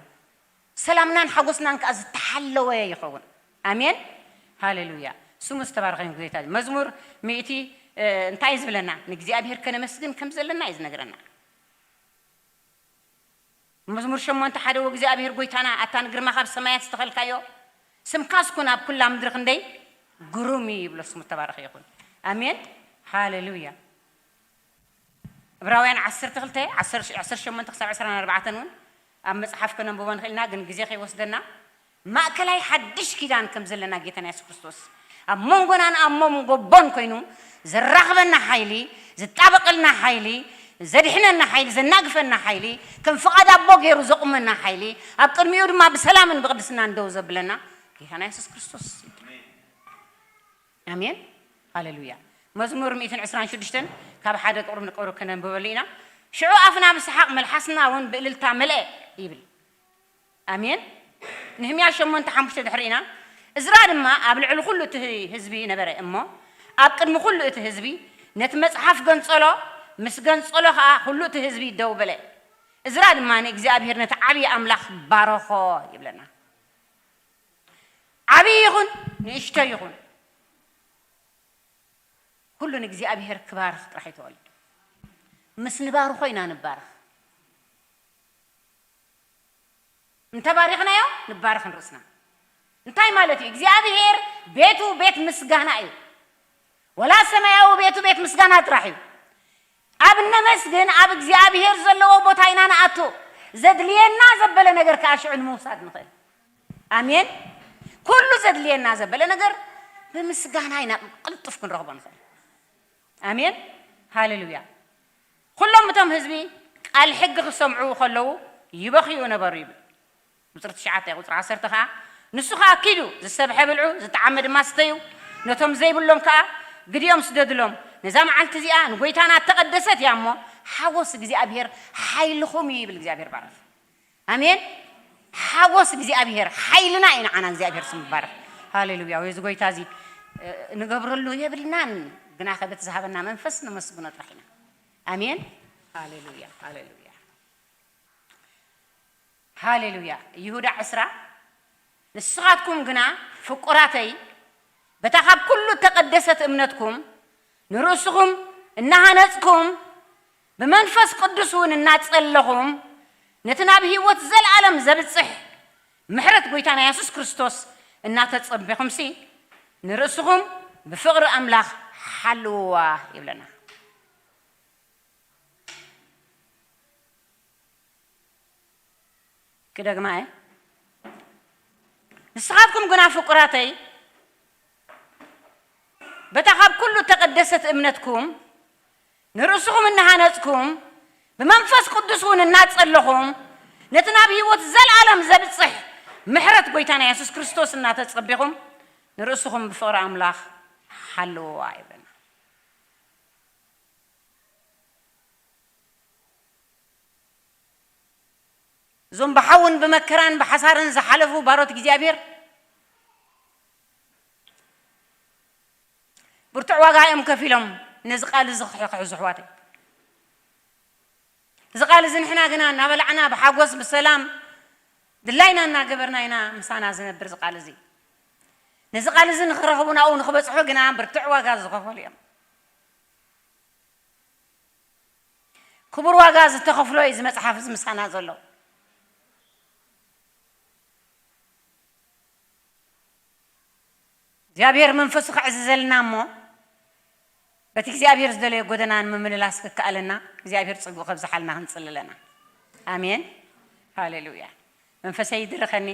ሰላምናን ሓጎስናን ከኣ ዝተሓለወ ይኸውን። ኣሜን። ሃሌሉያ። ስሙ ዝተባረኸ ይሁን ጎይታ። መዝሙር ሚእቲ፣ እ፣ እንታይ እዩ ዝብለና? ንእግዚኣብሔር ከነመስግን ከም ዘለና እዩ ዝነግረና። መዝሙር ሸሞንተ ሓደ፣ "ወእግዚኣብሔር ጎይታና፣ ኣታ ንግርማኻ ኣብ ሰማያት ዝተኸልካዮ፣ ስምካስ ኩን ኣብ ኩላ ምድሪ ክንደይ ግሩም እዩ" ይብሎ። ስሙ ተባረኸ ይኹን። ኣሜን። ሃሌሉያ። ዕብራውያን ዓሰርተ ክልተ፣ ዓሰርተ፣ ዓሰርተ ሸሞንተ ክሳብ ዕስራን ኣርባዕተን እውን ኣብ መጽሓፍ ከነንብቦ ንኽእል ኢና፣ ግን ግዜ ከይወስደና፣ ማእከላይ ሓድሽ ኪዳን ከም ዘለና ጌታና የሱስ ክርስቶስ ኣብ መንጎናን ኣብ መንጎ ኣቦን ኮይኑ ዘራኽበና ሓይሊ፣ ዝጣበቐልና ሓይሊ፣ ዘድሕነና ሓይሊ፣ ዘናግፈና ሓይሊ፣ ከም ፍቓድ ኣቦ ገይሩ ዘቑመና ሓይሊ፣ ኣብ ቅድሚኡ ድማ ብሰላምን ብቕድስናን ደው ዘብለና ጌታና የሱስ ክርስቶስ። ኣሜን። ሃሌሉያ። መዝሙር ሚእትን ዕስራን ሽዱሽተን ካብ ሓደ ቁሩብ ንቁሩብ ከነንብበሉ ኢና። ሽዑ ኣፍና ብሰሓቕ መልሓስና እውን ብእልልታ መልአ ይብል። ኣሜን። ነህምያ ሸሞንተ ሓሙሽተ ድሕሪ ኢና። እዝራ ድማ ኣብ ልዕሊ ኩሉ እቲ ህዝቢ ነበረ እሞ፣ ኣብ ቅድሚ ኩሉ እቲ ህዝቢ ነቲ መጽሓፍ ገንጸሎ፣ ምስ ገንጸሎ ኸኣ ኩሉ እቲ ህዝቢ ደው በለ። እዝራ ድማ ንእግዚኣብሔር ነቲ ዓብዪ ኣምላኽ ባረኾ ይብለና። ዓብዪ ይኹን ንእሽቶ ይኹን ኩሉ ንእግዚኣብሔር ክባርኽ ጥራሕ እዩ ተወሊዱ። ምስ ንባርኾ ኢና ንባረኽ። እንተባሪኽናዮ ንባረኽ ንርእስና። እንታይ ማለት እዩ? እግዚኣብሔር ቤቱ ቤት ምስጋና እዩ። ወላ ሰማያዊ ቤቱ ቤት ምስጋና ጥራሕ እዩ። ኣብ እነመስግን ኣብ እግዚኣብሔር ዘለዎ ቦታ ኢና ንኣቱ። ዘድልየና ዘበለ ነገር ከኣ ሽዑ ንምውሳድ ንኽእል። ኣሜን። ኩሉ ዘድልየና ዘበለ ነገር ብምስጋና ኢና ቅልጡፍ ክንረኽቦ ንኽእል። ኣሜን። ሃሌሉያ። ኩሎም እቶም ህዝቢ ቃል ሕጊ ክሰምዑ ከለዉ ይበኽዩ ነበሩ ይብል። ቁጽሪ ትሽዓተ፣ ቁጽሪ ዓሰርተ ከኣ፣ ንሱ ከኣ ኪዱ፣ ዝሰብሐ ብልዑ፣ ዝጠዓመ ድማ ስተዩ፣ ነቶም ዘይብሎም ከኣ ግዲኦም ስደድሎም፣ ነዛ መዓልቲ እዚኣ ንጎይታና እተቐደሰት እያ እሞ፣ ሓጎስ እግዚኣብሔር ሓይልኹም እዩ ይብል እግዚኣብሔር ባረኽ። ኣሜን። ሓጎስ እግዚኣብሔር ሓይልና እዩ። ንዓና እግዚኣብሔር ስም ይባረኽ። ሃሌሉያ። ወይ እዚ ጎይታ እዚ እ፣ ንገብረሉ የብልናን፣ ግና ከ በቲ ዝሃበና መንፈስ ነመስግኖ ጥራሕ ኢና። ኣሜን። ሃሌሉያ፣ ሃሌሉያ፣ ሃሌሉያ። ይሁዳ ዕስራ፣ ንስኻትኩም ግና ፍቁራተይ፣ በታ ካብ ኩሉ እተቐደሰት እምነትኩም ንርእስኹም እናሃነጽኩም፣ ብመንፈስ ቅዱስ እውን እናጸለኹም፣ ነቲ ናብ ህይወት ዘለኣለም ዘብጽሕ ምሕረት ጐይታና የሱስ ክርስቶስ እናተጸበኹምሲ፣ ንርእስኹም ብፍቕሪ ኣምላኽ ሓልውዋ ይብለና። ክደግማ እየ። ንስኻትኩም ግና ፍቁራተይ፣ በታ ካብ ኩሉ እተቐደሰት እምነትኩም ንርእስኹም እናሃነጽኩም፣ ብመንፈስ ቅዱስ እውን እናጸለኹም፣ ነቲ ናብ ህይወት ዘለኣለም ዘብጽሕ ምሕረት ጐይታና የሱስ ክርስቶስ እናተጸቢኹም፣ ንርእስኹም ብፍቕሪ ኣምላኽ ሓልውዋ ይብለና። እዞም ብሓውን ብመከራን ብሓሳርን ዝሓለፉ ባሮት እግዚኣብሔር ብርቱዕ ዋጋ እዮም ከፊሎም ነዚ ቃል እዚ ክሕዙ ኣሕዋተይ። እዚ ቃል እዚ ንሕና ግና እናበላዕና ብሓጎስ ብሰላም ድላይና እናገበርና ኢና ምሳና ዝነብር እዚ ቃል እዚ። ነዚ ቃል እዚ ንኽረኽቡ ናብኡ ንኽበጽሑ ግና ብርቱዕ ዋጋ ዝኸፈሉ እዮም። ክቡር ዋጋ ዝተኸፍሎ እዩ እዚ መጽሓፍ እዚ ምሳና ዘሎ። እግዚኣብሔር መንፈሱ ከዕዝዘልና እሞ በቲ እግዚኣብሔር ዝደለዮ ጎደና ንምምልላስ ክከኣለና እግዚኣብሔር ጽግኡ ከብዝሓልና ክንጽሊ ኣለና። ኣሜን። ሃሌሉያ። መንፈሰይ ይድርኸኒ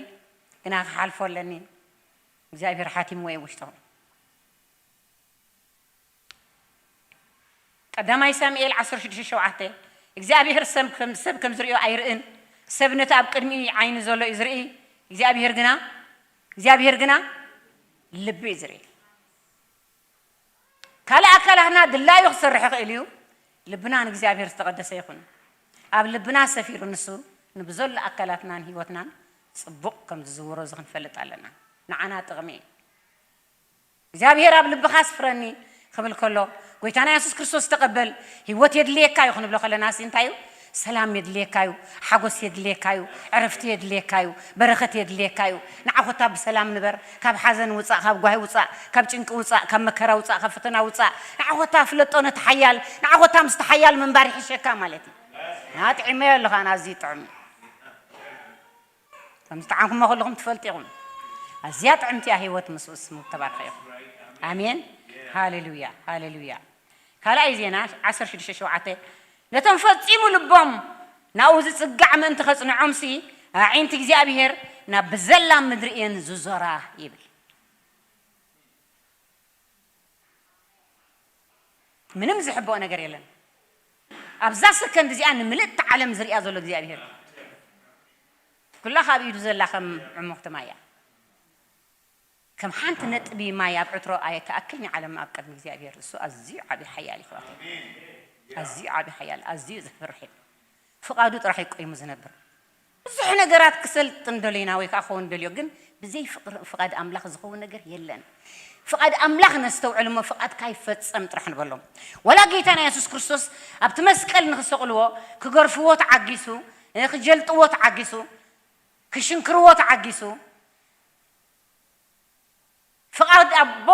ግና ክሓልፎ ኣለኒ። እግዚኣብሔር ሓቲምዎ እዩ ውሽጥኹም። ቀዳማይ ሳሙኤል ዓሰርተ ሽዱሽተ ሸውዓተ፣ እግዚኣብሔር ሰብ ከም፣ ሰብ ከም ዝርእዮ ኣይርእን፣ ሰብ ነቲ ኣብ ቅድሚኡ ዓይኒ ዘሎ እዩ ዝርኢ፣ እግዚኣብሔር ግና፣ እግዚኣብሔር ግና ልቢ እዩ ዝርኢ። ካልእ ኣካላትና ድላዩ ክሰርሕ ይኽእል እዩ፣ ልብና ንእግዚኣብሔር ዝተቐደሰ ይኹን። ኣብ ልብና ሰፊሩ ንሱ ንብዘሎ ኣካላትናን ህይወትናን ጽቡቕ ከም ዝዝውሮ እዚ ክንፈልጥ ኣለና። ንዓና ጥቕሚ እዩ። እግዚኣብሔር ኣብ ልብኻ ስፍረኒ ክብል ከሎ፣ ጎይታና የሱስ ክርስቶስ ተቐበል፣ ህይወት የድልየካ እዩ ክንብሎ ከለና ሲ እንታይ እዩ? ሰላም የድልየካ እዩ፣ ሓጎስ የድልየካ እዩ፣ ዕረፍቲ የድልየካ እዩ፣ በረኸት የድልየካ እዩ። ንዓ ኮታ ብሰላም ንበር፣ ካብ ሓዘን ውጻእ፣ ካብ ጓሂ ውጻእ፣ ካብ ጭንቂ ውጻእ፣ ካብ መከራ ውጻእ፣ ካብ ፈተና ውጻእ። ንዓ ኮታ ፍለጦ ነቲ ሓያል፣ ንዓ ኮታ ምስቲ ሓያል ምንባር ይሕሸካ ማለት እዩ። ኣጥዒመዮ ኣለኹ ኣነ፣ ኣዝዩ ጥዑም እዩ። ከም ዝጠዓምኩሞ ኩልኹም ትፈልጡ ኢኹም። ኣዝያ ጥዕምቲ እያ ህይወት፣ ምስኡ ስሙ ተባርኸ ኢኹም። ኣሜን። ሃሌሉያ፣ ሃሌሉያ። ካልኣይ ዜና ዓሰርተ ሽዱሽተ ሸውዓተ፣ ነቶም ፈጺሙ ልቦም ናብኡ ዝጽጋዕ ምእንቲ ከጽንዖምሲ፣ ኣዒንቲ እግዚኣብሔር ናብ ብዘላ ምድሪ እየን ዝዞራ ይብል። ምንም ዝሕብኦ ነገር የለን። ኣብዛ ሰከንድ እዚኣ ንምልእቲ ዓለም ዝሪኣ ዘሎ እግዚኣብሔር፣ ኩላ ካብ ኢዱ ዘላ ከም ዕሙኽቲ ማይ እያ። ከም ሓንቲ ነጥቢ ማይ ኣብ ዕትሮ ኣይትኣክልን እያ ዓለም ኣብ ቅድሚ እግዚኣብሔር። እሱ ኣዝዩ ዓቢ ሓያል እዩ፣ ኣሕዋተይ። ኣዝዩ ዓቢ ሓያል፣ ኣዝዩ ዘፍርሕ እዩ። ፍቓዱ ጥራሕ እዩ ቆይሙ ዝነብር። ብዙሕ ነገራት ክሰልጥን ደልዩና ወይ ከዓ ክኸውን ደልዮ፣ ግን ብዘይ ፍቕሪ፣ ፍቓድ ኣምላኽ ዝኸውን ነገር የለን። ፍቓድ ኣምላኽ ነስተውዕል እሞ፣ ፍቓድካ ይፈጸም ጥራሕ ንበሎ። ወላ ጌታና የሱስ ክርስቶስ ኣብቲ መስቀል ንኽሰቕልዎ፣ ክገርፍዎ ተዓጊሱ፣ እ፣ ክጀልጥዎ ተዓጊሱ፣ ክሽንክርዎ ተዓጊሱ፣ ፍቓድ ኣቦ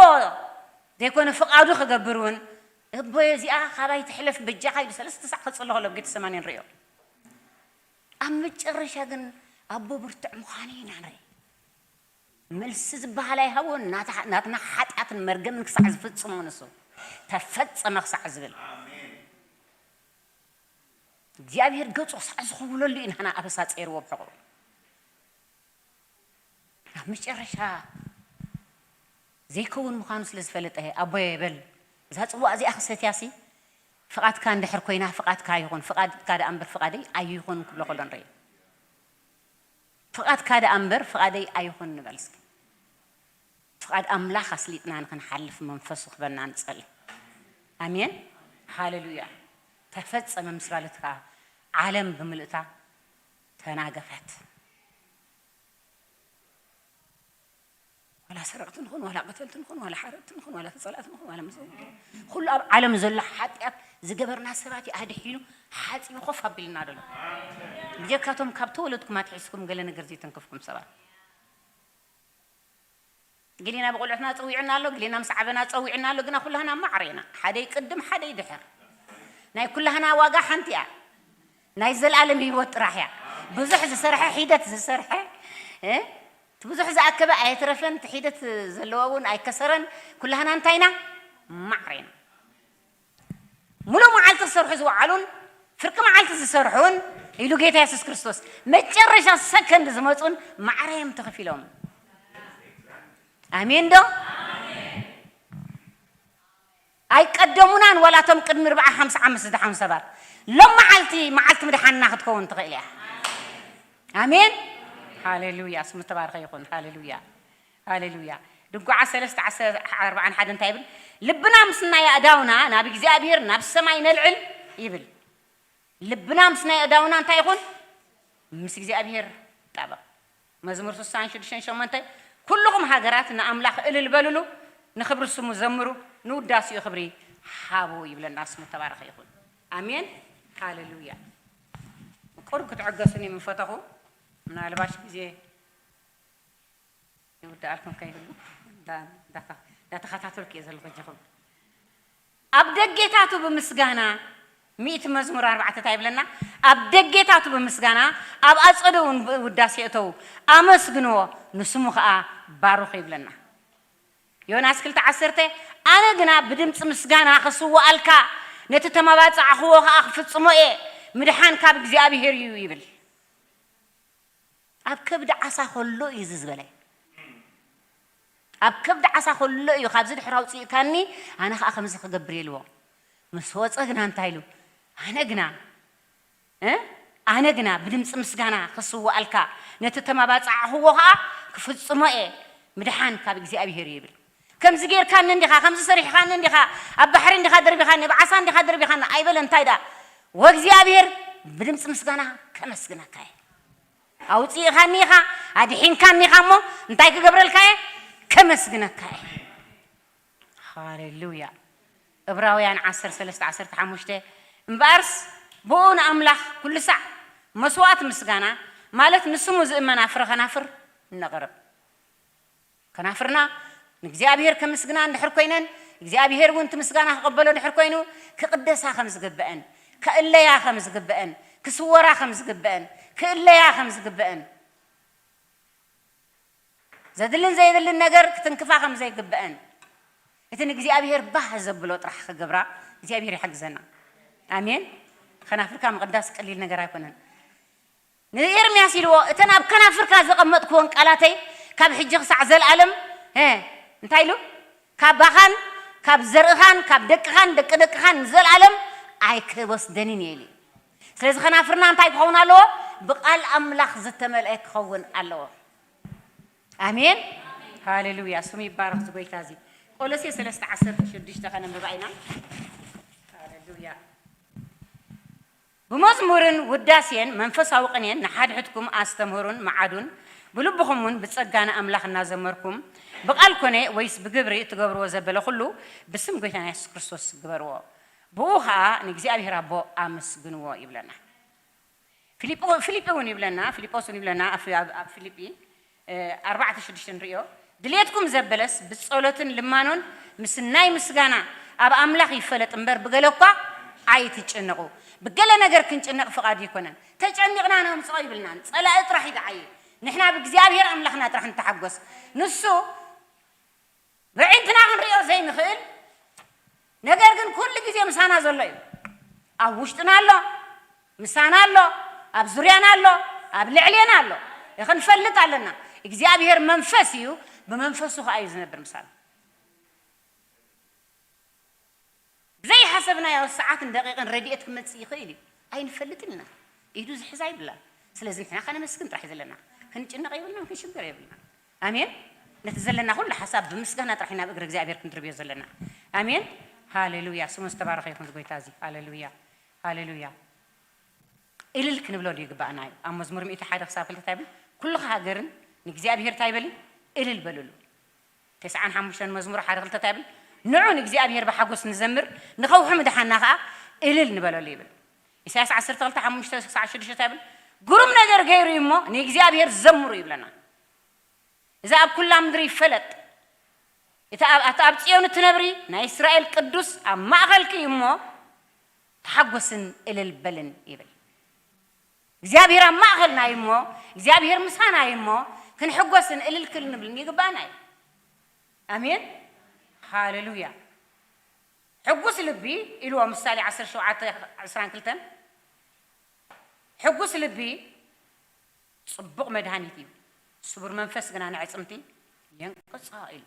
ዘይኮነ ፍቓዱ ክገብር እውን፣ "ኣቦየ፣ እዚኣ ካባይ ትሕለፍ፣ በጃኻ" ኢሉ ሰለስተ ሳዕ ክጽሊ ከሎ ኣብ ጌተሰማኒ ንርእዮ። ኣብ መጨረሻ ግን ኣቦ ብርቱዕ ምዃኑ ኢና ንርኢ። መልሲ ዝበሃል ኣይሃቦን። ናታ-፣ ናትና ሓጢኣትን መርገምን ክሳዕ ዝፍጽሞ ንሱ፣ "ተፈጸመ" ክሳዕ ዝብል፣ እግዚኣብሔር ገጹ ክሳዕ ዝኽውለሉ እዩ ናህና ኣበሳ ጸይርዎ ብሕቑኡ። ኣብ መጨረሻ ዘይከውን ምዃኑ ስለ ዝፈለጠ፣ "ኣቦየ በል፣ እዛ ጽዋእ እዚኣ ክሰትያሲ፣ ፍቓድካ እንድሕር ኮይና ፍቓድካ ይኹን፣ ፍቓድካ ደኣ እምበር ፍቓደይ ኣይኹን" ክብሎ ከሎ ንርኢ። "ፍቓድካ ደኣ እምበር ፍቓደይ ኣይኹን" ንበል እስኪ። ፍቓድ ኣምላኽ ኣስሊጥና ንኽንሓልፍ መንፈሱ ክበና ንጸሊ። ኣሜን። ሃሌሉያ። ተፈጸመ ምስ በለት ከኣ ዓለም ብምልእታ ተናገፈት። ዋላ ሰረቕቲ ንኹን፣ ዋላ ቀተልቲ ንኹን፣ ዋላ ሓረድቲ ንኹን፣ ዋላ ተጸላእቲ ንኹን፣ ዋላ መሰ-፣ ኩሉ ኣብ ዓለም ዘሎ ሓጢኣት ዝገበርና ሰባት እዩ ኣድሒኑ ሓጺቡ ኮፍ ኣቢልና ዘሎ። ብጀካቶም ካብ ተወለድኩም ኣትሒዝኩም ገለ ነገር ዘይተንከፍኩም ሰባት። ገሌና ብቆልዑትና ጸዊዑና ኣሎ፣ ገሌና ምስ ዓበና ጸዊዑና ኣሎ፣ ግና ኩላህና ማዕረ ኢና። ሓደ ይቅድም፣ ሓደ ይድሕር። ናይ ኩላህና ዋጋ ሓንቲ እያ። ናይ ዘላለም ህይወት ጥራሕ እያ። ብዙሕ ዝሰርሐ፣ ሒደት ዝሰርሐ፣ እ? እቲ ብዙሕ ዝኣከበ ኣየትረፈን፣ እቲ ሒደት ዘለዎ እውን ኣይከሰረን። ኩላህና እንታይ ኢና? ማዕረ ኢና። ሙሉእ መዓልቲ ዝሰርሑ ዝወዓሉን ፍርቂ መዓልቲ ዝሰርሑን ኢሉ ጌታ የሱስ ክርስቶስ፣ መጨረሻ ሰከንድ ዝመጹን ማዕረ እዮም ተኸፊሎም። ኣሜን ዶ? ኣይቀደሙናን ዋላ እቶም ቅድሚ ኣርብዓ ሓምሳ ዓመት ዝደሓኑ ሰባት። ሎም መዓልቲ፣ መዓልቲ ምድሓንና ክትከውን ትኽእል እያ። ኣሜን። ሃሌሉያ። ስሙ ተባረኸ ይኹን። ሃሌሉያ። ሃሌሉያ። ድጓዓ ሰለስተ ዓሰርተ ኣርባዓን ሓደን እንታይ ይብል? ልብና ምስ ናይ ኣእዳውና ናብ እግዚኣብሔር ናብ ሰማይ ነልዕል ይብል። ልብና ምስ ናይ ኣእዳውና እንታይ ይኹን? ምስ እግዚኣብሔር ይጣበቕ። መዝሙር ስሳን ሽዱሽተን ሸሞንተ፣ ኩልኹም ሃገራት ንኣምላኽ እልል በልሉ፣ ንኽብሪ ስሙ ዘምሩ፣ ንውዳሴኡ ክብሪ ሃቡ ይብለና። ስሙ ተባረኸ ይኹን። ኣሜን። ሃሌሉያ። ቁሩብ ክትዕገሱኒ ምፈተኹ። ምናልባሽ ግዜ ይውዳኣልኩም ከይህሉ እንዳ-፣ እንዳተ-፣ እንዳተኸታተልኩ እየ ዘለኹ እጅኹም። ኣብ ደጌታቱ ብምስጋና፣ ሚእቲ መዝሙር ኣርባዕተ እንታይ ይብለና? ኣብ ደጌታቱ ብምስጋና፣ ኣብ ኣጸደ እውን ብውዳሴ እተው፣ ኣመስግንዎ፣ ንስሙ ኸኣ ባርኹ ይብለና። ዮናስ ክልተ ዓሰርተ፣ ኣነ ግና ብድምጺ ምስጋና ክስውኣልካ፣ ነቲ ተመባጻዕኽዎ ኸኣ ክፍጽሞ እየ፣ ምድሓን ካብ እግዚኣብሄር እዩ ይብል። ኣብ ከብዲ ዓሳ ከሎ እዩ እዚ ዝበለ። ኣብ ከብዲ ዓሳ ከሎ እዩ፣ "ካብዚ ድሕሪ ኣውፅእካኒ፣ ኣነ ኸዓ ከምዚ ክገብር" ኢልዎ። ምስ ወፀ ግና እንታይ ኢሉ? "ኣነ ግና፣ እ? ኣነ ግና ብድምፂ ምስጋና ክስውኣልካ፣ ነቲ ተመባፃዕኽዎ ኸዓ ክፍፅሞ እየ፣ ምድሓን ካብ እግዚኣብሄር እዩ" ይብል። "ከምዚ ጌርካኒ እንዲኻ፣ ከምዚ ሰሪሕኻኒ እንዲኻ፣ ኣብ ባሕሪ እንዲኻ ደርቢኻኒ፣ ኣብ ዓሳ እንዲኻ ደርቢኻኒ" ኣይበለ። እንታይ ደኣ? "ወእግዚኣብሄር ብድምፂ ምስጋና ከመስግነካ እየ።" ኣውፂእኻኒ ኢኻ፣ ኣድሒንካኒ ኢኻ እሞ እንታይ ክገብረልካ እየ? ከመስግነካ እየ። ሃሌሉያ። ዕብራውያን ዓሰርተ ሰለስተ ዓሰርተ ሓሙሽተ፣ እምበኣርስ ብኡ ንኣምላኽ ኩሉ ሳዕ መስዋእቲ ምስጋና፣ ማለት ንስሙ ዝእመና ፍረ ከናፍር ነቕርብ። ከናፍርና ንእግዚኣብሔር ከምስግና እንድሕር ኮይነን፣ እግዚኣብሔር እውን እቲ ምስጋና ክቕበሎ እንድሕር ኮይኑ፣ ክቕደሳ ከም ዝግበአን፣ ከእለያ ከም ዝግበአን፣ ክስወራ ከም ዝግበአን፣ ክእለያ ከም ዝግበአን፣ ዘድልን ዘየድልን ነገር ክትንክፋ ከም ዘይግበአን፣ እቲ ንእግዚኣብሔር ባህ ዘብሎ ጥራሕ ክገብራ እግዚኣብሔር ይሓግዘና። ኣሜን። ከናፍርካ ምቕዳስ ቀሊል ነገር ኣይኮነን። ንኤርምያስ ኢልዎ፣ "እተን ኣብ ከናፍርካ ዘቐመጥክወን ቃላተይ ካብ ሕጂ ክሳዕ ዘልኣለም"፣ እ፣ እንታይ ኢሉ? "ካባኻን ካብ ዘርእኻን ካብ ደቅኻን ደቂ ደቅኻን ንዘልኣለም ኣይክወስደንን እየ" ኢሉ። ስለዚ ከናፍርና እንታይ ክኸውን ኣለዎ? ብቃል ኣምላኽ ዝተመልአ ክኸውን ኣለዎ። ኣሜን። ሃሌሉያ። ስሙ ይባረኽ እዚ ጎይታ እዚ። ቆሎሴ ሰለስተ ዓሰርተ ሽዱሽተ ከነንብባ ኢና። ሃሌሉያ። ብመዝሙርን ውዳሴን መንፈሳዊ ቅኔን ንሓድሕድኩም ኣስተምህሩን መዓዱን፣ ብልብኹም እውን ብጸጋ ንኣምላኽ እናዘመርኩም፣ ብቓል ኮነ ወይስ ብግብሪ እትገብርዎ ዘበለ ኩሉ ብስም ጎይታና የሱስ ክርስቶስ ግበርዎ። ብኡ ኸኣ ንእግዚኣብሔር ኣቦ ኣመስግንዎ ይብለና። ፊልጶ-፣ ፊልጶ እውን ይብለና፣ ፊልጶስ እውን ይብለና፣ ኣብ፣ ኣብ፣ ኣብ ፊልጲ፣ እ፣ ኣርባዕተ ሽዱሽተ ንርእዮ። "ድሌትኩም ዘበለስ ብጸሎትን ልማኖን ምስ ናይ ምስጋና ኣብ ኣምላኽ ይፈለጥ እምበር፣ ብገለ እኳ ኣይትጨነቑ።" ብገለ ነገር ክንጭነቕ ፍቓድ ኣይኮነን። ተጨኒቕና ነምጽኦ ይብልናን። ጸላኢ ጥራሕ ይድዓይ። ንሕና ብእግዚኣብሔር ኣምላኽና ጥራሕ ንተሓጎስ። ንሱ ብዕንትና ክንርእዮ ዘይንኽእል፣ ነገር ግን ኩሉ ግዜ ምሳና ዘሎ እዩ። ኣብ ውሽጥና ኣሎ፣ ምሳና ኣሎ፣ ኣብ ዙርያና ኣሎ፣ ኣብ ልዕሌና ኣሎ። ክንፈልጥ ኣለና። እግዚኣብሔር መንፈስ እዩ፣ ብመንፈሱ ኸዓ እዩ ዝነብር ምሳና። ብዘይሓሰብናዮ ሰዓትን ደቂቕን ረድኤት ክመጽእ ይኽእል እዩ። ኣይንፈልጥን ኢና። ኢዱ ዝሕዝ ኣይብላን። ስለዚ ንሕና ከነመስግን ጥራሕ እዩ ዘለና። ክንጭነቕ የብልናን፣ ክንሽገር የብልናን። ኣሜን። ነቲ ዘለና ኩሉ ሓሳብ ብምስጋና ጥራሕ ኢና ኣብ እግሪ እግዚኣብሔር ክንድርብዮ ዘለና። ኣሜን። ሃሌሉያ። ስሙ ዝተባረኸ ይኹን እዚ ጎይታ እዚ። ሃሌሉያ። ሃሌሉያ። እልል ክንብለሉ ይግባኣና እዩ። ኣብ መዝሙር ሚእቲ ሓደ ክሳብ ክልተ እንታይ ይብል? "ኩልኻ ሃገርን ንእግዚኣብሔር እንታይ በሊ? እልል በልሉ።" ተስዓን ሓሙሽተን መዝሙር ሓደ ክልተ እንታይ ይብል? "ንዑ ንእግዚኣብሔር ብሓጎስ ንዘምር፣ ንኸውሒ ምድሓና ኸኣ እልል ንበለሉ" ይብል። ኢሳያስ ዓሰርተ ክልተ ሓሙሽተ ክሳዕ ሽዱሽተ እንታይ ይብል? "ግሩም ነገር ገይሩ እዩ እሞ ንእግዚኣብሔር ዘምሩ" ይብለና። "እዚ ኣብ ኩላ ምድሪ ይፈለጥ፣ እቲ ኣብ፣ እቲ ኣብ ጽዮን እትነብሪ ናይ እስራኤል ቅዱስ ኣብ ማእከልኪ እዩ እሞ ተሓጎስን እልል በልን" ይብል። እግዚኣብሔር ኣብ ማእከልና እዩ እሞ፣ እግዚኣብሔር ምሳና እዩ እሞ፣ ክንሕጎስን እልል ክንብልን ይግባና እዩ። ኣሜን። ሃሌሉያ። ሕጉስ ልቢ ኢልዎ ምሳሌ ዓሰርተ ሸውዓተ ዕስራን ክልተን፣ ሕጉስ ልቢ ጽቡቕ መድሃኒት እዩ፣ ስቡር መንፈስ ግና ንዕጽምቲ የንቅጾ ኢሉ።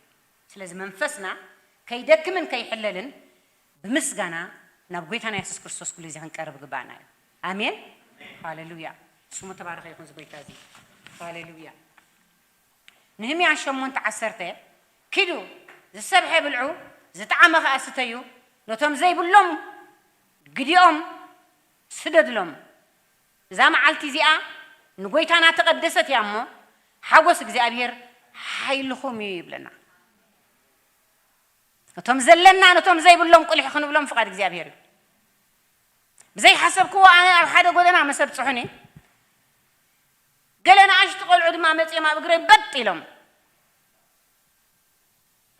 ስለዚ መንፈስና ከይደክምን ከይሕለልን ብምስጋና ናብ ጎይታና የሱስ ክርስቶስ ኩሉ ግዜ ክንቀርብ ግባእና እዩ። ኣሜን። ሃሌሉያ። ስሙ ተባረኸ ይኹን እዚ ጎይታ እዚ። ሃሌሉያ። ነህምያ ሸሞንተ ዓሰርተ፣ "ኪዱ፣ ዝሰብሐ ብልዑ፣ ዝጠዓመ ኸኣ ስተዩ፣ ነቶም ዘይብሎም ግዲኦም ስደድሎም። እዛ መዓልቲ እዚኣ ንጎይታና ተቐደሰት እያ እሞ፣ ሓጎስ እግዚኣብሔር ሓይልኹም እዩ" ይብለና። ነቶም ዘለና፣ ነቶም ዘይብሎም ቁሊሕ ክንብሎም ፍቓድ እግዚኣብሔር እዩ። ብዘይሓሰብክዎ ኣነ ኣብ ሓደ ጎደና ምስ ኣብጽሑኒ፣ ገለ ንኣሽቱ ቆልዑ ድማ መጺኦም ኣብ እግረይ በጥ ኢሎም።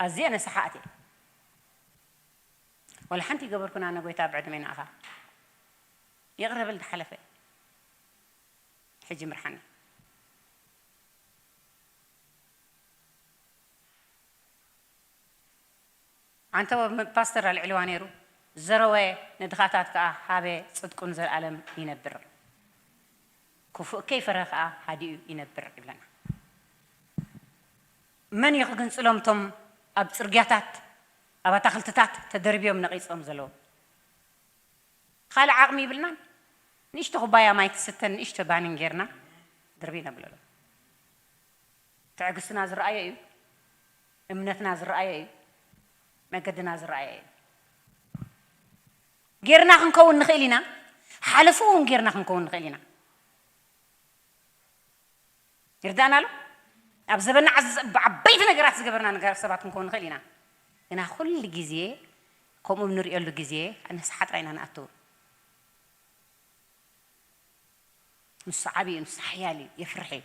ኣዝየ ንስሓ ኣትየ። ወላ ሓንቲ ይገበርኩን ኣነ፣ ጎይታ ብዕድመይ ንኣኻ ይቕረ በል፣ ዝሓለፈ ሕጂ ምርሓኒ። ኣንተ ፓስተር ኣልዒልዋ ነይሩ፣ ዘረወ ንድኻታት ከኣ ሃበ፣ ጽድቁ ንዘለኣለም ይነብር፣ ክፉእ ከይፈርሀ ከኣ ሃዲኡ ይነብር ይብለና። መን እዩ ክግንጽሎም እቶም ኣብ ጽርግያታት ኣብ ኣታኽልትታት ተደርብዮም ነቒጾም ዘለዉ? ካልእ ዓቕሚ ይብልናን። ንእሽቶ ኩባያ ማይ ትስተን ንእሽቶ ባንን ጌርና ድርቢ ነብለሉ። ትዕግስትና ዝረኣዮ እዩ። እምነትና ዝረኣዮ እዩ። መገድና ዝረኣዮ እዩ። ጌርና ክንከውን ንኽእል ኢና። ሓለፉ እውን ጌርና ክንከውን ንኽእል ኢና። ይርዳእና ኣሎ። ኣብ ዘበና ዓዝ-፣ ዓበይቲ ነገራት ዝገበርና ነገር ሰባት ክንከውን ንኽእል ኢና። ግና ኩሉ ግዜ ከምኡ ንርእየሉ ግዜ ንስሓ ጥራይ ኢና ንኣትው። ንሱ ዓቢ እዩ፣ ንሱ ሓያል እዩ፣ የፍርሕ እዩ።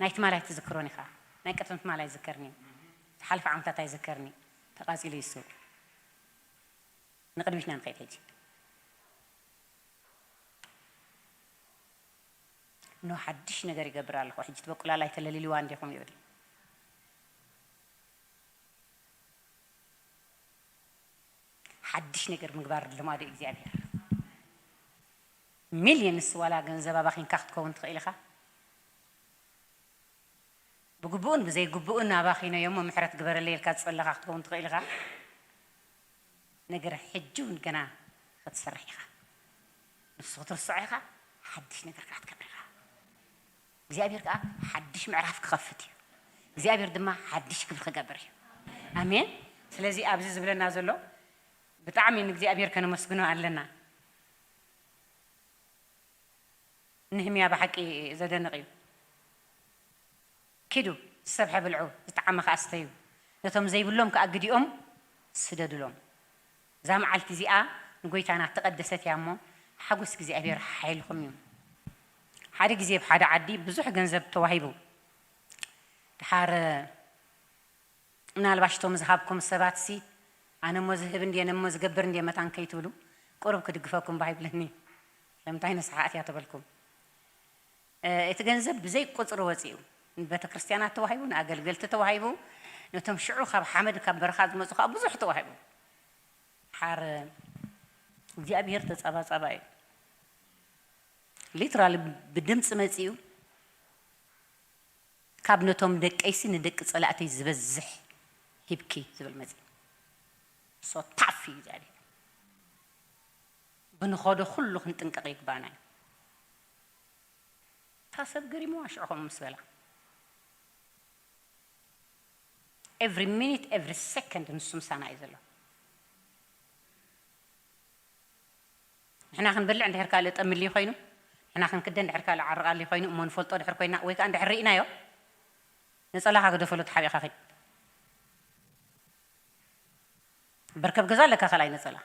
ናይ ትማል ኣይትዝክሮን ኢኻ። ናይ ቅድሚ ትማል ኣይዝከርን እዩ። ዝሓለፈ ዓመታት ኣይዝከርን እዩ። ተቓጺሉ እዩ እሱ። ንቕድሚት ኢና ንኸይድ ሕጂ። ኖ ሓድሽ ነገር ይገብር ኣለኹ፣ ሕጂ ትበቁላላይ ተለሊልዋ እንዲኹም ይብል። ሓድሽ ነገር ምግባር ልማዱ እዩ እግዚኣብሔር። ሚልዮንስ ዋላ ገንዘብ ኣባኺንካ ክትከውን ትኽእል ኢኻ። ብግቡእን ብዘይግቡእን ኣባኺነዮ እሞ ምሕረት ግበረለይ ኢልካ ዝጸለኻ ክትከውን ትኽእል ኢኻ። ነገር ሕጂ እውን ገና ክትሰርሕ ኢኻ። ንሱ ክትርስዖ ኢኻ፣ ሓድሽ ነገር ከዓ ክትገብር ኢኻ። እግዚኣብሔር ከዓ ሓድሽ ምዕራፍ ክኸፍት እዩ። እግዚኣብሔር ድማ ሓድሽ ክብሪ ክገብር እዩ። ኣሜን። ስለዚ ኣብዚ ዝብለና ዘሎ ብጣዕሚ ንእግዚኣብሔር ከነመስግኖ ኣለና። ንህምያ ብሓቂ ዘደንቕ እዩ። ኪዱ፣ ዝሰብሐ ብልዑ፣ ዝጠዓመ ከኣ ስተዩ፣ ነቶም ዘይብሎም ከኣ ግዲኦም ስደዱሎም። እዛ መዓልቲ እዚኣ ንጎይታና እተቐደሰት እያ እሞ፣ ሓጎስ እግዚኣብሔር ሓይልኹም እዩ። ሓደ ግዜ ኣብ ሓደ ዓዲ ብዙሕ ገንዘብ ተዋሂቡ። ደሓር ምናልባሽ እቶም ዝሃብኩም ሰባትሲ፣ ኣነ እሞ ዝህብ እንድየ፣ ኣነ እሞ ዝገብር እንድየ መታን ከይትብሉ፣ ቁሩብ ክድግፈኩም ባህ ይብለኒ። ስለምንታይ ንስሓ ኣትያ ተበልኩም። እ፣ እቲ ገንዘብ ብዘይ ቁጽሪ ወጺኡ። ንቤተ ክርስቲያናት ተዋሂቡ፣ ንኣገልገልቲ ተዋሂቡ፣ ነቶም ሽዑ ካብ ሓመድ ካብ በረኻ ዝመጹ ከኣ ብዙሕ ተዋሂቡ። ሓር እግዚኣብሔር ተጻባጻባ እዩ። ሊትራሊ ብድምጺ መጺኡ፣ "ካብ ነቶም ደቀይሲ ንደቂ ጸላእተይ ዝበዝሕ ሂብኪ" ዝብል መጺኡ። ሶ ታፍ እዩ እግዚኣብሔር። ብንኸዶ ኩሉ ክንጥንቀቕ ይግባና እዩ። እታ ሰብ ገሪምዋ ሽዑ ከምኡ ምስ በላ። ኤቭሪ ሚኒት፣ ኤቭሪ ሰከንድ ንሱ ምሳና እዩ ዘሎ። ንሕና ክንበልዕ እንድሕር ካልእ ጠምሊ ኮይኑ፣ ንሕና ክንክደ እንድሕር ካልእ ዓርቃሊ ኮይኑ፣ እሞ ንፈልጦ ድሕር ኮይና፣ ወይ ከኣ እንድሕር ርኢናዮ፣ ነጸላኻ ግደፈሉ ተሓቢእኻ ኺድ። በርከብ ገዛ ኣለካ ካልኣይ ነጸላ።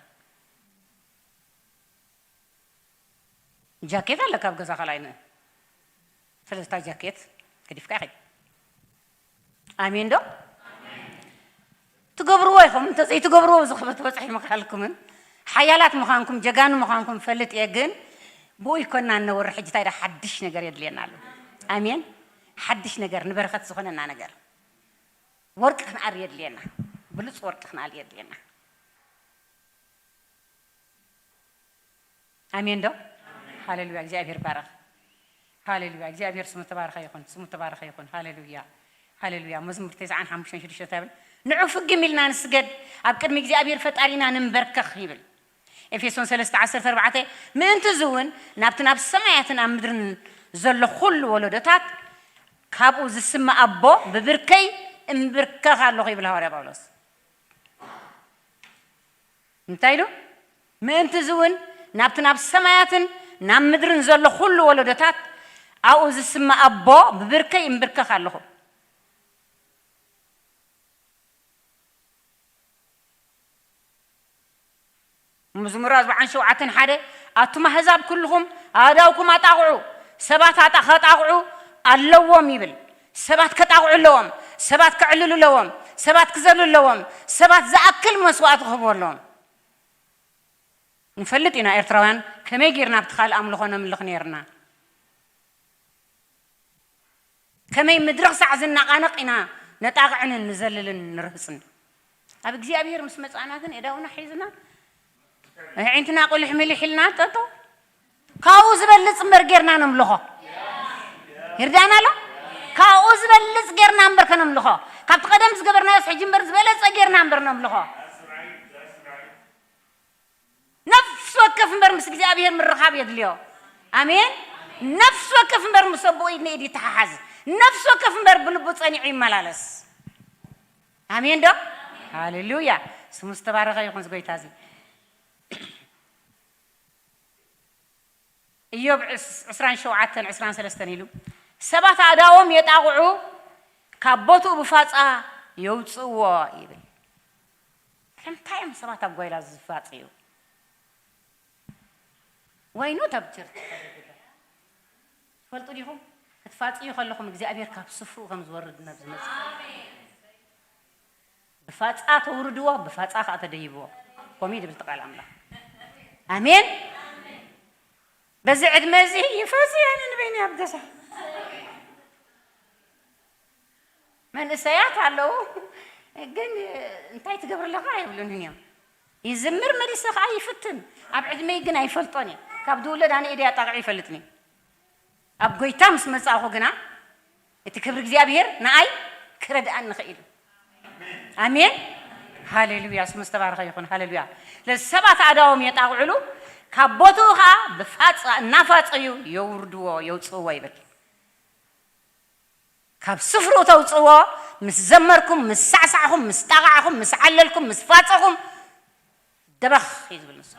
ጃኬት ኣለካ ኣብ ገዛ ካልኣይ ነ-፣ ስለዚ እታ ጃኬት ገዲፍካ ኺድ። ኣሜን ዶ? ትገብርዎ ኢኹም። እንተ ዘይትገብርዎ፣ ኣብዚ ክበ-፣ ትበጽሑ ይምኽኣልኩምን። ሓያላት ምዃንኩም፣ ጀጋኑ ምዃንኩም ፈልጥ እየ፣ ግን ብኡ ይኮና እነውር። ሕጂ እንታይ ዳ ሓድሽ ነገር የድልየና ኣሎ። ኣሜን። ሓድሽ ነገር፣ ንበረኸት ዝኾነና ነገር። ወርቂ ክንኣሪ የድልየና። ብሉጽ ወርቂ ክንኣሪ የድልየና። ኣሜን ዶ? ሃሌሉያ። እግዚኣብሔር ባረኽ። ሃሌሉያ። እግዚኣብሔር ስሙ ተባረኸ ይኹን። ስሙ ተባረኸ ይኹን። ሃሌሉያ። ሃሌሉያ። መዝሙር ተስዓን ሓሙሽተን ሽዱሽተ እንታይ ይብል? ንዑ ፍግም ኢልና ንስገድ፣ ኣብ ቅድሚ እግዚኣብሔር ፈጣሪና ንንበርከኽ ይብል። ኤፌሶን ሰለስተ ዓሰርተ ኣርባዕተ፣ ምእንቲ እዚ እውን ናብቲ ናብ ሰማያትን ኣብ ምድርን ዘሎ ኩሉ ወለዶታት ካብኡ ዝስመ ኣቦ ብብርከይ እምብርከኽ ኣለኹ ይብል ሃዋርያ ጳውሎስ። እንታይ ኢሉ? ምእንቲ እዚ እውን ናብቲ ናብ ሰማያትን ናብ ምድርን ዘሎ ኩሉ ወለዶታት ኣብኡ ዝስመ ኣቦ ብብርከይ እምብርከኽ ኣለኹ። መዝሙር ኣርብዓን ሸውዓተን ሓደ፣ ኣቱም ኣህዛብ ኩልኹም ኣእዳውኩም ኣጣቕዑ፣ ሰባት ኣጣ-፣ ከጣቕዑ ኣለዎም ይብል። ሰባት ከጣቕዑ ኣለዎም፣ ሰባት ከዕልሉ ኣለዎም፣ ሰባት ክዘሉ ኣለዎም፣ ሰባት ዝኣክል መስዋእቲ ክህቡ ኣለዎም። ንፈልጥ ኢና ኤርትራውያን ከመይ ጌርና ኣብቲ ካልእ ኣምልኾ ነምልኽ ኔርና። ከመይ ምድሪ ክሳዕ ዝነቓነቕ ኢና ነጣቕዕንን ንዘልልን ንርህጽን። ኣብ እግዚኣብሔር ምስ መጻእና ግን የእዳውና ሒዝና ኣዒንትና ቁልሕ ምልሕ ኢልና ጠጠው። ካብኡ ዝበልጽ እምበር ጌርና ነምልኾ። ይርዳእና ኣሎ? ካብኡ ዝበልጽ ጌርና እምበር ከነምልኾ። ካብቲ ቀደም ዝገበርናዮስ ሕጂ እምበር ዝበለጸ ጌርና እምበር ነምልኾ። ነፍሲ ወከፍ እምበር ምስ እግዚኣብሔር ምርኻብ የድልዮ። ኣሜን። ነፍሲ ወከፍ እምበር ምስ ኣቦኡ ኢድ ንኢድ ይተሓሓዝ። ነፍሲ ወከፍ እምበር ብልቡ ጸኒዑ ይመላለስ። ኣሜን ዶ? ሃሌሉያ። ስሙ ዝተባረኸ ይኹን፣ እዚ ጎይታ እዚ። ኢዮብ ዕስ-፣ ዕስራን ሸውዓተን ዕስራን ሰለስተን ኢሉ፣ ሰባት ኣእዳዎም የጣቕዑ፣ ካብ ቦትኡ ብፋጻ የውጽእዎ ይብል። ስለምንታይ እዮም ሰባት ኣብ ጓይላ ዝፋጽዩ? Why not ኣብ ቸርች? ትፈልጡ ዲኹም? ክትፋጽዩ ከለኹም እግዚኣብሔር ካብ ስፍርኡ ከም ዝወርድ ናብ ዝመጽእ። ብፋጻ ተውርድዎ፣ ብፋጻ ከኣ ተደይብዎ። ከምኡ እዩ ዝብል እቲ ቃል ኣምላኽ። ኣሜን። በዚ ዕድመ እዚ ይፈጽ እየ ኣነ ንበይነይ ኣብ ገዛ። መንእሰያት ኣለዉ፣ ግን እንታይ ትገብሪ ኣለኻ ኣይብሉንን እዮም። ይዝምር መሊሰ ከኣ ይፍትን። ኣብ ዕድመይ ግን ኣይፈልጦን እየ። ካብ ዝውለድ ኣነ ኢደይ ኣጣቕዒ ይፈልጥኒ። ኣብ ጎይታ ምስ መጻእኹ ግና እቲ ክብሪ እግዚኣብሔር ንኣይ ክረድኣኒ ኽኢሉ። ኣሜን። ሃሌሉያ። ስሙ ዝተባረኸ ይኹን። ሃሌሉያ። ስለዚ ሰባት ኣእዳዎም የጣቕዕሉ፣ ካብ ቦትኡ ኸኣ ብፋጻ እናፋጸዩ የውርድዎ፣ የውጽእዎ ይብል። ካብ ስፍርኡ ተውጽእዎ፣ ምስ ዘመርኩም፣ ምስ ሳዕሳዕኹም፣ ምስ ጣቓዕኹም፣ ምስ ዓለልኩም፣ ምስ ፋጸኹም፣ ደበኽ እዩ ዝብል ንሱ።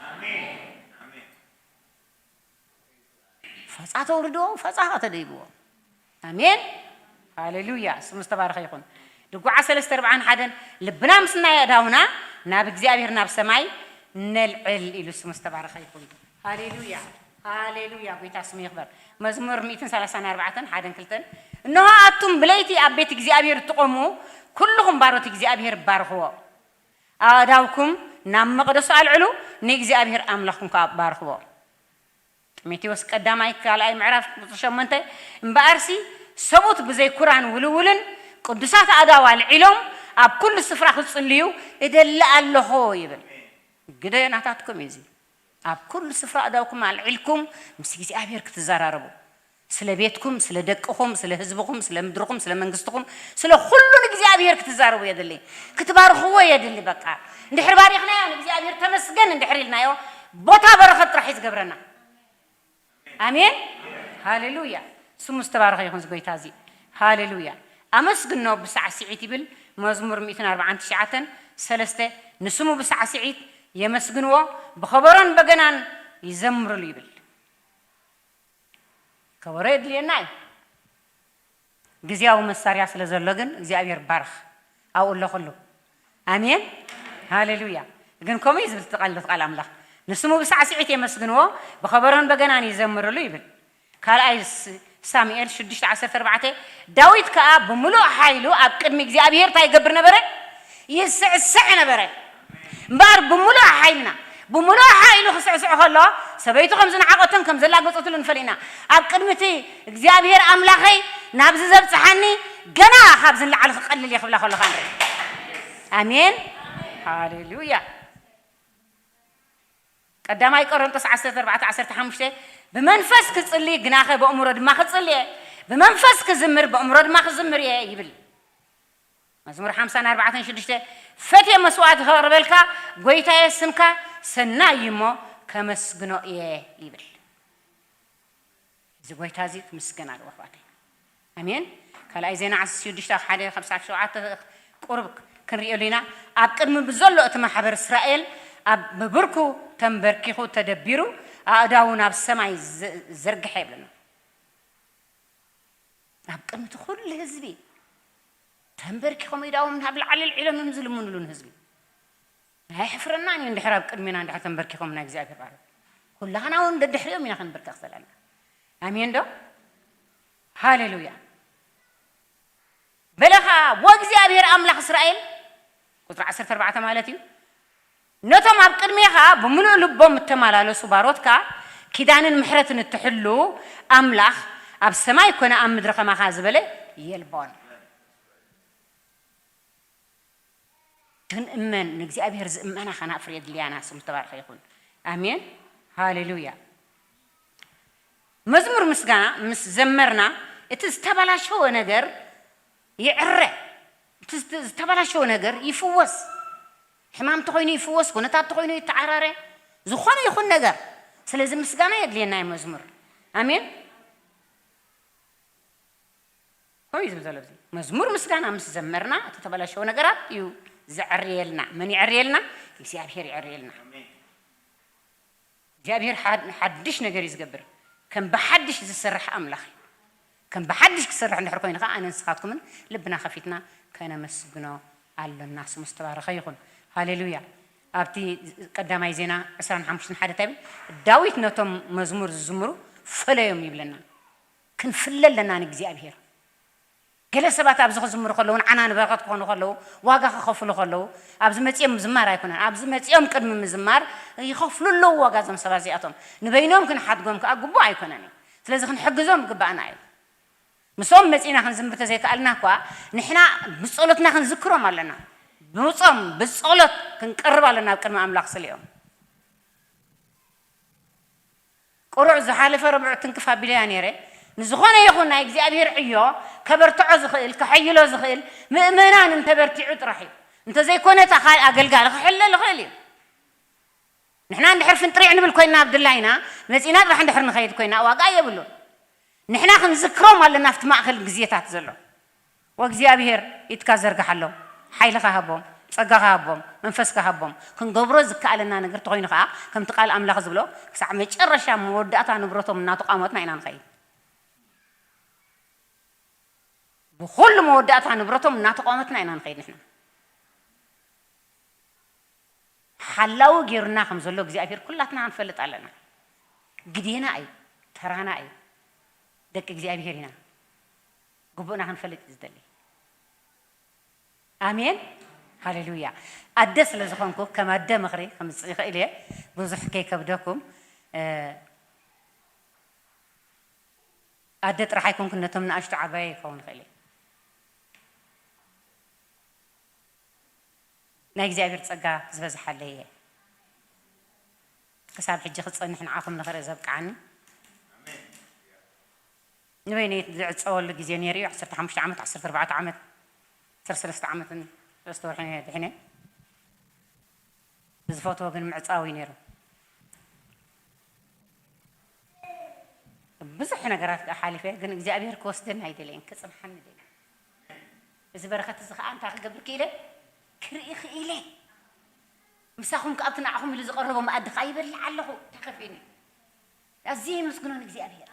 ፋጻ ተውርድዎ፣ ፋጻ ኸኣ ተደይብዎ። ኣሜን። ሃሌሉያ። ስሙ ዝተባረኸ ይኹን። ድጉዓ ሰለስተ ኣርብዓን ሓደን፣ ልብና ምስ ናይ ኣእዳውና ናብ እግዚኣብሔር ናብ ሰማይ ነልዕል ኢሉ ስሙ ዝተባረኸ ይኹን። ሃሌሉያ። ሃሌሉያ። ጎይታ ስሙ ይኽበር። መዝሙር ሚእትን ሰላሳን ኣርባዕተን ሓደን ክልተን፣ እንሆ ኣቱም ብለይቲ ኣብ ቤት እግዚኣብሔር እትቖሙ ኩልኹም ባሮት እግዚኣብሔር ባርኽዎ። ኣእዳውኩም ናብ መቕደሱ ኣልዕሉ፣ ንእግዚኣብሔር ኣምላኽኩም ከኣ ባርኽዎ። ጢሞቴዎስ ቀዳማይ ካልኣይ ምዕራፍ ቁጽሪ ሸሞንተ፣ እምበኣርሲ ሰብኡት ብዘይ ኩራን ውልውልን ቅዱሳት ኣእዳው ኣልዒሎም ኣብ ኩሉ ስፍራ ክጽልዩ እደሊ ኣለኹ ይብል። ግደ ናታትኩም እዩ እዚ። ኣብ ኩሉ ስፍራ ኣእዳውኩም ኣልዒልኩም ምስ እግዚኣብሔር ክትዘራረቡ፣ ስለ ቤትኩም፣ ስለ ደቅኹም፣ ስለ ህዝብኹም፣ ስለ ምድርኹም፣ ስለ መንግስትኹም፣ ስለ ኩሉ ንእግዚኣብሔር ክትዛረቡ የድሊ። ክትባርኽዎ የድሊ። በቃ፣ እንድሕር ባሪኽናዮ ንእግዚኣብሔር ተመስገን እንድሕር ኢልናዮ፣ ቦታ በረኸት ጥራሕ እዩ ዝገብረና። ኣሜን። ሃሌሉያ። ስሙ ዝተባረኸ ይኹን እዚ ጎይታ እዚ። ሃሌሉያ። ኣመስግኖ ብሳዕስዒት ይብል መዝሙር ሚእትን ኣርባዓን ትሽዓተን ሰለስተ፣ ንስሙ ብሳዕስዒት የመስግንዎ፣ ብኸበሮን በገናን ይዘምርሉ ይብል። ከበሮ የድልየና እዩ። ግዝያዊ መሳርያ ስለ ዘሎ ግን እግዚኣብሔር ባርኽ። ኣብኡ ኣሎ ኩሉ። ኣሜን። ሃሌሉያ። ግን ከምኡ እዩ ዝብል እቲ ቃል፣ እቲ ቃል ኣምላኽ። ንስሙ ብሳዕስዒት የመስግንዎ፣ ብኸበሮን በገናን ይዘምርሉ ይብል። ካልኣይ ስ-፣ ሳሙኤል ሽዱሽተ ዓሰርተ ኣርባዕተ፣ ዳዊት ከኣ ብምሉእ ሓይሉ ኣብ ቅድሚ እግዚኣብሔር እንታይ ይገብር ነበረ? ይስዕስዕ ነበረ። እምበኣር ብምሉእ ሓይልና፣ ብምሉእ ሓይሉ ክስዕስዕ ከሎ፣ ሰበይቱ ከም ዝነዓቐቶን ከም ዘላገጸትሉ ንፈልጥ ኢና። ኣብ ቅድሚ እቲ እግዚኣብሔር ኣምላኸይ ናብዚ ዘብጽሓኒ ገና ካብዚ ንላዕሊ ክቐልል እየ ክብላ ከለኻ ንርኢ። ኣሜን። ሃሌሉያ። ቀዳማይ ቆሮንቶስ ዓሰርተ ኣርባዕተ ዓሰርተ ሓሙሽተ፣ "ብመንፈስ ክጽሊ ግናኸ ብእምሮ ድማ ክጽሊ እየ፣ ብመንፈስ ክዝምር ብእምሮ ድማ ክዝምር እየ" ይብል። መዝሙር ሓምሳን ኣርባዕተን ሽዱሽተ፣ "ፈትየ መስዋዕቲ ከቕርበልካ፣ ጐይታየ፣ ስምካ ሰናይ እዩ እሞ ከመስግኖ እየ" ይብል። እዚ ጐይታ እዚ ክምስገን ኣለዎ ኣሕዋተይ። ኣሜን። ካልኣይ ዜና ዓሰርተ ሽዱሽተ ሓደ ካብ ሸውዓተ ቁሩብ ክንርእየሉ ኢና። ኣብ ቅድሚ ብዘሎ እቲ ማሕበር እስራኤል ኣብ ብብርኩ ተንበርኪኹ ተደቢሩ ኣእዳዉ ናብ ሰማይ ዘ-፣ ዘርግሐ ይብለና። ኣብ ቅድሚ እቲ ኩሉ ህዝቢ ተንበርኪኾም ኢዳዎም ናብ ላዕሊ ኣልዒሎም እዮም ዝልምኑሉ ንህዝቢ። ኣየሕፍረናን እዩ እንድሕር ኣብ ቅድሜና እንድሕር ተንበርኪኾም ናይ እግዚኣብሔር ባሮት። ኩላህና እውን ደድሕሪኦም ኢና ክንብርከኽ ዘለና። ኣሜን ዶ? ሃሌሉያ። በለ ኸዓ፣ "ወእግዚኣብሔር ኣምላኽ እስራኤል"፣ ቁጽሪ ዓሰርተ ኣርባዕተ ማለት እዩ፣ "ነቶም ኣብ ቅድሜኻ ብምሉእ ልቦም እተመላለሱ ባሮትካ ኪዳንን ምሕረትን እትሕሉ ኣምላኽ ኣብ ሰማይ ኮነ ኣብ ምድሪ ኸማኻ ዝበለ የልቦን።" ክንእመን፣ ንእግዚኣብሔር ዝእመና ኸነፍሪ የድልያና። ስሙ ዝተባረኸ ይኹን። ኣሜን። ሃሌሉያ። መዝሙር ምስጋና ምስ ዘመርና፣ እቲ ዝተበላሸወ ነገር ይዕረ። እቲ ዝተ-፣ ዝተበላሸወ ነገር ይፍወስ። ሕማም ተኾይኑ ይፍወስ፣ ኩነታት ተኾይኑ ይተዓራረ። ዝኾነ ይኹን ነገር። ስለዚ ምስጋና የድልየና እዩ መዝሙር። ኣሜን። ከምኡ እዩ ዝብል ዘሎ ኣብዚ። መዝሙር ምስጋና ምስ ዘመርና፣ እቲ ተበላሸወ ነገራት እዩ ዘዕርየልና። መን የዕርየልና? እግዚኣብሔር የዕርየልና። ኣሜን። እግዚኣብሔር ሓድ-፣ ሓድሽ ነገር እዩ ዝገብር። ከም ብሓድሽ ዝሰርሕ ኣምላኽ እዩ። ከም ብሓድሽ ክሰርሕ እንድሕር ኮይኑ ኸዓ፣ ኣነ ንስኻትኩምን ልብና ከፊትና ከነመስግኖ ኣሎና። ስሙ ዝተባረኸ ይኹን። ሃሌሉያ። ኣብቲ ቀዳማይ ዜና ዕስራን ሓሙሽተን ሓደ እንታይ ይብል? ዳዊት ነቶም መዝሙር ዝዝምሩ ፈለዮም ይብለና። ክንፍለ ኣለና ንእግዚኣብሔር። ገለ ሰባት ኣብዚ ክዝምሩ ከለዉ፣ ንዓና ንበረኸት ክኾኑ ከለዉ፣ ዋጋ ክኸፍሉ ከለዉ፣ ኣብዚ መጺኦም ምዝማር ኣይኮነን። ኣብዚ መጺኦም ቅድሚ ምዝማር ይኸፍሉ ኣለዉ ዋጋ እዞም ሰባት እዚኣቶም። ንበይኖም ክንሓድጎም ከኣ ግቡእ ኣይኮነን እዩ። ስለዚ ክንሕግዞም ይግባኣና እዩ። ምስኦም መጺእና ክንዝምር ተዘይከኣልና እኳ፣ ንሕና ብጸሎትና ክንዝክሮም ኣለና። ብጾም፣ ብጸሎት ክንቀርብ ኣለና ኣብ ቅድሚ ኣምላኽ ስሊኦም። ቁሩዕ ዝሓለፈ ረቡዕ ትንክፍ ኣቢለያ ነይረ። ንዝኾነ ይኹን ናይ እግዚኣብሔር ዕዮ ከበርትዖ ዝኽእል፣ ከሐይሎ ዝኽእል ምእመናን እንተበርቲዑ ጥራሕ እዩ። እንተዘይኮነ እታ ካልእ ኣገልጋሊ ክሕለል ይኽእል እዩ። ንሕና እንድሕር ፍንጥሪዕ ንብል ኮይንና ኣብ ድላይና መጺእና ጥራሕ እንድሕር ንኸይድ ኮይንና ዋጋ የብሉን። ንሕና ክንዝክሮም ኣለና ኣብቲ ማእከል ግዜታት ዘሎ። ወእግዚኣብሔር ኢድካ ዘርግሓሎም፣ ሓይልኻ ሃቦም፣ ጸጋኻ ሃቦም፣ መንፈስካ ሃቦም። ክንገብሮ ዝከኣለና ነገር ተኾይኑ ኸኣ፣ ከምቲ ቃል ኣምላኽ ዝብሎ፣ ክሳዕ መጨረሻ መወዳእታ ንብረቶም እናተቋመትና ኢና ንኸይድ። ብኹሉ መወዳእታ ንብረቶም እናተቋመትና ኢና ንኸይድ ንሕና። ሓላዊ ጌሩና ከም ዘሎ እግዚኣብሔር ኩላትና ክንፈልጥ ኣለና። ግዴና እዩ፣ ተራና እዩ። ደቂ እግዚኣብሔር ኢና። ግቡእና ክንፈልጥ እዩ ዝደሊ። ኣሜን። ሃሌሉያ። ኣደ ስለ ዝኾንኩ ከም ኣደ ምኽሪ ከምጽእ ይኽእል እየ። ብዙሕ ከይከብደኩም፣ እ፣ ኣደ ጥራሕ ኣይኮንኩን፣ ነቶም ንኣሽቱ ዓባየ ይኸውን ይኽእል እየ። ናይ እግዚኣብሔር ጸጋ ዝበዝሓለይ እየ። ክሳብ ሕጂ ክጸንሕ ንዓኹም ንኽርኢ ዘብቅዓኒ። ንበይነይ ዝዕጸወሉ ግዜ ነይሩ እዩ። ዓሰርተ ሓሙሽተ ዓመት፣ ዓሰርተ ኣርባዕተ ዓመት፣ ዓሰርተ ሰለስተ ዓመትን ሰለስተ ወርሕን እየ ድሒነ። ዝፈትዎ ግን ምዕጻው እዩ ነይሩ። ብዙሕ ነገራት ከኣ ሓሊፈ፣ ግን እግዚኣብሔር ክወስደኒ ኣይደለየን፣ ክጽንሓኒ ደልየ። እዚ በረኸት እዚ ከኣ እንታይ ክገብር ክኢለ? ክርኢ ክኢለ። ምሳኹም ከኣ ኣብቲ ንዓኹም ኢሉ ዝቐረቦ መኣዲ ከኣ ይበልዕ ኣለኹ፣ ተኸፊኒ። ኣዝየ የመስግኖ ንእግዚኣብሔር።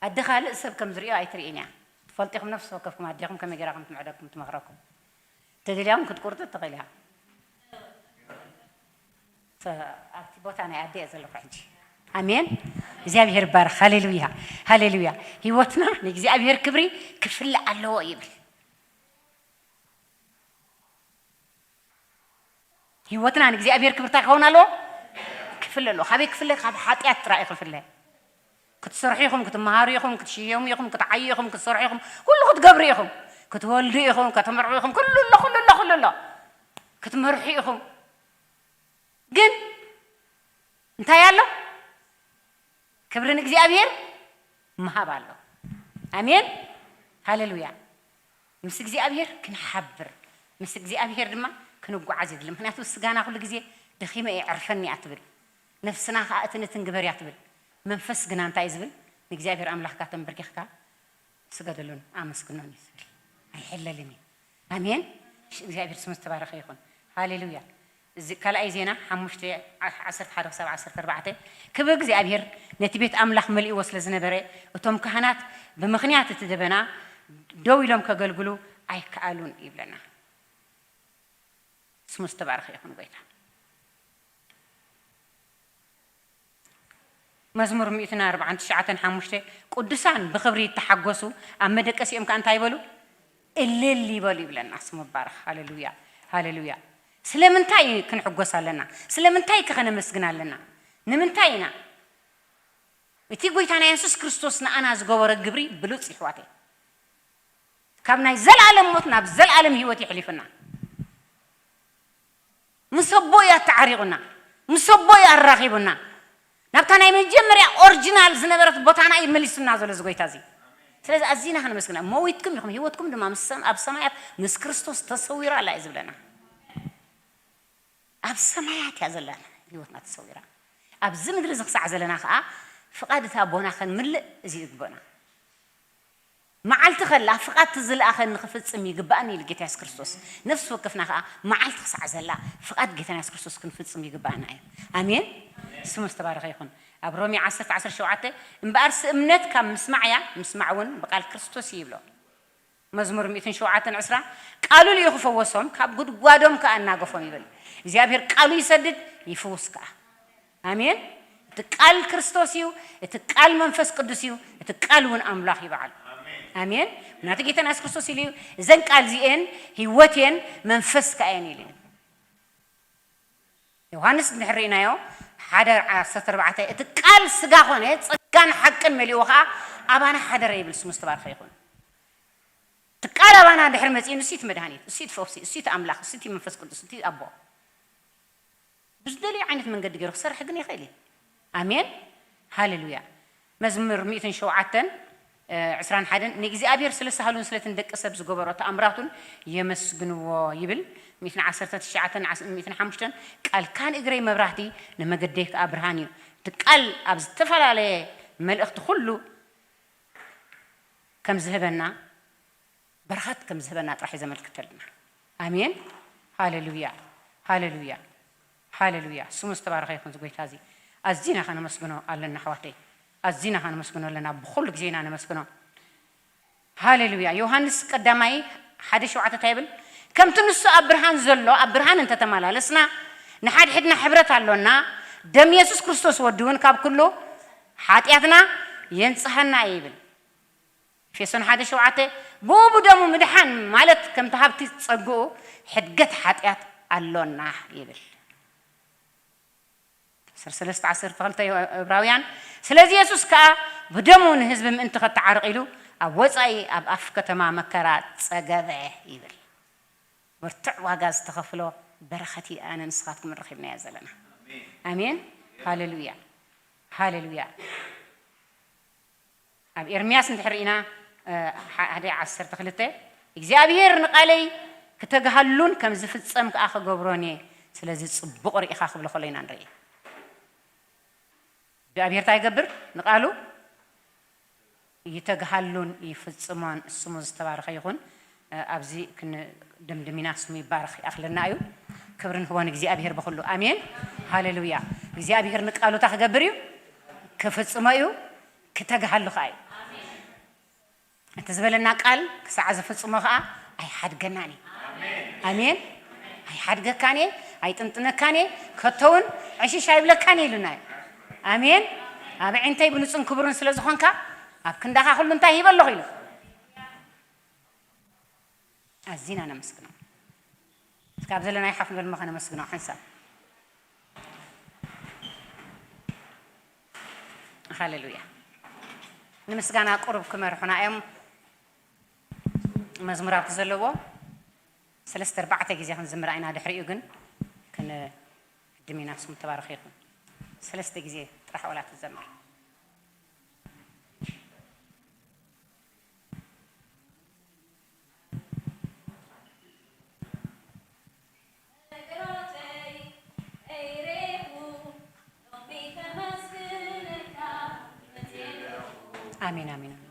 ኣደ ካልእ ሰብ ከም ዝርእዮ ኣይትርእይን እያ። ትፈልጢኹም ነፍሲ ወከፍኩም ኣዴኹም ከመይ ገይራ ከም ትምዕደኩም ትመኽረኩም። ተደልያ እውን ክትቁርጢ ትኽእል እያ። ሰ-፣ ኣብቲ ቦታ ናይ ኣደ እየ ዘለኹ ሕጂ። ኣሜን። እግዚኣብሔር ይባረኽ። ሃሌሉያ፣ ሃሌሉያ። ህይወትና ንእግዚኣብሔር ክብሪ ክፍለ ኣለዎ ይብል። ህይወትና ንእግዚኣብሔር ክብርታ ክኸውን ኣለዎ። ክፍለ ኣለዎ። ካበይ ክፍለ? ካብ ሓጢኣት ጥራይ ክፍለ። ክትሰርሑ ኢኹም፣ ክትመሃሩ ኢኹም፣ ክትሽየሙ ኢኹም፣ ክትዓዩ ኢኹም፣ ክትሰርሑ ኢኹም፣ ኩሉ ክትገብሩ ኢኹም። ክትወልዱ ኢኹም፣ ከተምርዑ ኢኹም፣ ኩሉ ኣሎ፣ ኩሉ ኣሎ፣ ኩሉ ኣሎ። ክትመርሑ ኢኹም። ግን እንታይ ኣሎ? ክብሪ ንእግዚኣብሔር ምሃብ ኣሎ። ኣሜን። ሃሌሉያ። ምስ እግዚኣብሔር ክንሓብር፣ ምስ እግዚኣብሔር ድማ ክንጓዓዝ የድሊ። ምኽንያቱ ስጋና ኩሉ ግዜ ደኺመ እየ፣ ዕርፈኒ እያ ትብል። ነፍስና ከኣ እቲ ነትን ግበር እያ ትብል። መንፈስ ግና እንታይ እዩ ዝብል? ንእግዚኣብሔር ኣምላኽካ ተንበርኪኽካ ስገደሉን ኣመስግኖን እዩ ዝብል። ኣይሕለልን እዩ። ኣሜን። እግዚኣብሔር ስሙ ዝተባረኸ ይኹን። ሃሌሉያ። እዚ ካልኣይ ዜና ሓሙሽተ፣ ዓሰርተ ሓደ ክሳብ ዓሰርተ ኣርባዕተ። ክብሪ እግዚኣብሔር ነቲ ቤት ኣምላኽ መሊእዎ ስለ ዝነበረ፣ እቶም ካህናት ብምኽንያት እቲ ደበና ደው ኢሎም ከገልግሉ ኣይከኣሉን ይብለና። ስሙ ዝተባረኸ ይኹን ጎይታ። መዝሙር ሚእትን ኣርባዓን ትሽዓተን ሓሙሽተ፣ ቅዱሳን ብኽብሪ ይተሓጎሱ፣ ኣብ መደቀሲኦም ከኣ እንታይ ይበሉ? እልል ይበሉ ይብለና። ስሙ ይባረኽ። ሃሌሉያ፣ ሃሌሉያ። ስለምንታይ ክንሕጎስ ኣለና? ስለምንታይ ከ ከነመስግን ኣለና? ንምንታይ ኢና? እቲ ጎይታና የሱስ ክርስቶስ ንኣና ዝገበሮ ግብሪ ብሉጽ፣ ይሕዋተይ። ካብ ናይ ዘለኣለም ሞት ናብ ዘለኣለም ህይወት የሕሊፉና። ምስ ኣቦ እዩ ኣተዓሪቑና፣ ምስ ኣቦ እዩ ኣራኺቡና። ናብታ ናይ መጀመርያ ኦሪጂናል ዝነበረት ቦታና እዩ መሊሱና ዘሎ እዚ ጎይታ እዚ። ስለዚ ኣዚና ከነመስግና። መዊትኩም ኢኹም፣ ህይወትኩም ድማ ምስ ሰም-፣ ኣብ ሰማያት ምስ ክርስቶስ ተሰዊራ ኣላ እዩ ዝብለና። ኣብ ሰማያት እያ ዘላ ህይወትና ተሰዊራ። ኣብዚ ምድሪ እዚ ክሳዕ ዘለና ከኣ ፍቓድ እቲ ኣቦና ከንምልእ እዚ ይግበና። መዓልቲ ከላ ፍቓድ እቲ ዝለኣኸኒ ክፍጽም ይግባእኒ ኢሉ ጌታ የሱስ ክርስቶስ። ነፍሲ ወከፍና ከኣ መዓልቲ ክሳዕ ዘላ ፍቓድ ጌታና የሱስ ክርስቶስ ክንፍጽም ይግባእና እዩ። ኣሜን። ስሙ ዝተባረኸ ይኹን። ኣብ ሮሜ ዓሰርተ ዓሰርተ ሸውዓተ፣ እምበኣርስ እምነት ካብ ምስማዕ እያ፣ ምስማዕ እውን ብቃል ክርስቶስ እዩ ይብሎ። መዝሙር ሚእትን ሸውዓተን ዕስራ፣ ቃሉ ልኢኹ ፈወሶም፣ ካብ ጉድጓዶም ከኣ ኣናገፎም ይብል። እግዚኣብሔር ቃሉ ይሰድድ፣ ይፍውስ ከኣ። ኣሜን። እቲ ቃል ክርስቶስ እዩ፣ እቲ ቃል መንፈስ ቅዱስ እዩ፣ እቲ ቃል እውን ኣምላኽ እዩ በዓሉ። ኣሜን። ናቲ ጌታና የሱስ ክርስቶስ ኢሉ እዩ፣ እዘን ቃል እዚኤን ህይወት እየን፣ መንፈስ ከኣ እየን ኢሉ እዩ። ዮሃንስ እንድሕር ርኢናዮ፣ ሓደ ዓሰርተ ኣርባዕተ፣ እቲ ቃል ስጋ ኾነ፣ ጸጋን ሓቅን መሊኡ ኸኣ ኣባና ሓደረ ይብል። ስሙ ዝተባረኸ ይኹን። እቲ ቃል ኣባና እንድሕር መጺኡ፣ ንሱ እቲ መድሃኒት፣ እሱ እቲ ፈውሲ፣ እሱ እቲ ኣምላኽ፣ እሱ እቲ መንፈስ ቅዱስ፣ እቲ ኣቦ። ብዝደልዮ ዓይነት መንገዲ ገይሩ ክሰርሕ ግን ይኽእል እዩ። ኣሜን። ሃሌሉያ። መዝሙር ሚእትን ሸውዓተን፣ እ፣ ዕስራን ሓደን፣ ንእግዚኣብሔር ስለ ሳህሉን ስለቲ ንደቂ ሰብ ዝገበሮ ተኣምራቱን የመስግንዎ ይብል። ሚእትን ዓሰርተ ትሽዓተን፣ ዓስ-፣ ሚእትን ሓሙሽተን፣ ቃልካ ንእግረይ መብራህቲ፣ ንመገደይ ከኣ ብርሃን እዩ። እቲ ቃል ኣብ ዝተፈላለየ መልእኽቲ ኩሉ ከም ዝህበና፣ በረኸት ከም ዝህበና ጥራሕ እዩ ዘመልክተልና። ኣሜን። ሃሌሉያ፣ ሃሌሉያ፣ ሃሌሉያ። ስሙ ዝተባረኸ ይኹን እዚ ጎይታ እዚ። ኣዚና ከነመስግኖ ኣለና ኣሕዋተይ። ኣዚና ከነመስግኖ ኣለና። ብኹሉ ግዜ ኢና ነመስግኖ። ሃሌሉያ። ዮሃንስ ቀዳማይ ሓደ ሸውዓተ እንታይ ይብል? ከምቲ ንሱ ኣብ ብርሃን ዘሎ ኣብ ብርሃን እንተተመላለስና፣ ንሓድሕድና ሕብረት ኣሎና፣ ደም የሱስ ክርስቶስ ወዲ እውን ካብ ኩሉ ሓጢኣትና የንጽሃና እዩ ይብል። ኤፌሶን ሓደ ሸውዓተ፣ ብኡ ብደሙ ምድሓን ማለት ከምቲ ሃብቲ ጸግኡ ሕድገት ሓጢኣት ኣሎና ይብል። ዓሰርተ ሰለስተ ዓሰርተ ክልተ ዕብራውያን፣ ስለዚ የሱስ ከኣ ብደሙ ንህዝቢ ምእንቲ ከተዓርቕ ኢሉ ኣብ ወጻኢ ኣብ ኣፍ ከተማ መከራ ጸገበ ይብል። ብርቱዕ ዋጋ ዝተኸፍሎ በረኸት እዩ ኣነ ንስኻትኩም ረኺብናዮ ዘለና። ኣሜን። ሃሌሉያ። ሃሌሉያ። ኣብ ኤርምያስ እንድሕር ርኢና፣ እ፣ ሓ-፣ ሓደ ዓሰርተ ክልተ፣ እግዚኣብሔር ንቓለይ ክተግሃሉን ከም ዝፍጸም ከኣ ክገብሮን እየ፣ ስለዚ ጽቡቕ ርኢኻ ክብሎ ከሎ ኢና ንርኢ። እግዚኣብሔር እንታይ ይገብር? ንቓሉ ይተግሃሉን ይፍጽሞን ስሙ ዝተባረኸ ይኹን። ኣብዚ ክንድምድም ኢና፣ ስሙ ይባረኽ፣ ይኣኽለና እዩ። ክብሪ ንህቦ ንእግዚኣብሔር ብኹሉ። ኣሜን። ሃሌሉያ። እግዚኣብሔር ንቃሉ እንታይ ክገብር እዩ? ክፍጽሞ እዩ፣ ክተግሃሉ ከኣ እዩ። እቲ ዝበለና ቃል ክሳዕ ዝፍጽሞ ከኣ ኣይሓድገናን እዩ። ኣሜን። ኣይሓድገካን እየ፣ ኣይጥንጥነካን እየ፣ ከቶ እውን ዕሽሽ ኣይብለካን እየ ኢሉና እዩ። ኣሜን። ኣብ ኣዒንተይ ብሉጽን ክቡርን ስለ ዝኾንካ፣ ኣብ ክንዳኻ ኩሉ እንታይ ሂበ ኣለኹ ኢሉ። ኣዚና ነመስግኖ። እስካብ ዘለና ይሓፍ ንበል እሞ ከነመስግኖ ሓንሳብ። ሃሌሉያ። ንምስጋና ቁሩብ ክመርሑና እዮም። መዝሙር ኣብቲ ዘለዎ ሰለስተ ኣርባዕተ ግዜ ክንዝምራ ኢና፣ ድሕሪኡ ግን ክንድም ኢና። ስሙ ተባረኸ ይኹን። ሰለስተ ግዜ ጥራሕ ዋላ ትዘመር። ኣሜን፣ ኣሜን፣ ኣሜን።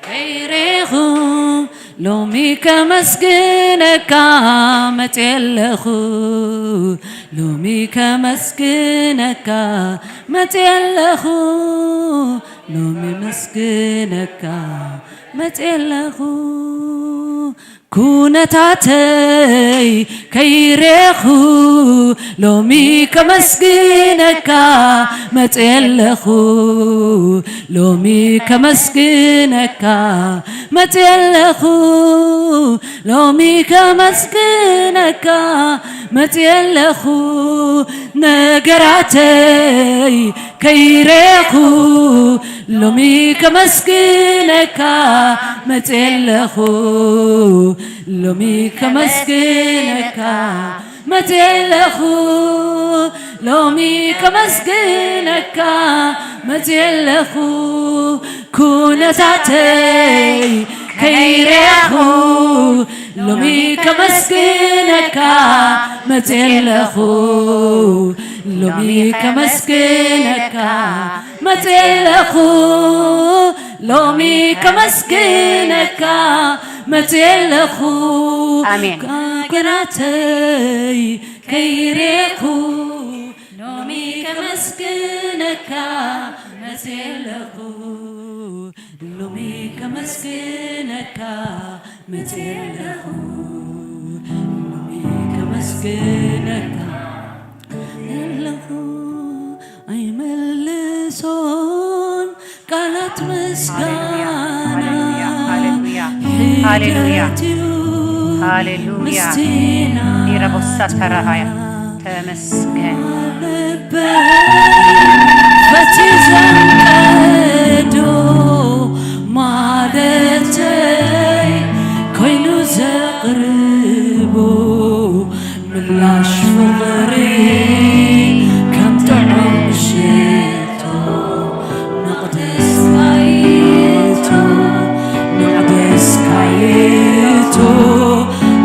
ከይሬኹ ሎሚ ከመስግነካ መፅየ ኣለኹ፣ ሎሚ ከመስግነካ መፅየ ኣለኹ፣ ሎሚ መስግነካ መፅየ ኣለኹ። ኩነታተይ ከይሬኹ ሎሚ ከመስግነካ መፅየ ኣለኹ፣ ሎሚ ከመስግነካ መፅየ ኣለኹ፣ ሎሚ ከመስግነካ መፅየ ኣለኹ። ነገራተይ ከይሬኹ ሎሚ ከመስግነካ መፅየ ኣለኹ፣ ሎሚ ከመስግነካ መፅየ ኣለኹ፣ ሎሚ ከመስግነካ መፅየ ኣለኹ። ኩነታተይ ከይሬኹ ሎሚ ከመስግነካ መፅየ ኣለኹ፣ ሎሚ ከመስግነካ መፅየ ኣለኹ፣ ሎሚ ከመስግነካ መፅየ ኣለኹ። ኣሜን። ነገራተይ ከይሬኹ ሎሚ ከመስግነካ መፅየ ኣለኹ፣ ሎሚ ከመስግነካ መፅየ ኣለኹ፣ ሎሚ ከመስግነካ ኣለኹ። ኣይመልሶን ቃላት ምስጋና ሃሌሉያ፣ ሃሌሉያ፣ ሃሌሉያ፣ ሒደት እዩ ሃሌሉያ። ምስቲና ኢረቦሳ ተራሃያ ተመስገን። በቲ ዘንቀዶ ማለተይ ኮይኑ ዘቕርቦ ምላሽ ፍቕሪ ከም ጥዑም ሽቶ መቕደስካ ይእቶ፣ መቕደስካ ይእቶ፣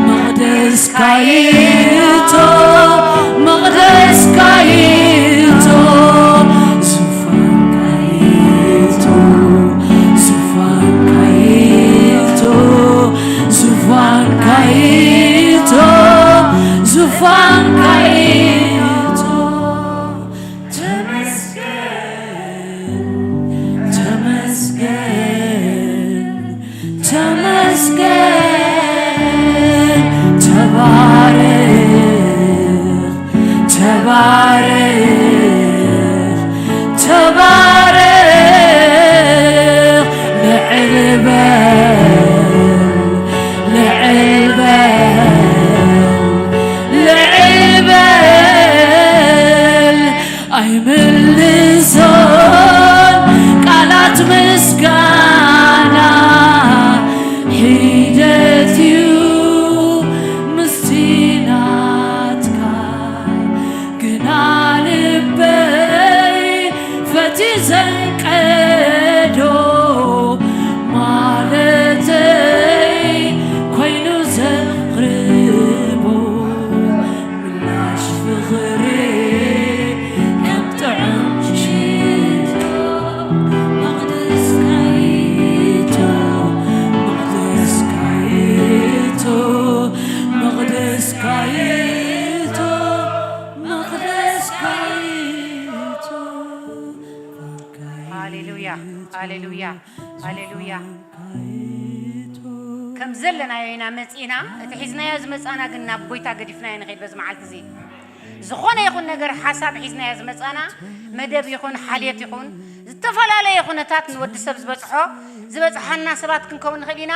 መቕደስካ ይእቶ፣ መቕደስካ ይእቶ፣ ዙፋንካ ይእቶ፣ ዙፋንካ ይእቶ፣ ዙፋንካ ይእቶ፣ ዙፋንካ ይእቶ። ተመስገን፣ ተመስገን፣ ተመስገን። ተባረኽ፣ ተባረኽ፣ ተባረኽ። ልዕል በል፣ ልዕል በል፣ ልዕል በል። ኣይምልሶን ቃላት ምስጋና ሃሌሉያ። ከም ዘለናዮ ኢና መጺእና፣ እቲ ሒዝናዮ ዝመጻና ግን ናብ ጎይታ ገዲፍናዮ ንኸይድ በዚ መዓልቲ እዚ። ዝኾነ ይኹን ነገር ሓሳብ ሒዝናዮ ዝመጻና፣ መደብ ይኹን ሓልየት ይኹን፣ ዝተፈላለየ ኩነታት ንወዲ ሰብ ዝበጽሖ፣ ዝበጽሓና ሰባት ክንከውን ንኽእል ኢና።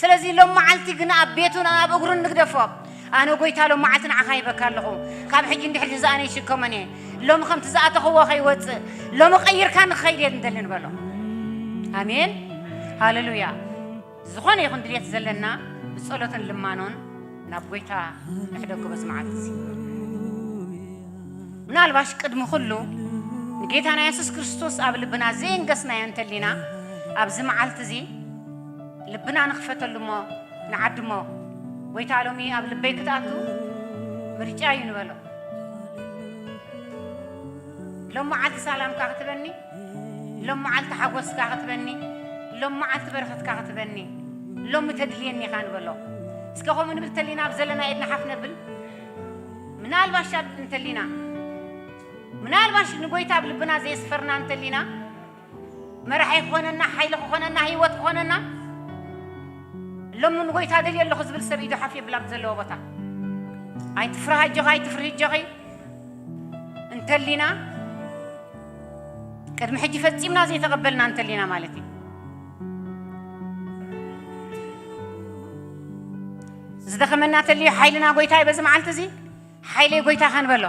ስለዚ ሎም መዓልቲ ግን ኣብ ቤቱን ኣብ እግሩን ንግደፎ። ኣነ ጎይታ ሎም መዓልቲ ንዓኻ ይበካ ኣለኹ። ካብ ሕጂ እንድሕር ዝኣነ ይሽከሞን እየ። ሎሚ ከምቲ ዝኣተኽዎ ከይወጽእ፣ ሎሚ ቀይርካ ንኸይድ እየ ንደሊ ንበሎ። ኣሜን። ሃሌሉያ። ዝኾነ ይኹን ድልየት ዘለና ብጸሎትን ልማኖን ናብ ጎይታ ንሕደጎ በዚ መዓልቲ እዚ። ምናልባሽ ቅድሚ ኩሉ ንጌታና የሱስ ክርስቶስ ኣብ ልብና ዘየንገስናዮ እንተሊና፣ ኣብዚ መዓልቲ እዚ ልብና ንኽፈተሉ እሞ ንዓድሞ። ጎይታ ሎሚ ኣብ ልበይ ክትኣቱ ምርጫ እዩ ንበሎ። ሎም መዓልቲ ሰላምካ ክትበኒ፣ ሎም መዓልቲ ሓጎስካ ክትበኒ፣ ሎም መዓልቲ በረኸትካ ክትበኒ፣ ሎሚ ተድልየኒ ኢኻ ንበሎ። እስከ ከምኡ ንብል ተሊና ኣብ ዘለና ኢድና ሓፍ ነብል። ምናልባሽ ኣብ እንተሊና፣ ምናልባሽ ንጎይታ ኣብ ልብና ዘየስፈርና እንተሊና፣ መራሒ ክኾነና፣ ሓይሊ ክኾነና፣ ህይወት ክኾነና፣ ሎሚ ንጎይታ ደልየ ኣለኹ ዝብል ሰብ ኢዱ ሓፍ የብል ኣብ ዘለዎ ቦታ። ኣይትፍርሃ ኣጆኺ፣ ኣይትፍርሂ ኣጆኺ እንተሊና፣ ቅድሚ ሕጂ ፈጺምና ዘይተቐበልና እንተሊና ማለት እዩ። ዝደኸመና ተልዩ ሓይልና ጎይታ እዩ። በዚ መዓልቲ እዚ ሓይለይ ጎይታ ከንበሎ።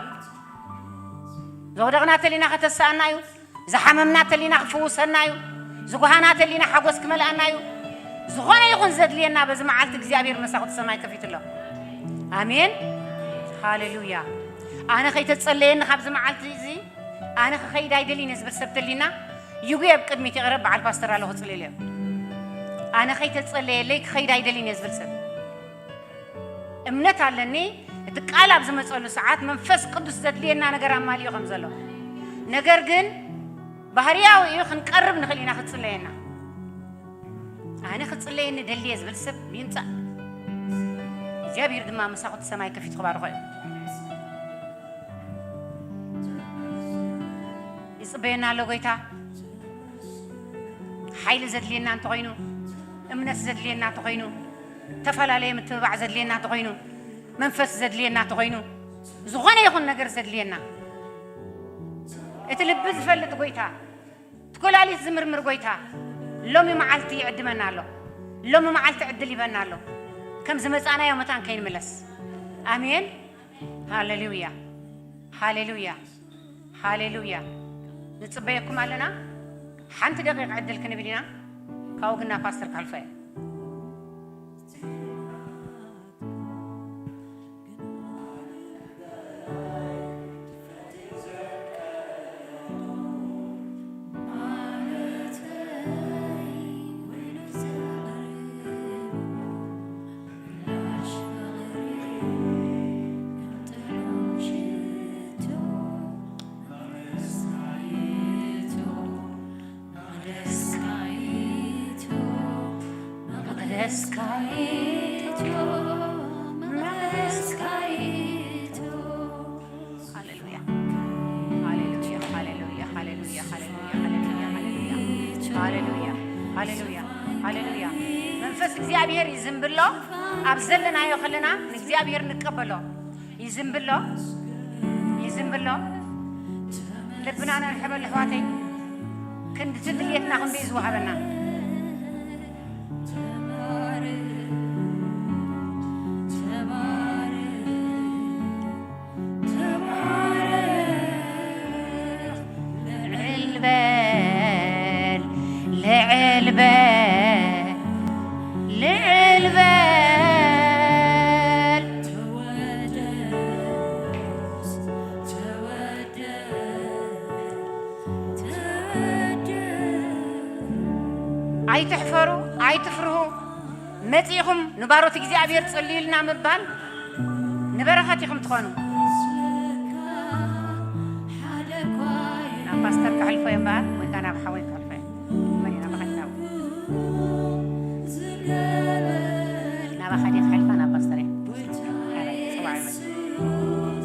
ዘውደቕና ተሊና ከተሳኣና እዩ። ዝሓመምና ተሊና ክፍውሰና እዩ። ዝጓሃና ተሊና ሓጎስ ክመልኣና እዩ። ዝኾነ ይኹን ዘድልየና በዚ መዓልቲ እግዚኣብሔር መሳኹቲ ሰማይ ከፊቱ ኣሎ። ኣሜን። ሃሌሉያ። ኣነ ከይተጸለየኒ ካብዚ መዓልቲ እዚ ኣነ ክኸይድ ኣይደልን እየ ዝብል ሰብ ተሊና፣ ይጉየ ኣብ ቅድሚት ይቕረብ፣ በዓል ፓስተር ኣሎ ክጽልየለዮ። ኣነ ከይተጸለየለይ ክኸይድ ኣይደልን እየ ዝብል ሰብ። እምነት ኣለኒ፣ እቲ ቃል ኣብ ዝመጸሉ ሰዓት መንፈስ ቅዱስ ዘድልየና ነገር ኣማሊኡ ከም ዘሎ። ነገር ግን ባህርያዊ እዩ፣ ክንቀርብ ንኽእል ኢና ክጽለየና። ኣነ ክጽለየኒ ደልየ ዝብል ሰብ ይምጻእ። እግዚኣብሔር ድማ መሳኹቲ ሰማይ ከፊቱ ክባርኾ እዩ። ይጽበየና ኣሎ ጎይታ። ሓይሊ ዘድልየና እንተኾይኑ፣ እምነት ዘድልየና እንተኾይኑ፣ ዝተፈላለየ ምትብባዕ ዘድልየና እንተኾይኑ፣ መንፈስ ዘድልየና እንተኾይኑ፣ ዝኾነ ይኹን ነገር ዘድልየና፣ እቲ ልቢ ዝፈልጥ ጎይታ፣ እቲ ኮላሊት ዝምርምር ጎይታ፣ ሎሚ መዓልቲ ይዕድመና ኣሎ። ሎሚ መዓልቲ ዕድል ይበና ኣሎ። ከም ዝመጻናዮ መታን ከይንምለስ። ኣሜን። ሃሌሉያ፣ ሃሌሉያ፣ ሃሌሉያ። ንጽበየኩም ኣለና። ሓንቲ ደቂቕ ዕድል ክንብል ኢና። ካብኡ ግና ፓስተር ክሕልፎ እየ። ሃሌሉያ፣ ሃሌሉያ፣ ሃሌሉያ፣ ሃሌሉያ። መንፈስ እግዚኣብሔር ይዝንብሎ። ኣብ ዘለናዮ ከለና ንእግዚኣብሔር ንቀበሎ። ይዝንብሎ፣ ይዝንብሎ። ልብና ነርሕበሉ ኣሕዋተይ። ክንዲ ትድልየትና ክንዲ እዩ ዝወሃበና። ልዕል በል፣ ልዕል በል፣ ልዕል በል። ኣይትሕፈሩ፣ ኣይትፍርሁ። መጺእኹም ንባሮት እግዚኣብሔር ጸልዩልና ምባል ንበረኸት ኢኹም ትኾኑ። ናብ ፓስተር ክሕልፎ እየ እምበኣር፣ ወይ ከዓ ናብ ሓወይ ክሕልፎ እየ። መን እዩ ናባኻ ናብ ናባኻ ድየ ክሕልፋ ናብ ፓስተር እየ። ሓራይ፣ ጽዋዕ ይበል።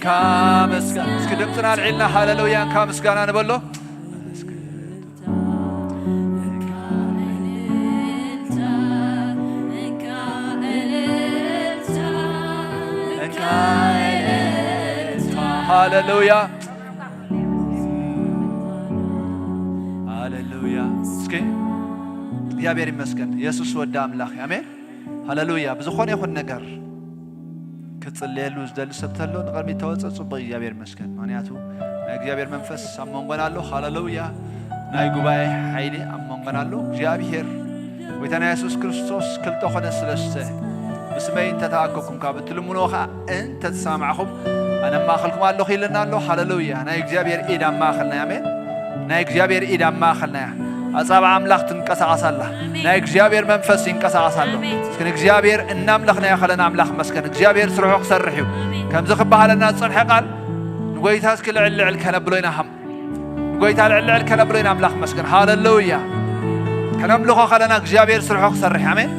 እንካ ምስጋና። እስኪ ድምፅና ኣልዒልና ሃሌሉያ እንካ ምስጋና ንበሎ። ሃሌሉያ። ሃሌሉያ። እስኪ እግዚኣብሔር ይመስገን። የሱስ ወዲ ኣምላኽ እዩ። ኣሜን። ሃሌሉያ። ብዝኾነ ይኹን ነገር ክትጽልየሉ ዝደሊ ሰብ ተሎ ንቕድሚት ተወጸ ጽቡቕ እዩ። እግዚኣብሔር ይመስገን። ምኽንያቱ ናይ እግዚኣብሔር መንፈስ ኣብ መንጎና ኣሎ። ሃሌሉያ። ናይ ጉባኤ ሓይሊ ኣብ መንጎና ኣሎ። እግዚኣብሔር ጎይታና የሱስ ክርስቶስ ክልተ ኾነ ስለስተ ብስመይ እንተተኣከኩም ካብ እትልምንዎ ኸዓ እንተተሰማማዕኹም ኣነ ኣብ ማእኸልኩም ኣለኹ ኢልና ኣሎ። ሃሌሉያ። ናይ እግዚኣብሔር ኢድ ኣብ ማእኸልና እዩ። ኣሜን። ናይ እግዚኣብሔር ኢድ ኣብ ማእኸልና እያ። ኣጻብዓ ኣምላኽ ትንቀሳቐስ ኣላ። ኣሜን። ናይ እግዚኣብሔር መንፈስ ይንቀሳቐስ ኣሎ። ኣሜን። እስኪ ንእግዚኣብሔር እናምለኽናዮ ከለና ኣምላኽ መስገን። እግዚኣብሔር ስርሑ ክሰርሕ እዩ። ኣሜን። ከምዚ ክበሃለና ዝጸንሐ ቃል ንጎይታ እስኪ ልዕል ልዕል ከነብሎ ኢና። ሃም ንጎይታ ልዕል ልዕል ከነብሎ ኢና። ኣምላኽ መስገን። ሃሌሉያ። ከነምልኾ ከለና እግዚኣብሔር ስርሑ ክሰርሕ። ኣሜን።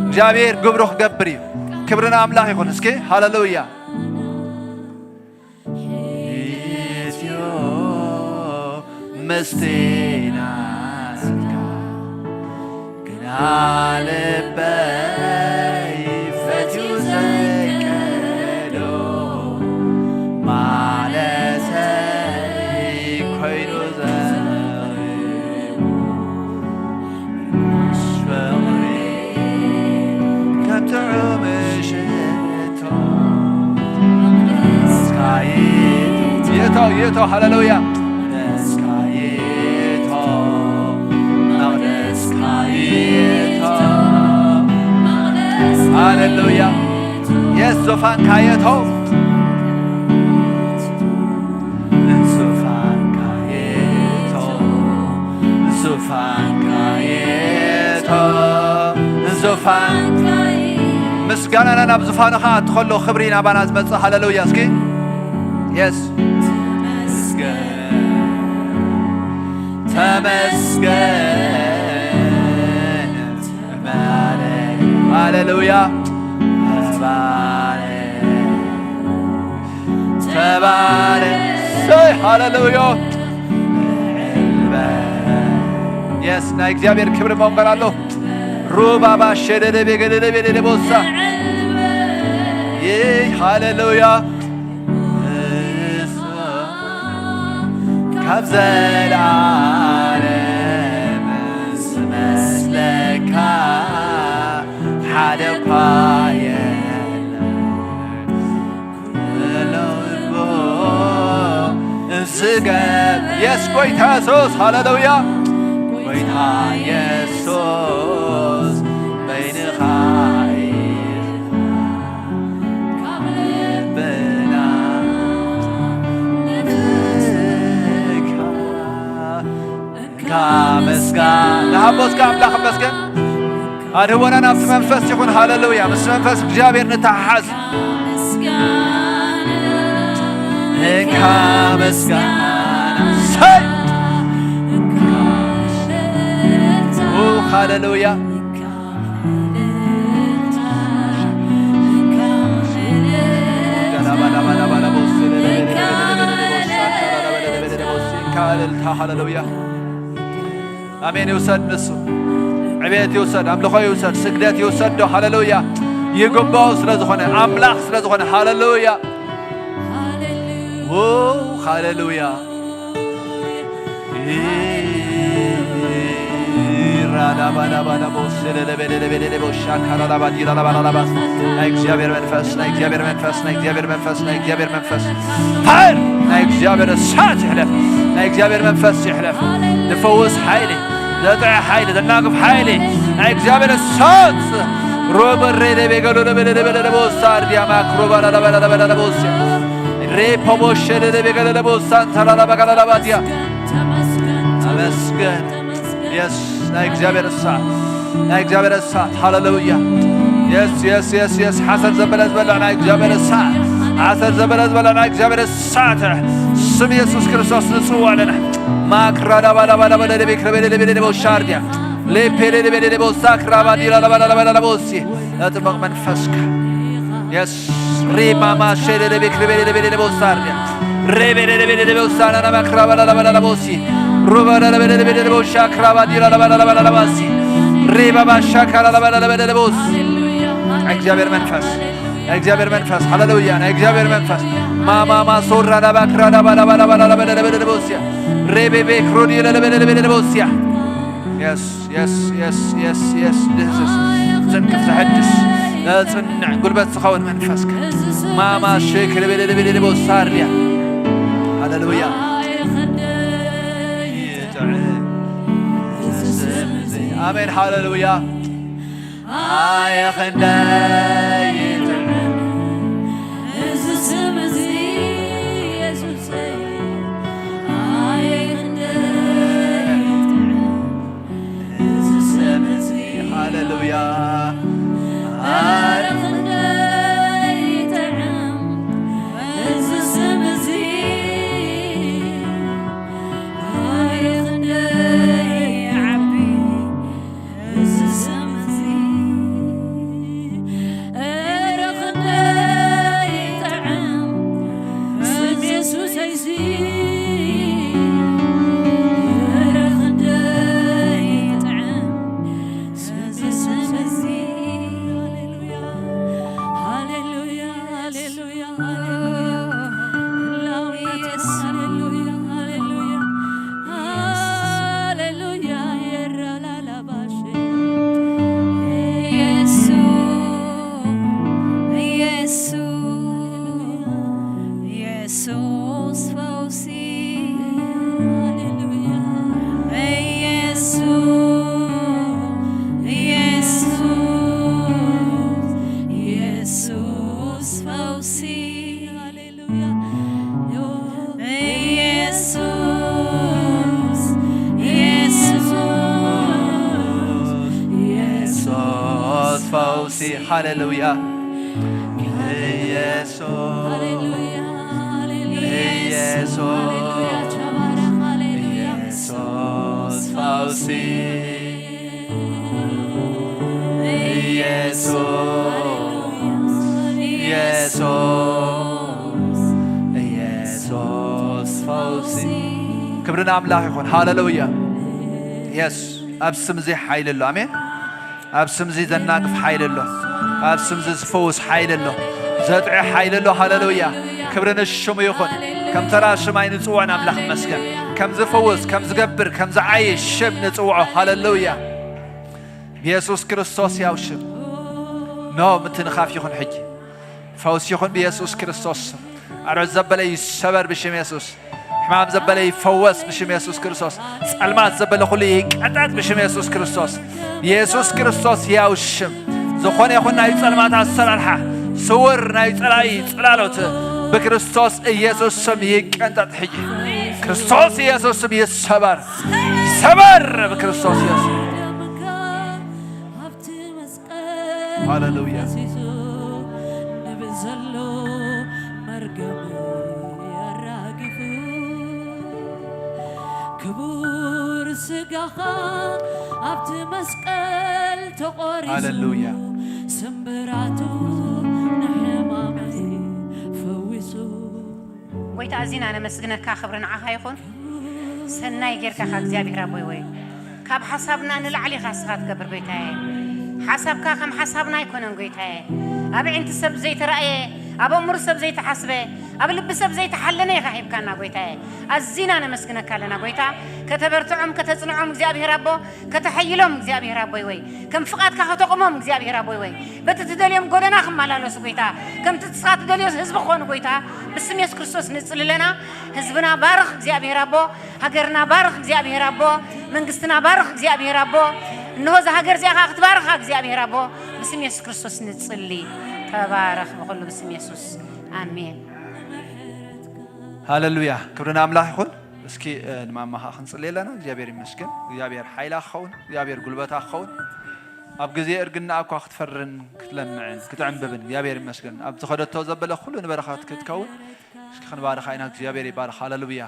እግዚኣብሔር ግብሩ ክገብር እዩ። ክብሪ ንኣምላኽ ይኹን። እስኪ ሃሌሉያ። ኢትዮ ምስቲ ናትካ ግና ልበይ ፈትዩ ዘይከዶ ማለተይ ኮይኑ ዘሪቡ ፍቕሪ ከም ጥዑም ሽቶ የቶ የቶ ሃሌሉያ ሃሌሉያ የስ ዙፋንካ የቶ ዙፋንካ የቶ ዙፋንካ የቶ ዙፋን ምስጋናና ናብ ዙፋንኻ እትኸሎ ክብሪ ናባና ዝመጽእ ሃሌሉያ እስኪ የስ ተመስገን ተመስገን ተባረክ ሃሌሉያ ተባረክ ተባረክ ሰይ ሃሌሉያ የስ ናይ እግዚኣብሔር ክብሪ መንበር ኣሎ ሩባባ ሸደደቤ ገደደቤ ደደቦሳ ይህ ሃሌሉያ ካብ ዘላለም ዝመስለካ ሓደ እኳ የለን ዝገብ የስ ጎይታ የሱስ ሃሌሉያ ጎይታ የሱስ በይንኻ ኢኻ ካብ ልብና ንካ እንካ መስጋና ንሃቦ እስከ ኣምላኽ መስገን ኣድህቦና ናብቲ መንፈስ ይኹን ሃሌሉያ ምስ መንፈስ እግዚኣብሔር ንተሓሓዝ እንካ መስጋና ሰይ ሃሌሉያ እልልታ ሃሌሉያ ኣሜን ይውሰድ ንሱ ዕቤት ይውሰድ ኣምልኾ ይውሰድ ስግደት ይውሰድ ዶ ሃሌሉያ ይግባው ስለ ዝኾነ ኣምላኽ ስለ ዝኾነ ሃሌሉያ ሃሌሉያ ናይ እግዚኣብሔር መንፈስ ናይ እግዚኣብሔር መንፈስ ናይ እግዚኣብሔር መንፈስ ናይ እግዚኣብሔር መንፈስ ናይ እግዚኣብሔር መንፈስ ፋይር ናይ እግዚኣብሔር እሳት ይሕለፍ ናይ እግዚኣብሔር መንፈስ ይሕለፍ ዝፈውስ ሓይሊ ዘጥዕ ሓይሊ ዘናግፍ ሓይሊ ናይ እግዚኣብሔር እሳት ሮበሬ ደቤገሎ ለበለለበለለቦሳር ዲያማክ ሮባላለበላለበለለቦስ ሬፖቦሸ ደደቤገለለቦሳን ተላላባጋላላባዲያ ተመስገን የስ ናይ እግዚኣብሔር እሳት ናይ እግዚኣብሔር እሳት ሃሌሉያ የስ የስ የስ የስ ሓሰር ዘበለ ዝበልዕ ናይ እግዚኣብሔር እሳት ሓሰር ዘበለ ዝበልዕ ናይ እግዚኣብሔር እሳት ስም የሱስ ክርስቶስ ንጽውዕ ኣለና ማክራዳባላባላባለደቤክረቤለደቤለደቦሻርዲያ ሌፔለደቤለደቦሳክራባዲላላባላባላቦሲ ለጥመቕ መንፈስካ የስ ሪማማ ሸለለቤ ክርቤለቤለቦሳርያ ሬቤለቤለቦሳና ናማክራባላባላቦሲ ሩባላቤለቤለቦሻ ክራባዲራባላባላባሲ ሪባባሻ ካራላባላባላቦስ ናይ እግዚኣብሔር መንፈስ ናይ እግዚኣብሔር መንፈስ ሃሌሉያ ናይ እግዚኣብሔር መንፈስ ማማማ ሶራ ዳባክራ ዳባላባላባላባላባላቦስያ ሬቤቤ ክሮዲ ለለበለለበለቦስያ የስ የስ የስ የስ የስ ድህስስ ዘንቅፍ ዘሐድስ ዘጽንዕ ጉልበት ዝኸውን መንፈስካ ማማ ሼክ ለበለለበለለቦሳርያ ሃሌሉያ ይጥዕም። ኣሜን ሃሌሉያ ኣየ ኽንደይ ይጥዕም እዚ ስም እዚ የሱሰይ ኣየ ኽንደይ ይጥዕም እዚ ስም እዚ ሃሌሉያ ኣረ ኽንደይ ይጥዕም እዚ ስም እዚ ኣረ ኽንደይ ይዓቢ እዚ ስም እዚ እረ ክንደይ ይጥዕም ስም የሱሰይሲ እረ ክንደይ ይጥዕም ስም እዚ ስም እዚ ሃሌሉያ ሃሌሉያ ሃሌሉያ ሃሌሉያ ሃሌሉያ ሃሌሉያ ሃሌሉያ የራላላባሽ ኢየሱስ ኢየሱስ ኢየሱስ ፈውሲ ሃሌሉያ ኢየሱስ ኢየሱስ ኢየሱስ ፈውሲ ሃሌሉያ ኢየሱስ ኢየሱስ ኢየሱስ ፈውሲ ሃሌሉያ ኢየሱስ ሃሌሉያ ኢየሱስ ኢየሱስ ፈውሲ ኢየሱስ ኢየሱስ ኢየሱስ ፈውሲ ክብሪ ንኣምላኽ ይኹን ሃሌሉያ የስ ኣብ ስም እዚ ሓይሊ ኣሎ ኣሜን ኣብ ስም እዚ ዘናግፍ ሓይሊ ኣሎ ኣብ ስም እዚ ዝፈውስ ሓይሊ ኣሎ ዘጥዒ ሓይሊ ኣሎ ሃሌሉያ ክብሪ ንሽሙ ይኹን ከም ተራ ሽም ኣይንፅውዖን ኣምላኽ መስገን ከም ዝፈውስ ከም ዝገብር ከም ዝዓይሽ ሽም ንፅውዖ ሃሌሉያ ብየሱስ ክርስቶስ ያው ሽም ኖ ምትንኻፍ ይኹን ሕጂ ፈውስ ይኹን ብየሱስ ክርስቶስ ስም ኣርዑት ዘበለ ይሰበር ብሽም የሱስ ሕማም ዘበለ ይፈወስ ብሽም የሱስ ክርስቶስ ጸልማት ዘበለ ኩሉ ይቀጠጥ ብሽም የሱስ ክርስቶስ የሱስ ክርስቶስ ያው ሽም ዝኾነ ይኹን ናይ ጸልማት ኣሰራርሓ ስውር ናይ ጸላኢ ጽላሎት ብክርስቶስ ኢየሱስ ስም ይቀንጠጥ ሕጂ ክርስቶስ ኢየሱስ ስም ይሰበር ይሰበር ብክርስቶስ ኢየሱስ ሃሌሉያ ክቡር ስጋኻ ኣብቲ መስቀል ተቖሪሱ ሃሌሉያ ስምብራቱ ንሕማመይ ፈዊሱ። ጎይታ ኣዚና ነመስግነካ፣ ክብሪ ንዓኻ ይኹን። ሰናይ ጌርካ ኢኻ እግዚኣብሔር ኣቦይ ወይ ካብ ሓሳብና ንላዕሊ ኢኻ እስኻ ትገብር ጎይታየ። ሓሳብካ ከም ሓሳብና ኣይኮነን ጎይታየ። ኣብ ኣዒንቲ ሰብ ዘይተራእየ፣ ኣብ ኣእምሮ ሰብ ዘይተሓስበ፣ ኣብ ልቢ ሰብ ዘይተሓለነ ኢኻ ሂብካና ጎይታየ። ኣዚና ነመስግነካ ኣለና ጎይታ። ከተበርትዖም ከተጽንዖም እግዚኣብሔር ኣቦ፣ ከተሐይሎም እግዚኣብሔር ኣቦይ ወይ ከም ፍቓድካ ከተቑሞም እግዚኣብሔር ኣቦይ ወይ በቲ ትደልዮም ጎደና ክመላለሱ ጎይታ፣ ከምቲ ንስኻ ትደልዮ ህዝቢ ክኾኑ ጎይታ፣ ብስም የሱስ ክርስቶስ ንጽሊ ኣለና። ህዝብና ባርኽ እግዚኣብሔር ኣቦ፣ ሃገርና ባርኽ እግዚኣብሔር ኣቦ፣ መንግስትና ባርኽ እግዚኣብሔር ኣቦ። እንሆ እዛ ሃገር እዚኣ ኸዓ ክትባርኻ እግዚኣብሔር ኣቦ፣ ብስም የሱስ ክርስቶስ ንጽሊ። ተባረኽ ብኹሉ ብስም የሱስ ኣሜን። ሃሌሉያ፣ ክብሪ ንኣምላኽ ይኹን። እስኪ፣ እ፣ ንማማ ኸዓ ክንጽሊ ኣለና። እግዚኣብሔር ይመስገን። እግዚኣብሔር ሓይላ ክኸውን፣ እግዚኣብሔር ጉልበታ ክኸውን። ኣብ ግዜ እርግና እኳ ክትፈርን ክትለምዕን ክትዕንብብን እግዚኣብሔር ይመስገን። ኣብ ዝኸደቶ ዘበለ ኩሉ ንበረኸት ክትከውን እስኪ ክንባርኻ ኢና። እግዚኣብሔር ይባርኽ። ሃሌሉያ።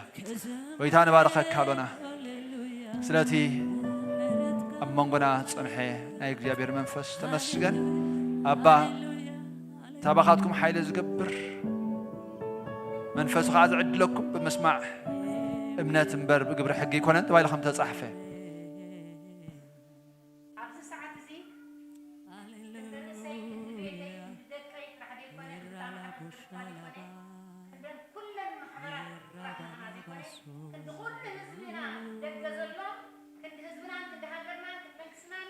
ጎይታ ንባርኸካ ኣሎና። ስለቲ ኣብ መንጎና ጸንሐ ናይ እግዚኣብሔር መንፈስ ተመስገን። ኣባ ሳባኻትኩም ሓይሊ ዝገብር፣ መንፈሱ ኸዓ ዝዕድለኩም ብምስማዕ እምነት እምበር ብግብሪ ሕጊ ኣይኮነን ተባሂሉ ከም ተጻሕፈ። ኣብዚ ሰዓት እዚ ክንዲ ንሰይ፣ ክንዲ ቤተይ፣ ክንዲ ደቀይ ጥራሕ ዘይኮነ፣ ክንዳ ማሕበር ቅዱሳን ኣይኮነ፣ ክንደን ኩለን ማሕበራት ጥራሕ ንዓና ዘይኮነ፣ ክንዲ ኩሉ ህዝብና ደገ ዘሎ፣ ክንዲ ህዝብናን ክንዲ ሃገርናን ክንዲ መንግስትናን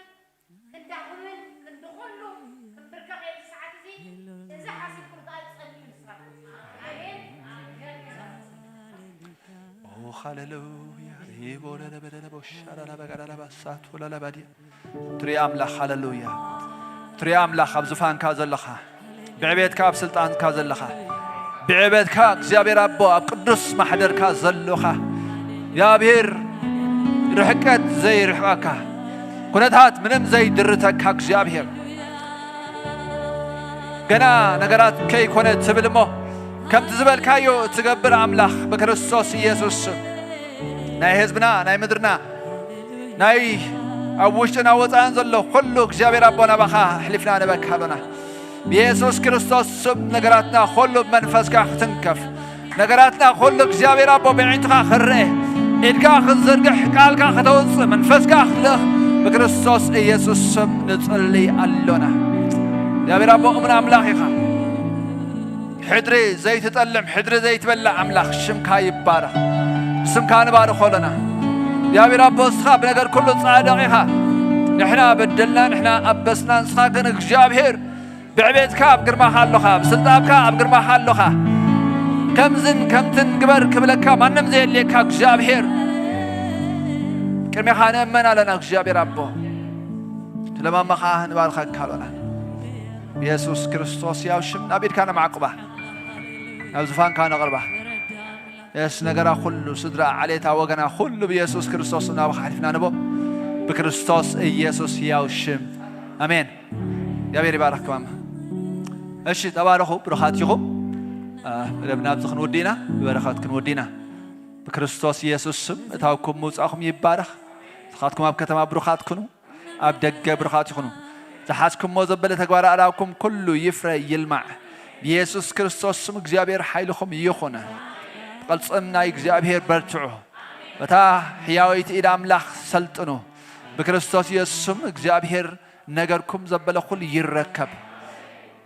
ክንዳኹምን ክንዲ ኩሉ ክንብርከኽ ኣብዚ ሰዓት እዚ፣ እዚ ሓሲብኩም ከኣ ጸልዩ ንስኻትኩም። ኣሜን። ኦ ሃሌሉያ። ሪቦ ለለበደለ ቦሻ ላላበጋዳላ ባሳቶ ላላባድያ። ትሪኦ ኣምላኽ፣ ሃሌሉያ። ትሪኦ ኣምላኽ፣ ኣብ ዙፋንካ ዘለኻ፣ ብዕቤትካ ኣብ ስልጣንካ ዘለኻ፣ ብዕቤትካ እግዚኣብሔር ኣቦ ኣብ ቅዱስ ማሕደርካ ዘሎኻ፣ እግዚኣብሔር ርሕቀት ዘይርሕቐካ፣ ኩነታት ምንም ዘይድርተካ እግዚኣብሔር፣ ገና ነገራት ከይኮነ ትብል እሞ፣ ከምቲ ዝበልካዮ እትገብር ኣምላኽ ብክርስቶስ ኢየሱስ ስም፣ ናይ ህዝብና፣ ናይ ምድርና፣ ናይ ኣብ ውሽጥን ኣብ ወጻእን ዘሎ ኩሉ እግዚኣብሔር ኣቦ ናባኻ ኣሕሊፍና ንበካ ኣሎና። ብየሱስ ክርስቶስ ስም ነገራትና ኩሉ ብመንፈስካ ክትንከፍ፣ ነገራትና ኩሉ እግዚኣብሔር ኣቦ ብዕንትኻ ክረአ፣ ኢድካ ክትዝርግሕ፣ ቃልካ ከተውጽእ፣ መንፈስካ ክትልእኽ ብክርስቶስ ኢየሱስ ስም ንጽሊ ኣሎና። እግዚኣብሔር ኣቦ እሙን ኣምላኽ ኢኻ። ሕድሪ ዘይትጠልም፣ ሕድሪ ዘይትበልዕ ኣምላኽ ሽምካ ይባረኽ። ስምካ ንባርኾ ኣሎና። እግዚኣብሔር ኣቦ እስኻ ብነገር ኩሉ ጻድቕ ኢኻ። ንሕና በደልና፣ ንሕና ኣበስና፣ ንስኻ ግን እግዚኣብሔር ብዕቤትካ ኣብ ግርማኻ ኣሎኻ፣ ብስልጣንካ ኣብ ግርማኻ ኣሎኻ። ከምዝን ከምትን ግበር ክብለካ ማንም ዘየድልየካ እግዚኣብሔር ቅድሜኻ ንእመን ኣለና። እግዚኣብሔር ኣቦ ስለማማኻ ንባርኸካ ኣሎና። ብየሱስ ክርስቶስ ያው ሽም ናብ ኢድካ ነማዕቁባ፣ ናብ ዝፋንካ ነቕርባ። የስ ነገራ ኩሉ፣ ስድራ፣ ዓሌታ፣ ወገና ኩሉ ብየሱስ ክርስቶስ ናባኻ ኣሕሊፍና ንቦ። ብክርስቶስ ኢየሱስ ያው ሽም ኣሜን። እግዚኣብሔር ይባርኽኩም። ኣማ እሺ፣ ተባረኹ፣ ብሩኻት ኢኹም። አ፣ መደብና ኣብዚ ክንውዲ ኢና፣ ብበረኸት ክንውዲ ኢና። ብክርስቶስ ኢየሱስ ስም እታውኩም ምውጻእኩም ይባረኽ። ንስኻትኩም ኣብ ከተማ ብሩኻት ኩኑ፣ ኣብ ደገ ብሩኻት ይኹኑ። ዝሓዝኩሞ ዘበለ ተግባር ኣእዳውኩም ኩሉ ይፍረ ይልማዕ። ብየሱስ ክርስቶስ ስም እግዚኣብሔር ሓይልኹም ይኹን። ብቕልጽም ናይ እግዚኣብሔር በርትዑ። በታ ሕያወይቲ ኢድ ኣምላኽ ሰልጥኑ። ብክርስቶስ ኢየሱስ ስም እግዚኣብሔር ነገርኩም ዘበለ ኩሉ ይረከብ።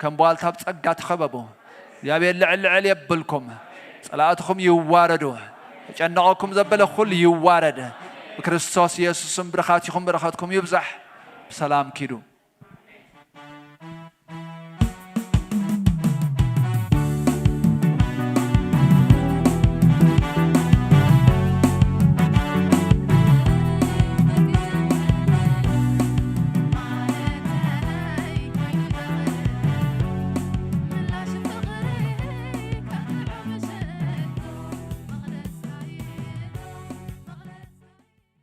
ከም ቧልታ ብጸጋ ተኸበቡ። እግዚኣብሔር ልዕል ልዕል የብልኩም። ጸላእትኹም ይዋረዱ። ተጨነቐኩም ዘበለ ኩሉ ይዋረድ። ብክርስቶስ ኢየሱስ ስም ብርኻት ይኹን፣ በረኸትኩም ይብዛሕ። ብሰላም ኪዱ።